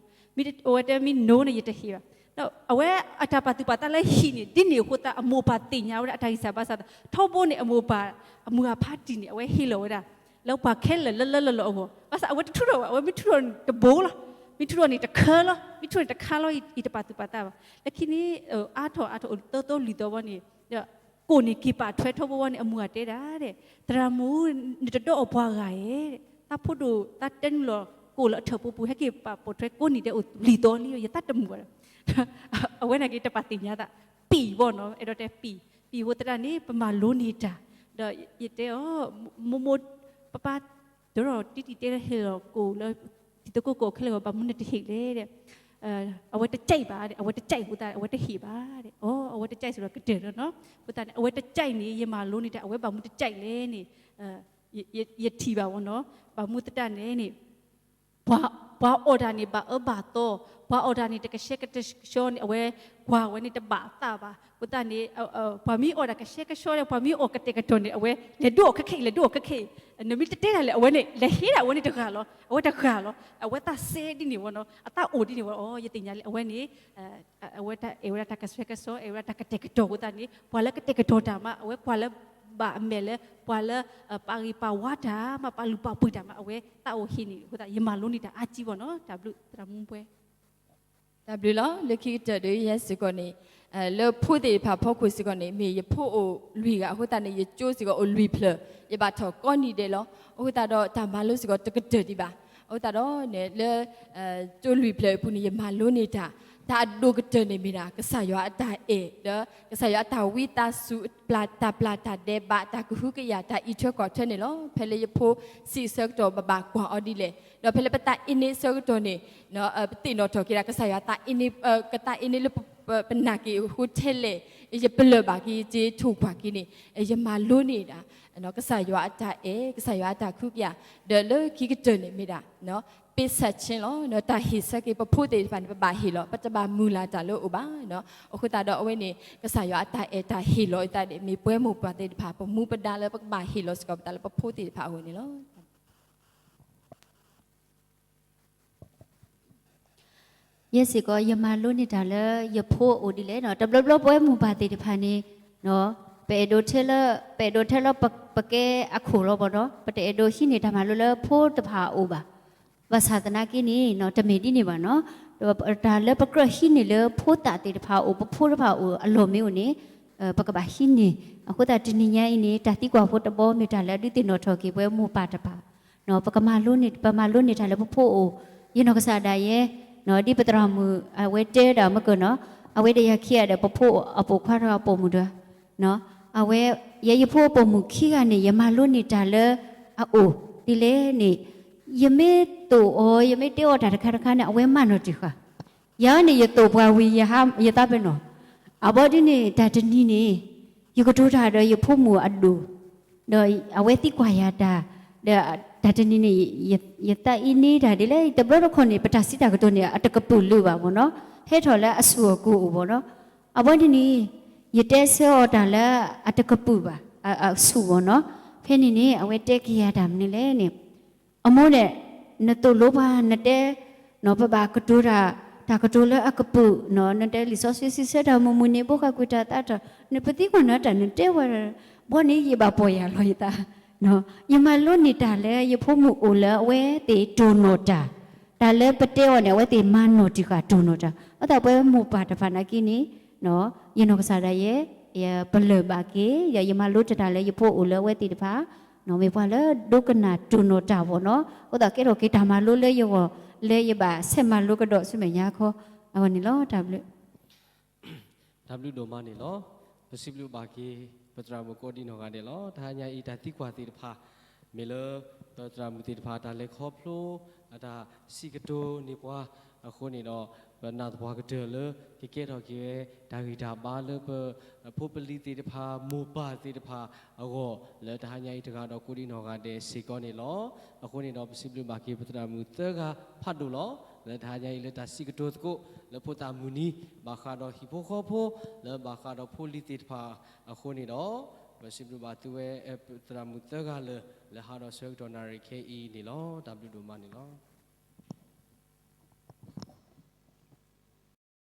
အဝဲတဲမ့ၢ် no န့ၣ် ယတဟ့ၣ်ဘၣ်. ဒီးအဝဲအတၢ်ပာ်သူၣ်ပာ်သးလၢဟံၣ်န့ၣ် ဒ်န့ၣ်အဃိသတး အမိၢ်ပၢ်သ့ၣ်ညါဝဲဒၣ်အတၢ်ဂံၢ်စၢ်ဘါစၢ်, ထီဘိန့ၣ် အမိၢ်ပၢ် အမုၢ်အဖါတံၢ်န့ၣ် အဝဲဟ့ၣ်လီၤဝဲဒၣ် လၢပှၤခဲလၢာ်လၢလၢလီၢ်လီၢ်အဂီၢ်, ဘၣ်ဆၣ်အဝဲတထုးထီၣ်ဘၣ်, အဝဲမ့ၢ်ထုးထီၣ်န့ၣ်တဘိလီၤ. မ့ၢ်ထူၣ်ထီၣ်န့ၣ်တခါလီၤ, မ့ၢ်ထူၣ်န့ၣ်တခါလီၤ, ယတပာ်သူၣ်ပာ်သးဘၣ်. လၢခံန့ၣ် အါထီၣ်အါထီၣ်အိၣ်သၢသီလွံၢ်သီဘီန့ၣ် ဒီး ကိၣ်န့ၣ်က့ၤပာ်ထွဲထီဘိဘီန့ၣ် အမိၢ်အတဲဒၣ်ဒဲး, သရၣ်မုၣ်, နတဒီးအီၣ်ပှၤဂၤဧါ, သးဖိဒိၣ်သးတဲနုာ်လီၤကိၣ်လၢအထၢၣ်ပူၤပူၤ ဟဲက့ၤပာ်ပိာ်ထွဲကိၣ်န့ၣ်ဒဲးအိၣ်လွံၢ်သီလံ ယသးတမုာ်ဘၣ်ဒီး အဝဲန့ၣ်က့ၤတပာ်သ့ၣ်ညါသး, ပံာ်ဘီနီၤ, အဲၣ်ဒိးတဲပံာ်, ပံာ်အဃိသတးန့ၣ် ပမၤလိန့ၢ်တၢ်, ဒီးယတဲအီၤ, မိၢ်မိၢ်, ပၢ်ပၢ်, ဒီးတံၤတံၤတဲလၢဟ့ၣ်လီၤကိၣ်လၢ တံၤသကိးကိးခဲလၢာ်ဂီၤ ဘၣ်မနုၤတဟ့ၣ်လဲၣ်ဒီး, အဝဲတကြိုက်ဘၣ်ဒီး အဝဲတကြိုက်အဃိသတး အဝဲတဟ့ၣ်ဘၣ်ဒီး, အိ အဝဲတကြိုက်စ့ၢ်ကီးကတၢၢ်လီၤနီၤ, အဃိသတးန့ၣ် အဝဲတကြိုက်န့ၣ် ယမၤလိန့ၢ်တၢ် အဝဲဘၣ်မနုၤတကြိုက်လဲၣ်န့ၣ် ယထံၣ်ဘၣ်ဝဲနီၤ, ဘၣ်မနုၤသတးန့ၣ်န့ၣ် ပှၤအီၣ်တၢ်န့ၣ် ဘၣ်အၢဘၣ်သီ, ပှၤအီၣ်တၢ်န့ၣ် တကဆှဲကဆှီန့ၣ် အဝဲ ကွၢ်ဝဲန့ၣ်တဘၣ်သးဘၣ်. အဃိသတးန့ၣ် ပှၤမ့ၢ်အီၣ်တၢ်ကဆှဲကဆှီဒီး ပှၤမ့ၢ်အီၣ်ကတဲာ်ကတီၤန့ၣ် အဝဲလဲၤဒိအီၣ်ခဲခဲအံၤ လဲၤဒိအီၣ်ခဲခဲအံၤ, နမ့ၢ်တတဲတၢ်လဲၣ် အဝဲန့ၣ် လဲၤဟ့ၣ်ဒၣ်အဝဲန့ၣ်တဂၤလီၤ, အဝဲတဂၤလီၤ, အဝဲသးစဲဒ်န့ၣ်ဝဲနီၤ, အသးအိၣ်ဒ်န့ၣ်ဝဲ, အိ ယသ့ၣ်ညါလံ အဝဲန့ၣ် အဝဲအဲၣ်ဝဲဒၣ်တၢ်ကဆှဲကဆှီ အဲၣ်ဝဲဒၣ်တၢ်ကတဲာ်ကတီၤအဃိသတးန့ၣ် ပှၤလၢကတဲာ်ကတီၤတၢ်မး အဝဲကွၢ်လၢ ဘၣ်အမဲာ်လၢ ပှၤလၢ ပာ်ဂ့ၤပာ်ဝါတၢ်မး ပာ်လုၢ်ပာ်ပှ့ၤတၢ်မး အဝဲသးအိၣ်ဟ့ၣ်န့ၣ်အဃိသတး ယမၤလိန့ၢ်တၢ်အါကံဘီနီၤ တၢ်ဘျုးသရၣ်မုၣ်ပှဲၤ တၢ်ဘျုးလီၤ. လၢခံကတၢၢ်ဒီးယဲစ့ၢ်ကီးန့ၣ် လၢဖိသ့ၣ်တဖၣ်ဖီခိၣ်စ့ၢ်ကီးန့ၣ် မ့ၢ်ယဖိအိၣ်လွံၢ်ဂၤအဃိသတးန့ၣ် ယကၠိစ့ၢ်ကီးအိၣ်လွံၢ်ဖျၢၣ် ယဘၣ်ထီၣ်ကိးနံၤဒဲးလီၤ. အဃိသတးဒီးတၢ်မၤလိစ့ၢ်ကီးတကတၢၢ်ဒံးဘၣ်. အဃိသတးဒီးန့ၣ် လၢ ကၠိလွံၢ်ဖျၢၣ်အပူၤန့ၣ် ယမၤလိန့ၢ်တၢ် တၢ်အဒိၣ်ကတၢၢ်န့ၣ်မ့ၢ်ဒၣ် ကစၢ်ယွၤအတၢ်အဲၣ် ဒီးကစၢ်ယွၤအတၢ်ဝံသးစူၤ တၢ်ပျၢ်တၢ်ဒဲးဘး တၢ်ကဟုကယာ် တၢ်အံးထွဲကွၢ်ထွဲန့ၣ်လီၤ. ဖဲလၢယဖိဆံးဆၢကတီၢ် ပဘၣ်ကွၢ်အီၤဒ်လဲၣ်, ဒီးဖဲလၢပသးအ့န့ဆၢကတီၢ်န့ၣ် ပသ့ၣ်နီၣ်ထီၣ်က့ၤဒၣ် ကစၢ်ယွၤ ကသးအ့န့လၢ ပနၢ်က့ၤအဃိထဲလဲၣ်, ယပလၢၢ်ဘၣ်က့ၤ ယထိၣ်ကွၢ်က့ၤန့ၣ် ယမၤလိန့ၢ်ဒၣ် ကစၢ်ယွၤအတၢ်အဲၣ် ကစၢ်ယွၤအတၢ်ကဟုကယာ် ဒီးလၢခံကတၢၢ်န့ၣ်မ့ၢ်ဒၣ် ပေးဆပ်ခြင်းလီၤ. တၢ်ဟ့ၣ်ဆၢက့ၤပဖိသ့ၣ်တဖၣ်န့ၣ် ပဘၣ်ဟ့ၣ်လီၤ ပတဘၣ်မုၢ်လၢ်တၢ်လၢအအိၣ်ဘၣ်. အဃိသတးဒီးအဝဲန့ၣ် ကစၢ်ယွၤအတၢ်အဲၣ်တၢ်ဟ့ၣ်လီၤအသးန့ၣ် မ့ၢ်ပဝဲမိၢ်ပၢ်သ့ၣ်တဖၣ် ပမူပဒါလၢပကဘၣ်ဟ့ၣ်လီၤစ့ၢ်ကီးပသးလၢပဖိသ့ၣ်တဖၣ်အဂီၢ်န့ၣ်လီၤ. ယဲစ့ၢ်ကီး ယမၤလိန့ၢ်တၢ်လၢယဖိအအိၣ်ဒ်လဲၣ်နီၤ, တဘျီဘျီပဝဲမိၢ်ပၢ်သ့ၣ်တဖၣ်န့ၣ် ပအဲၣ်ဒိးထဲလၢ ပအဲၣ်ဒိးထဲလၢပကဲအခိၣ်လီၤဘီနီၤ, ပတအဲၣ်ဒိးဟံးန့ၢ်တၢ်မၤလိလၢဖိတဖၣ်အအိၣ်ဘၣ်. ဘၣ်ဆၣ်သနာ်က့န့ၣ် တမ့ၢ်ဒ်န့ၣ်ဘၣ်နီၤ, တၢ်လၢပကြၢးဟံးန့ၢ်လၢဖိသၣ်သ့ၣ်တဖၣ်အအိၣ် ပဖိတဖၣ်အအိၣ်အလီၢ်မ့ၢ်အိၣ်န့ၣ် ပကဘၣ်ဟံးန့ၢ်. အဃိသတးတနံၤညါအံၤန့ၣ် တၢ်သံကွၢ်ဖိတဘီမ့ၢ်တၢ်လၢအဒုးသ့ၣ်နီၣ်ထီၣ်က့ၤပဝဲမိၢ်ပၢ်တဖၣ် ပကမၤလိန့ၢ် ပမၤလိန့ၢ်တၢ်လၢပဖိအိၣ်, ယနီၢ်ကစၢ်ဒၣ်ယဲ ဒ်ပသရၣ်မုၣ်အဝဲတဲဒၣ်မ့ၢ်ကနီၤ, အဝဲဒီးယၤခံဂၤဒီး ပဖိအပိာ်ခွါတဂၤအပိာ်မုၣ်တဂၤ, အဝဲ ယဲယဖိအပိာ်မုၣ်ခံဂၤန့ၣ် ယမၤလိန့ၢ်တၢ်လၢအအိၣ်ဒ်လဲၣ်န့ၣ်, ယမ့ၢ်သိၣ်အီၤ ယမ့ၢ်တဲအီၤတၢ်တခါတခါန့ၣ် အဝဲမၤနီၣ်တံၢ်ဃာ်, ယၤန့ၣ် ယသိၣ်ပှၤဝံၤ ယသးပ့ၤနီၣ်, အဘီဒ်န့ၣ် တၢ်တနံၤန့ၣ် ယကတိၤတၢ်ဒီးယဖိမုၣ်အဒိၣ် ဒီးအဝဲသံကွၢ်ယၤတၢ်, ဒီးတၢ်တနံၤန့ၣ် ယသးအ့န့တၢ်ဒ်လဲၣ်, တဘျီတခီၣ်န့ၣ် ပတၢ်စံးတၢ်ကတိၤန့ၣ် အတကပုာ်လုာ်ဘၣ်မ့ၢ်နီၤ, ဟဲထီၣ်လၢအဆူၣ်အကိၢ်အိၣ်မ့ၢ်နီၤ, အဝဲန့ၣ်န့ၣ် ယတဲဆၢအီၤတၢ်လၢအတကပုာ်ဘၣ် အဆူၣ်မ့ၢ်နီၤ, ဖဲန့ၣ်န့ၣ် အဝဲတဲက့ၤယၤတၢ်မနုၤလဲၣ်န့ၣ် အမိၢ်န့ၣ် နသိၣ်လိပှၤ နတဲ ပဘၣ်ကတိၤတၢ် တၢ်ကတိၤလၢအကပုာ်, နတဲလံာ်စီဆှံစံးဆၢတၢ်မုၢ်မုၢ်န့ၣ် ဘိဃၣ်ကွံာ်တၢ်သးထီၣ်, နပသံကွၢ်နၤတၢ်နတဲဝဲ, ဘီန့ၣ်ယဘၣ်ပီၢ်ယၢ်လီၤယသး, ယမၤလိန့ၢ်တၢ်လၢယဖိမုၣ်အိၣ်လၢအဝဲသ့ၣ်တိၢ်နီၣ်တၢ်, တၢ်လၢပတဲအီၤန့ၣ် အဝဲသ့ၣ်မၤနီၣ်တံၢ်ဃာ်တိၢ်နီၣ်တၢ်, အသးပဝဲမိၢ်ပၢ်တဖၣ်နာ်က့န့ၣ် ယနီၢ်ကစၢ်ဒၣ်ယဲ ယပလၢၢ်ဘၣ်က့ၤ ယမၤလိတၢ်လၢယဖိအိၣ်လၢအဝဲသ့ၣ်တဖၣ် မ့ၢ်ပှၤလၢဒိကနၣ်တိၢ်နီၣ်တၢ်ဘီနီၤ, အဃိသတးကဲထီၣ်က့ၤတၢ်မၤလိလၢယဂီၢ် လၢယဘၣ်ဆဲးမၤလိကဒီးဆူမဲာ်ညါခီ, အဝဲန့ၣ်လီၤ တၢ်ဘျုး တၢ်ဘျုးဒိၣ်မးန့ၣ်လီၤ. ပစံးဘျုးဘၣ်က့ၤ ပသရၣ်မုၣ်ကိးဒံနီၢ်ဂၤဒဲးလီၤ. တဟါညါအံၤ တၢ်သံကွၢ်သ့ၣ်တဖၣ် မ့ၢ်လၢ ပသရၣ်မုၣ်သ့ၣ်တဖၣ် တၢ်လဲၤခီဖျိ အတၢ်စံးကတိၤန့ၢ်ပှၤအဃိန့ၣ်ဒီး ပနာ်သပှၢ်ကတၢၢ်လၢ ကကဲထီၣ်က့ၤဝဲ တၢ်ဂံၢ်တၢ်ဘါလၢပ ဖိပလံၤသ့ၣ်တဖၣ် မိၢ်ပၢ်သ့ၣ်တဖၣ်အဂီၢ် လၢတဟါညါအံၤတဂၤဒီးကိးဒံနီၢ်ဂၤဒဲးစ့ၢ်ကီးန့ၣ်လီၤ. အဃိန့ၣ်ဒီး ပစံးဘျုးဘၣ်က့ၤ ပသရၣ်မုၣ်သၢဂၤဖးဒိၣ်လီၤ. လၢတဟါညါအံၤလၢတၢ်စံးကတိၤသကိး လၢဖိသၣ်မုၢ်နံၤ ဘၣ်ဃးဒီးဟံၣ်ဖိဃီဖိ လၢဘၣ်ဃးဒီးဖိလံၤသ့ၣ်တဖၣ်အဃိန့ၣ်ဒီး ပစံးဘျုးဘၣ်သုဝဲ ပသရၣ်မုၣ်သၢဂၤလၢာ် လၢဟးဒီးဆၢကတီၢ်နၣ်ရံၣ်ခဲအံၤန့ၣ်လီၤ. တၢ်ဘျုးဒိၣ်မးန့ၣ်လီၤ.